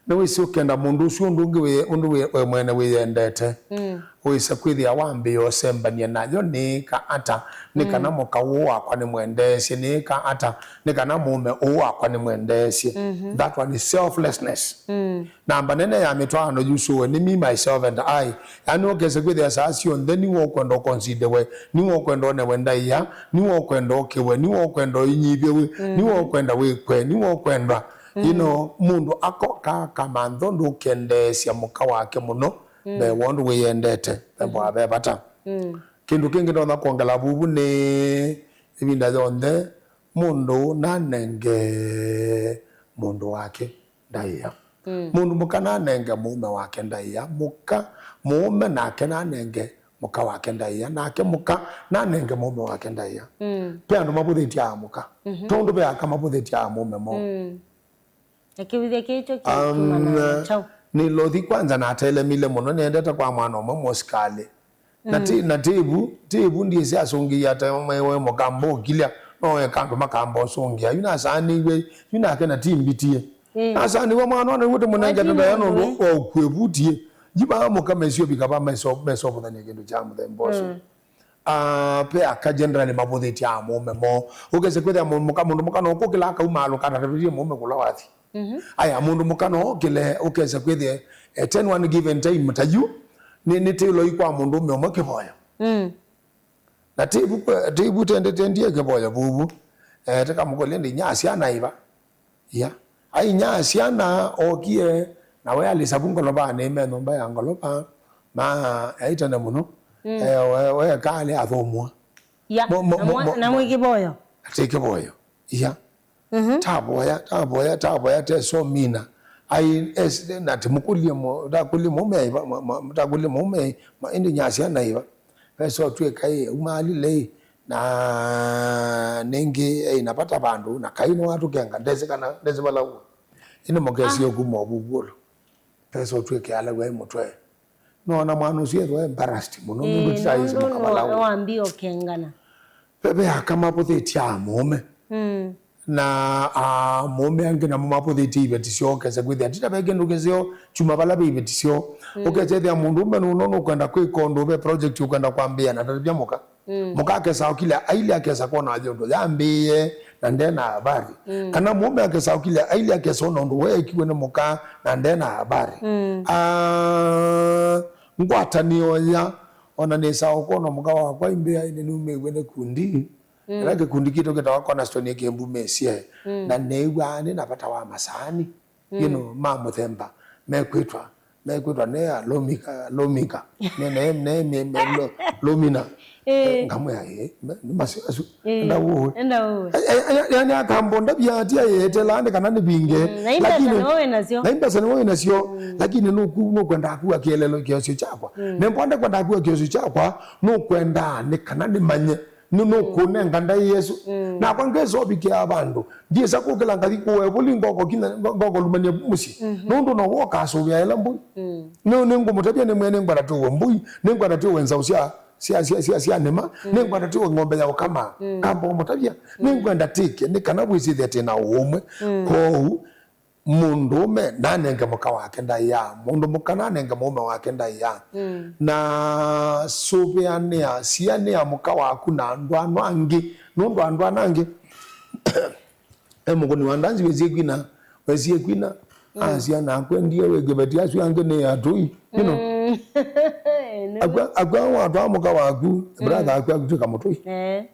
nĩwĩsĩ ũkenda mũndũ ũsu ũndũ ũngĩ wĩ, ũndũ wĩ, we mwene wĩyendete. Mm. Wĩsa kwĩthĩa wambĩĩa ũsembany'a nayo, nĩĩka ata nĩ kana, mm, mũka ũũ wakwa nĩmwendeesye? Nĩĩka ata nĩ kana mũũme ũũ wakwa nĩmwendeesye? Mm-hmm. That one is selflessness. Mm. Namba nene ya mĩtwaano yusũwe nĩ me, myself and I. Yaani ũkese kwĩthĩa saa syonthe nĩwe ũkwenda ũkonsidewe, nĩwe ũkwenda onewe ndaĩa, nĩwe ũkwenda ũkĩwe, nĩwe ũkwenda ũinyivĩwe, mm, nĩwe ũkwenda wĩkwe, nĩwe ũkwenda, you, mm, know, mũndũ ako kaa kamantha ũndũ ũkendeesya mũka wake mũno, mm, mbee wa ũndũ wĩyendete, mm, ve vata. Mm. Kĩndũ kĩngĩ ndonya kwongela vuvu nĩ ĩvinda yonthe mũndũ nanenge mũndũ wake ndaĩa. Mm. Mũndũ mũka nanenge mũũme wake ndaĩa, mũka mũũme nake nanenge mũka wake ndaĩa, nake mũka nanenge mũũme wake ndaĩa. Mm. Ve andũ mavũthĩtye aa mũka. Mhm. Tondũ ve aka mavũthĩtye aa mũũme moo. Mm. Na kĩvũthya kĩĩ kyo kĩumana na kyaũ? Nĩlothi kwanza na atelemile mũno, nĩendete kwa mwana ũmwe mũsikalĩ. Na ti, mm, na ti vu, ti vu ndĩsĩ asũngĩie ate maiwe mũkamba ũkilya, no eka andũ makamba ũsũngĩa. Yu nasaanĩiwe, yu nake na ti mbitie. Mm. Nasaanĩiwe mwana ona yu tũmũnengete ndaĩa nũndũ wa ũkw'e vutie. Yu vaa mũka mesio vika va meso, mesovũthany'a kĩndũ kya mũthemba ũsu. Mm. Ah, ve aka generally mavũthĩtye aa mũũme moo. Ũkese kwĩthĩa mũ-, mũka, mũndũ mũka no kũkĩla akauma alũka atatavĩtie mũũme kũla wathi. Mhm. Aya, mũndũ mũka no ũkĩle, ũkese kwĩthĩa, eh, ten one given time ta yu, nĩ, nĩ tĩloi kwa mũndũ ũme ũmwe kĩvoyo. Mm. Na tĩvu, tĩvu tende tendie kĩvoyo vuvu. Eh, tĩkamũkũlya ndĩ nyasya naiva. Ya. Ainya syana okie, na we alĩsa vu ngolovanĩ, me nyũmba ya ngolova, ma, eh, aitene mũno. Mm. Eh, we, we kale athũmũa. Ya, mo, mo, na mo, mwa-, mo, na mo-, mwĩ kĩvoyo. Atĩ kĩvoyo. Ya. Mhm. Tavoya, tavoya, tavoya, tesomina. Ai, es, na timũkũlye mo, takũlye mũme, ma, ma, ma, takũlye mũme, ma, ĩndĩ nyasya naiva. Vesa ũtw'ĩka ĩ, umalile ĩ, Na nĩngĩ eina vata vandũ, na Kaĩ nĩwatũkenga, ndesĩ kana, ndesĩ vala ũũ. Ĩndĩ mũkesie kuma ũvuvuũlo. Pesa ũtw'ĩke ala wai mũtwe. Nona mwana ũsu ethwa embarrassed mũno, nũndũ titaĩsĩ mũkavala ũũ. Nĩwambie ũkengana. Ve, ve aka mavũthĩtye amũũme. Mm. Na amũũme angĩ namo mavũthĩtye iveti syoo, ũkesa kwĩthĩa tita ve kĩndũ kĩseo kyuma vala ve iveti syoo. Mm. Ũkesa ethĩa mũndũũme nũno nũkwenda kwĩka ũndũ, ve project ũkwenda kwambĩĩa, na tatavya mũka. Mm. Mũka akesa ũkilya ailye akesa kwona athi ũndũ yambĩĩe na nde na habari. Mm. Kana mũũme akesa ũkilya ailye akesa ona ũndũ weekiwe nĩ mũka na nde na habari. Mm. Ah, ngwatanĩo ya, ona nĩsaa ũkwona mũka wakwa imbĩainĩ numĩiwe nĩ kundi. Mm. Ĩla kĩkundi kitũ kĩtawa Cornerstone kĩmbumĩsye. Mm. Na nĩw'aa nĩ na vata wa masaani. Mm. You know, ma mũthemba mekwĩtwa, mekwĩtwa ne alomika, alomika. Ne, ne, ne, ne, ne, lo-, lomina. Eh. Eh, ngamwĩa, eh, me-, nĩ masio asu. Eh, enda ũwe. Enda ũwe. Ai, ai, ai, yani akambonda bia ati ayetelane kana nĩ binge. Mm, na imbesa nĩwe wĩ nasyo. Na imbesa nĩwe wĩ nasyo. Mm. Lakini nũku, nũkwenda kua kĩelelo kĩosio kyakwa. Mm. Nembonde kwenda kua kĩosio kyakwa, nũkwenda nĩ kana nĩmanye. Nĩ, nũkũnenga ndaĩa ĩsu. Mm. Nakwa ngesa ũvikĩa vandũ. Ndyĩsa kũkĩla ngathi kũwa ĩvũli ngoko kinya, ngo-, ngoko lumany'a mũsyĩ. Mhm. Nũndũ no w'o ũkasũvĩa ĩla mbũi. Mm. Nĩ, nĩngũmũtavya nĩ mwene nĩngwenda tũwe mbũi, nĩngwenda tũwe nzaũ sya, sya, sya, sya, sya nĩma, mm, nĩngwenda tũwe ng'ombe ya ũkama. Mm. Ngamba ũmũtavya, mm, nĩngwenda tĩke, nĩ kana wĩsĩthĩa tĩ na ũũmwe. Mm. Kwoou, mũndũũme nanenge mũka wake ndaĩa, mũndũ mũka nanenge mũũme wake ndaĩa. Mm. Na sũvĩanĩa, sianĩa mũka waku na andũ ano angĩ, nũndũ andũ ana angĩ, e mũkũni wa ndanzi wesie kwina, wesie kwina, mm, asya nakwendie wĩ kĩveti asu angĩ nĩ atũi, you know. Mm. Akw'a, akw'a watwaa mũka waku, mm, brother akw'a akutw'ĩka mũtũi. Eh.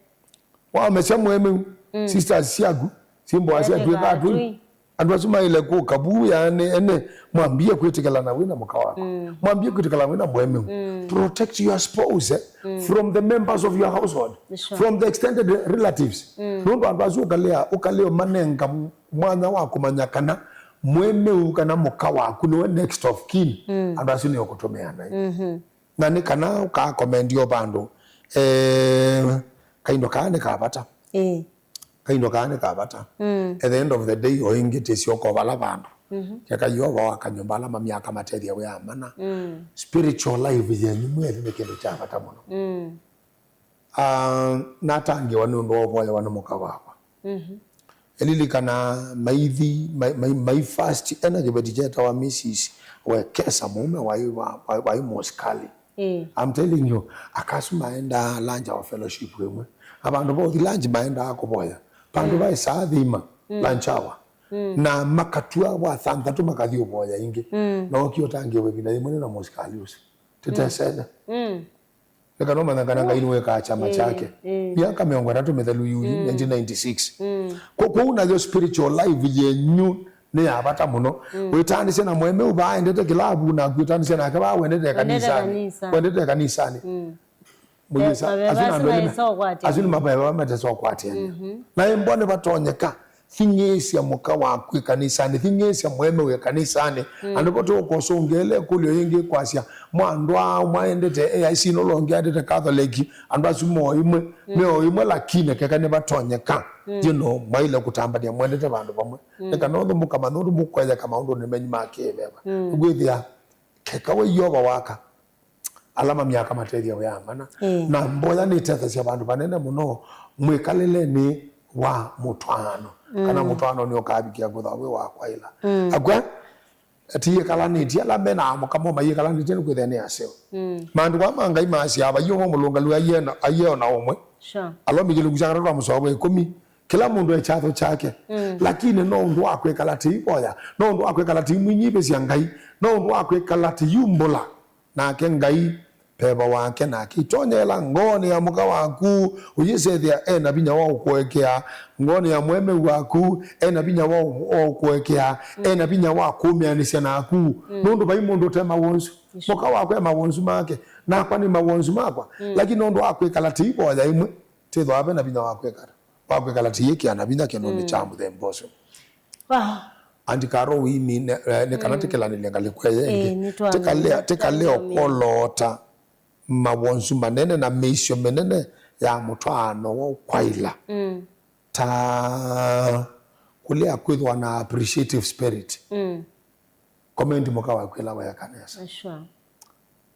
Wamesya mũemeu, mm, sisters syaku, simbwa syatw'ĩka atũi. Andũ asu maĩle kũka vu, yaani, ene, mwambie kwĩtĩkĩlana wĩ na mũka waku. Mm. Mwambie kwĩtĩkĩlana wĩ na mũemeu. Mm. Protect your spouse, eh, mm, from the members of your household, sure, from the extended relatives. Mm. Nũndũ andũ asu ũkalea, ũkalea manenga mwanya wa kũmanya kana mũemeu kana mũka waku nĩwe next of kin. Mm. Andũ asu nĩo kũtũmĩa naĩ. Mm-hmm. Na nĩ kana ũkakomendio vandũ, eh, kaindo kaa nĩ ka vata. Ĩĩ. Kaindo kaa nĩ ka vata. Mm. At the end of the day, o ĩngĩ tĩsyoka o vala vandũ. Mhm. Keka Yeova wa kanyũmba ala mamyaka matethya wĩa mana. Mm. Spiritual life yenyu mwĩlĩ nĩ kĩndũ kya vata mũno. Mm. Ah, natangĩwa nĩ ũndũ wa ũvoyewa nĩ mũka wakwa. Mhm. Ĩlilikana maithi, mai, mai, mai first ena kĩveti kyetawa Missus Wekesa, mũũme waĩ wa, wa, waĩ mũsikali. Eh. I'm telling you, aka asu maendaa lunch hour fellowship ĩmwe. Na vandũ va ũthi lunch maendaa kũvoya. Vandũ, mm, vaĩ saa thima, mm, lunch hour. Mm. Na makatua wa thanthatũ makathi ũvoya ĩngĩ. Mm. Na okie ũtangĩwe ĩvinda yĩmwe nĩ na mũsikali ũsu. Tĩtesene. Mm. Nĩ kana ũmanya kana Ngai nĩwekaa kyama, ĩĩ, kyake. Ĩĩ. Myaka mĩongo ĩtatũ mĩthelu yu, mm, nineteen ninety-six. Mm. Ko-, kwoou nayo spiritual life yenyu nĩ ya vata mũno. Mm. Wĩtaanĩsye na mũemeu vaa endete kĩlavu, naku wĩtaanĩsye nake vaa wendete, wendete kanisanĩ, kanisa, wendete kanisanĩ. Mm. Mũyĩsa, maveva asu nĩ andũ asu elĩ me-, maĩsa ũkwatĩanĩa. Asu nĩ maveva matesa ũkwatĩanĩa. Mhm. Na ĩmbwa nĩvatonyeka. Thing'ĩĩsya mũka waku ĩkanisanĩ, thing'ĩĩsya mũemeu ĩkanisanĩ. Mm. Andũ vo tũkũsũngĩĩla ĩkũlyo yĩngĩ kwasya, mwa andũ aa ũmwe aendete A I C na ũla ũngĩ aendete Catholic, andũ asu moo imwe, mm, me o imwe, lakini keka nĩvatonyeka, mm, you know, mwaĩle kũtambania mwendete vandũ vamwe. Mm. Nĩ kana ũndũ mũkamanya ũndũ mũkweyeka maũndũnĩ menyu ma kĩveva. Mm. Nĩkwĩthĩa, keka we Yeova waka, ala mamyaka matethya wĩa mana. Ĩĩ. Na mboya nĩtethasya vandũ vanene mũno mwĩkalĩlenĩ wa mũtwaano. Mm. Kana mũtwaano nĩũkavikĩa kwĩthwa wĩ wa kwaĩla. Mm. Akw'a, tiyĩkalanĩtye, ala me na amũka mo mayĩkalanĩtye nĩkwĩthĩa nĩ aseo. Mm. Maandĩko aa ma Ngai maasyaa, vai ũmwe mũlũngalu aiena, aieo na ũmwe. Sure. Alomi kĩlungu kya katatũ na mũsoa wa ĩkũmi, kĩla mũndũ e kyatho kyake. Mm. Lakini no ũndũ wa kwĩkala tĩivoya, no ũndũ wa kwĩkala tĩimwinyivĩsya Ngai, no ũndũ wa kwĩkala tĩiumbũla. Nake Ngai, veva wake, nake itonyela ngoonĩ ya mũka waku, ũyĩsethĩa e na vinya wa ũkũekea, ngoonĩ ya mũemeu waku, e na vinya wa ũ-, wa ũkũekea, mm, e na vinya wa kũmĩanĩsya naku, mm, nũndũ vai mũndũ ũte mawonzu. Nĩsyo. Mũka wakwa e mawonzu make, nakwa nĩ mawonzu makwa, mm, lakini nũndũ wa kwĩkala tĩivoya ĩmwe, tĩthwa ve na vinya wa kwĩkala, wa kwĩkala tĩyĩkĩa na vinya kĩndũnĩ, mm, kya mũthemba ũsu. Wow. Andĩka aro ũimine, eh, nĩ kana, mm, tĩkĩlanĩlye ngalĩko ĩyo ĩngĩ. Ĩĩ, nĩtwamĩne. Tĩkalea, tĩkalea, tũtambĩe ũkoloota mawonzu manene na mĩisyo mĩnene ya mũtwaano wa ũkwaĩla. Mm. Ta kũlea kwĩthwa na appreciative spirit. Mm. Comment mũka waku ĩla weeka nesa. Sure.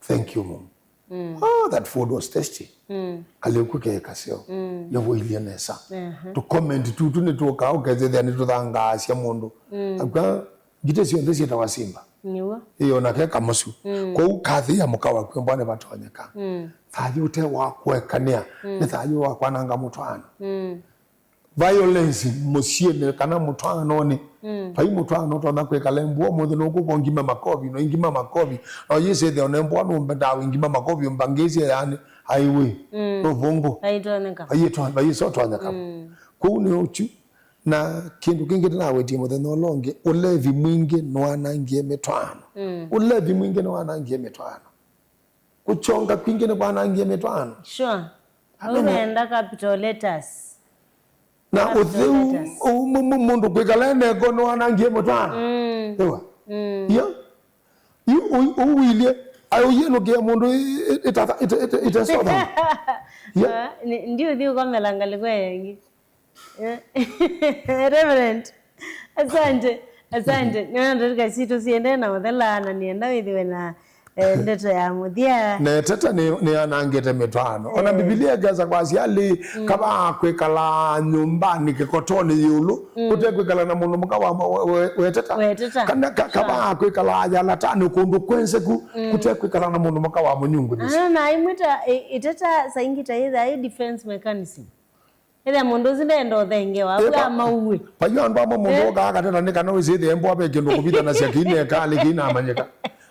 Thank you, mom. Mm. Oh, that food was tasty. Mm. Kalĩu ku ke kaseo. Mm. Nĩwĩilyĩ nesa. Uh-huh. Tũ comment tutu nĩtũkaa ũkethĩa nĩtũthangaasya mũndũ. Mm. Akwa ngitĩ syonthe syĩtawa simba. Nĩw'o. Ĩyo nake kamũsu. Mm. Kwoou kathĩa mũka waku mbwa nĩvatonyeka. Mm. Thayũ ũte wa kũekanĩa, mm, nĩ thayũ wa kwananga mũtwaano. Mm. Violence mũsyĩnĩ kana mũtwaanonĩ. Mm. Vai mũtwaano ũtonya kwĩkala mbua ũmũnthĩ nũkũka ũngima makovi, no ingima makovi. No yĩsĩthĩa ona mbua nũmbendaa wĩngima makovi ũmbangĩĩsye yani aiwĩ. Mm. Nũvũngũ. Vaitonyeka. Vaiĩtwa-, vaiĩsotonyeka. Mm. Kũu nĩ ũkyu. Na kĩndũ kĩngĩ ndĩnawetie mũthenya ũla ũngĩ, ũlevi mwingĩ nĩwanangie mĩtwaano. Mm. Ũlevi mwingĩ nĩwanangie mĩtwaano. Kũkyonga kwingĩ nĩkwanangie mĩtwaano. Sure. Andũ ma- Ũenda capital letters. Na capital ũtheu letters. Ũ-, mũ-, mũ-, mũndũ kwĩkala eneko nĩwanangie mĩtwaano. Mm. Ewa. Mm. Ia. Yu ũ-, ũilyĩ, ayũyĩnũkĩa mũndũ ĩ-, ĩ-, ĩtata-, ĩte-, ĩte-, ĩtesotha. Ia. Ah, ni-, ndiũthi ũkomela ngalĩko ĩngĩ. Eh, Reverend, asante, asante. Nĩona ndatĩka sitũ siendee na ũthela, na nĩenda wĩthĩwe na, eh, ndeto ya mũthya. Na ĩteta nĩ, nĩyanangĩte mĩtwaano. Ona, eh, Mbivilia ĩkesa kwasya alĩ, mm, kavaa kwĩkala nyũmbanĩ kĩkotonĩ ĩũlũ, mm, ũte kwĩkala na mũndũ mũka wa, wa, wa, weteta. Weteta. Kana ka-, kavaa kwĩkala yalatanĩ kũndũ kwenzeku, mm, kũte kwĩkala na mũndũ mũka wa mũnyungunyĩsya. Ah, na imwe ta, ĩ-, ĩteta saingĩ ta ĩthaa ĩ defense mechanism. Ĩthĩa mũndũ ũsu ndenda ũthengewa, ĩĩ, avu pa-, amauwe. Vai andũ amwe mũndũ, eh, ũkaa akateta nĩ kana wĩsĩthĩe mbũa ve kĩndũ kũvithanasya kĩinekalĩ kĩinamanyĩka.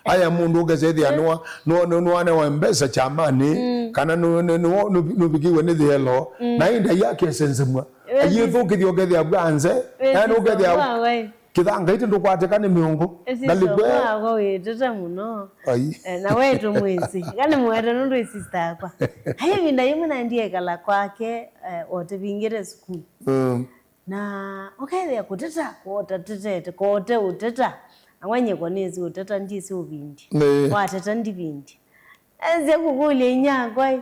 Aya mũndũ ũkesethĩa nĩwa-, nĩwa-, nĩwa-, nĩwanewa mbesa kyamanĩ, mm, kana nĩ-, nĩ-, nĩwa-, nĩ-, nũvikĩwe nĩ thĩelo, mm, na ĩndĩ aiakesensemw'a. Wĩsĩ-, ayĩthũkĩthya ũkethĩa vwa nze, wĩsĩ-, yani ũkethĩa sawa, wai. Kĩthanga ĩtĩ ndũkwatĩka nĩ mĩũngũ. Ĩsi na likwe. Somo wakwa wĩtete mũno. Ai. Eh, na we tũmwĩsĩ. Ĩka nĩ mũete nũndũ ĩ sister yakwa. Ai, ĩvinda yĩmwe naendie ĩkala kwake, eh, o tũvingĩte sukulu. Mm. Na ũkethĩa kũteta, kũtatetete, kote ũteta. Na wanyekwa nĩsĩ ũteta, ndyĩsĩ ũvindi. Nĩ. Wateta ndivindi. Enzye kũkũlya inyakwa, ĩ,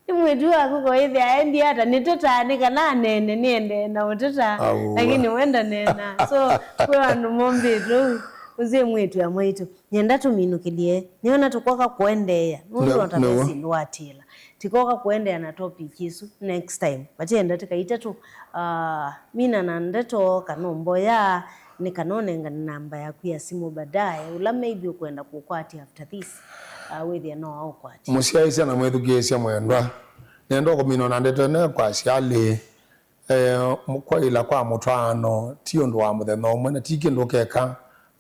nĩ mwĩĩtu waku koĩthĩa aendie ata? Nĩtetaa nĩ kana aneene, nĩendee na ũteta, aũa, lakini we ndaneena. So, kwĩ andũ mombĩtwe ũu, ũsu ĩ mwĩĩtu ya mwaitũ. Nyenda tũminũkĩlye, nĩona tũkoka kũendeea, nũndũ nota nĩw'o. Mesi nĩwatĩĩla. Tikoka kũendeea na topic ĩsu next time. Vatienda tĩkaite tũ, ah, mina na ndeto, kana ũmboya, nĩ kana ũnengane namba yaku ya simũ baadaye, ũla maybe ũkwenda kũkwatya after this, uh, wĩthĩa no aũkwatye. Mũsyaĩĩsya na mwĩthukĩĩsya mwendwa, nenda kũmina na ndeto ĩno kwasya alĩ, eh, kwaĩla kwa mũtwaano ti ũndũ wa mũthenya ũmwe, na ti kĩndũ ũkeka,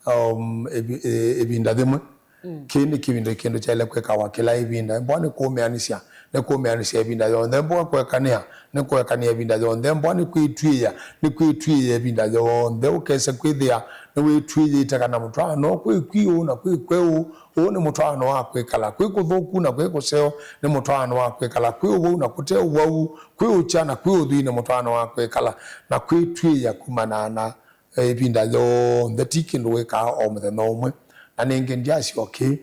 um, ĩvi-, ĩ-, ĩvinda yĩmwe. Mm. Kĩĩ nĩ kĩvinda, kĩndũ kyaĩle kwĩkawa kĩla ĩvinda. Mbwa nĩ kũũmĩanĩsya, nĩ kũũmĩanĩsya ĩvinda yonthe. Mbwa kũekanĩa, nĩ kũekanĩa ĩvinda yonthe. Mbwa nĩ kwĩtw'ĩĩa, nĩ kwĩtw'ĩĩa ĩvinda yonthe. Ũkese kwĩthĩa nĩwĩtw'ĩĩte kana mũtwaano kwĩ kwĩ ũũ na kwĩ kweũ. Ũũ nĩ mũtwaano wa kwĩkala. Kwĩ kũthũku na kwĩ kũseo nĩ mũtwaano wa kwĩkala. Kwĩ ũwau na kũte ũwau. Kwĩ ũkya na kwĩ ũthwii nĩ mũtwaano wa kwĩkala. Na kwĩtw'ĩĩa kumana na ĩvinda yonthe, ti kĩndũ wĩkaa o mũthenya ũmwe. Na nĩngĩ ndyasyoki,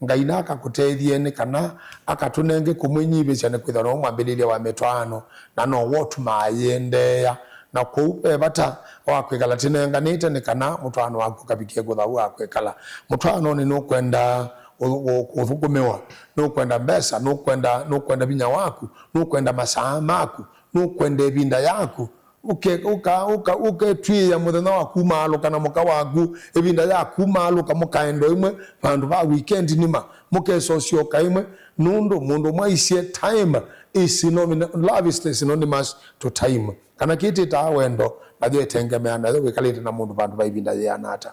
Ngai na akakũtethye nĩ kana akatũnenge kũmwĩnyivĩsya, nĩkwĩthĩwa nowe mwambĩlĩlya wa mĩtwaano, na nowe ũtumaa yĩendeea. Na kwoou ve vata wa kwĩkala tũnenganĩte nĩ kana mũtwaano waku ũkavikĩe kũthau wa kwĩkala. Mũtwaanonĩ nũkwenda ũ-, ũ-, kũthũkũmĩwa, nũkwenda mbesa, nũkwenda, nũkwenda vinya waku, nũkwenda masaa maku, nũkwenda ĩvinda yaku, Ũke-, ũka-, ũka-, ũketw'ĩĩa mũthenya wa kumaalũka na mũka waku, ĩvinda ya kumaalũka mũkaenda ĩmwe vandũ va weekend nima, mũkesa ũsyoka ĩmwe, nũndũ mũndũ ũmwe aisye, "Time is synony-, love is synonymous to time." Kana kĩtĩtaa wendo, nayo ĩtengemeaa nayo wĩkalĩte na mũndũ vandũ va ĩvinda yĩana ata.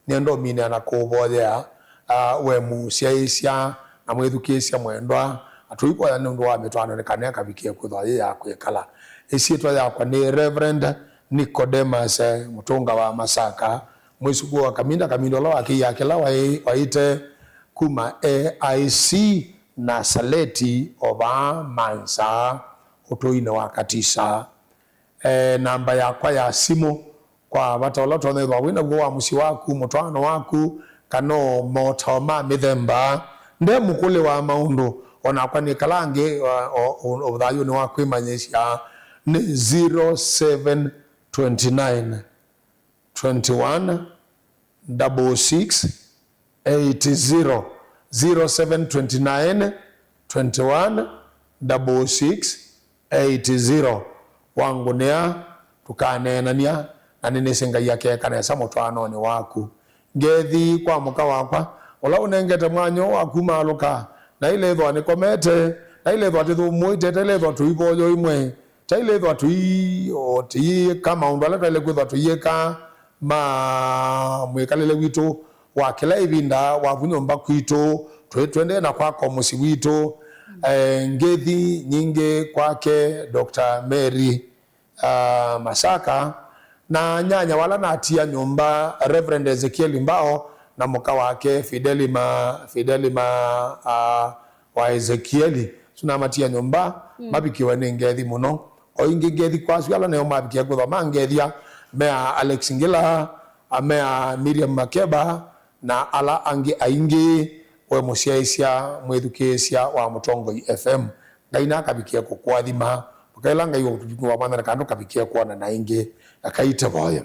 Nĩenda ũminĩa na kũũvoyea, ah, we mũsyaĩĩsya na mwĩthukĩĩsya mwendwa, na tũivoya nũndũ wa mĩtwaano nĩ kana ĩkavikĩe kwĩthwa yĩ ya kwĩkala. Ĩsyĩtwa yakwa nĩ Reverend Nicodemus, eh, Mũtũnga wa Masaka, mwĩsukũũ wa Kaminda, Kaminda ũla wakĩia kĩla waĩ-, waĩte kuma A I C Nasaleti o vaa Mansa, ũtũinĩ wa Katisa. Eh, namba yakwa ya simũ, kwa vata ũla ũtonya ĩthwa wĩ naw'o wa mũsyĩ waku, mũtwaano waku, kana o motao ma mĩthemba. Nde mũkũlĩ wa maũndũ, O nakwa nĩ kala angĩ, o, o, o, ũthayũnĩ wa kwĩmanyĩsya nĩ zero seven twenty nine twenty one double six eight zero, zero seven twenty nine twenty one double six eight zero. Wangũnĩa, tũkaneenany'a, na nĩnĩsĩ Ngai akeeka nesa mũtwaanonĩ waku. Ngethi kwa mũka wakwa, ũla ũnengete mwanya ũũ wa kumaalũka, na ilethwa nĩkomete, na ilethwa tĩthũmũĩte, ta ilethwa tũivoyo imwe, ta ilethwa tũi-, o, tũiĩka maũndũ ala twaĩle kwĩthwa tũiĩka ma mwĩkalĩle witũ wa kĩla ĩvinda, wavu nyũmba kwitũ, twĩ twendee na kwaka mũsyĩ witũ. Eh, ngethi nyingĩ kwake Doctor Mary, ah, Masaka, na nyanya wala natia nyũmba, Reverend Ezekiel Mbao na mũka wake Fideli Ma-, Fideli Ma-, ah, wa Ezekieli. Su namatia nyũmba, mm, mavikiwe nĩ ngethi mũno. O ingĩ ngethi kwa asu ala neo mavikie kwĩthwa mangethya, mea Alex Ngila, a, mea Miriam Makeba, na ala angĩ aingĩ, we mũsyaĩĩsya, mwĩthukĩĩsya wa Mũtongoi F M. Ngai nakavikie kũkũathima, mũkaĩla Ngai wa ũtũviku wa mwana na kandu kavikie kwona na ingĩ, akai tũvoye.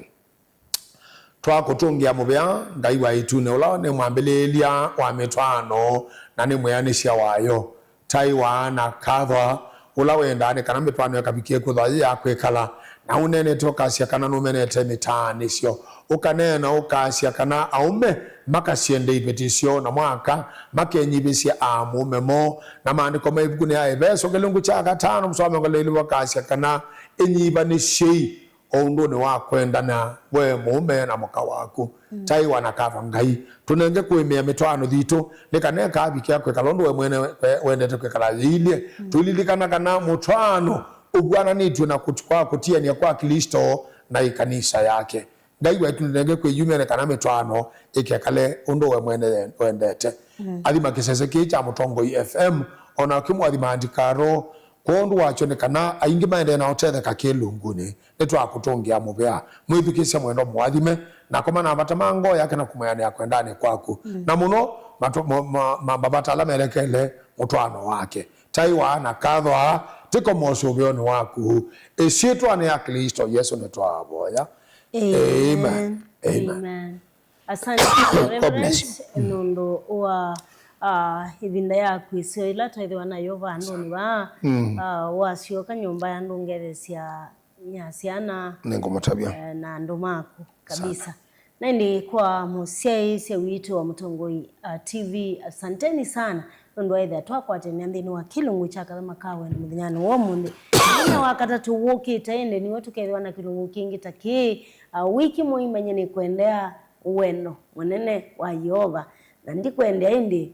Twakũtũngĩa mũvea, Ngai wa ĩtunĩ, ũla nĩ mwambĩlĩĩlya wa mĩtwaano na nĩ mwĩanĩsya wayo, taĩwa na kathwa, ũla wendaa nĩ kana mĩtwaano ĩkavikie kwĩthwa yĩ ya kwĩkala, na ũneenete ũkasya kana nũmenete mĩtaanĩsyo, ũkaneena ũkasya kana aũme makasyende iveti syoo, namo aka makenyivĩsya aamũũme moo. Na maandĩko ma ĩvukunĩ ya Eveso kĩlungu kya katano mũsoa wa mĩongo ĩlĩ ũkasya kana ĩnyivanĩsyei o ũndũnĩ wa kwendana, we mũũme na mũka waku. Mm. Taĩwa na kathwa Ngai. Tũnenge kũĩmĩa mĩtwaano yitũ, nĩ kana ĩkavikĩa kwĩkala ũndũ we mwene we-, wendete kwĩkala yĩilye. Mm. Tũililikana kana mũtwaano ũvw'ananĩtw'e na kũt-, kwa kũtianĩa kwa Klĩsto na ĩkanisa yake. Ngai wetu nĩnenge kwĩyumya nĩ kana mĩtwaano ĩkekale ũndũ we mwene ye-, wendete. Mm. Athima kĩsese kĩĩ kya Mũtongoi F M, o na ũkĩmũathima Andikaro, kwondũ wakyo nĩ kana aingĩ maendee na ũtetheka kĩlungunĩ. Nĩtwakũtũngĩa mũvea. Mwĩthukĩĩsya mwendwa mũathime, na koma na vata ma ngoo yake na kũmwĩanĩa kwendanĩ kwaku. Mm. Na mũno, matũ-, ma, ma, ma, mavata ala melekele mũtwaano wake. Taĩwa na kathwa, tĩkomosa ũvĩonĩ waku. Ĩsyĩtwanĩ ya Klĩsto Yesũ nĩtwavoya. Amen. Amen. Amen. Amen. Asante sana, God bless you. Reverend, nũndũ wa, ah, ĩvinda yaku ĩseo ĩla twethĩwa nayo vandũnĩ vaa. Mm. Ah, wasyoka nyũmba ya andũ ngethesya ya syana, nĩngũmũtavya, eh, na andũ maku kabisa. Sana. Na ĩndĩ kwa mũsyaĩĩsya witũ wa Mũtongoi, ah, T V, asanteni sana. Nũndũ wa ĩthĩa twakwatania nthĩnĩ wa kĩlungu kya kathama ka wendo mũthenyanĩ wa ũmũnthĩ. Mũthenya wa katatũ wũkĩte ĩndĩ nĩw'o tũkethĩwa na kĩlungu kĩngĩ ta kĩĩ, ah, wiki mũima nyie nĩkwendea wendo mũnene wa Yeova, na ndikwendea ĩndĩ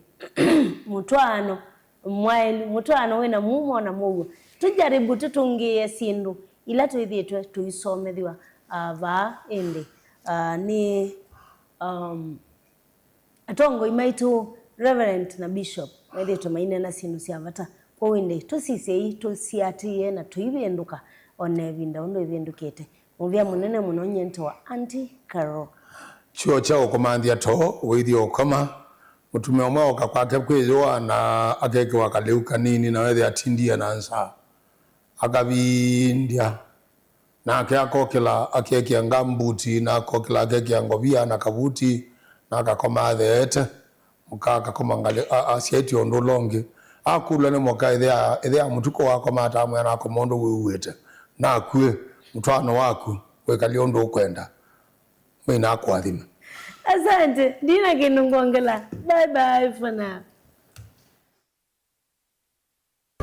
mũtwaano mwaĩlu, mũtwaano wĩna mumo na mũuo. Tũjaribu tũtũngĩĩe syĩndũ ila twĩthĩĩtwe tũisomethw'a, ah, vaa ĩndĩ, ah, nĩ, um, atongoi maitũ, Reverend na Bishop, methĩĩtwe maineena syĩndũ sya vata. Kwoou ĩndĩ, tũsisyei, tũsiatĩĩe na tũivĩndũka o na ĩvinda ũndũ ĩvĩndũkĩte. Mũvea mũnene mũno, nyie nĩtawa Aunty Carol. Kyuo kya ũkomanthya too, wĩthĩa ũkoma, mũtumĩa ũmwe ooka kwake kwĩyũa na akekĩwa kalĩu kanini, na wethĩa atindie na nza. Akavindya. Nake akokĩla akekĩa ngambuti, na akokĩla akekĩa ngovia na kavuti, na akakoma atheete. Mũka akakoma ngalĩ, a-, asyaĩtye ũndũ ũla ũngĩ. Akũlw'a nĩ mũka ĩthĩa, ĩthĩa mũtukũ wakoma ata, amwĩa nakoma ũndũ wĩuĩte. Nakuĩ, mũtwaano waku wĩkalye ũndũ ũkwenda. Mwĩ na akũathime. Asante, ndina kĩndũ ngwongela. Bye bye for now.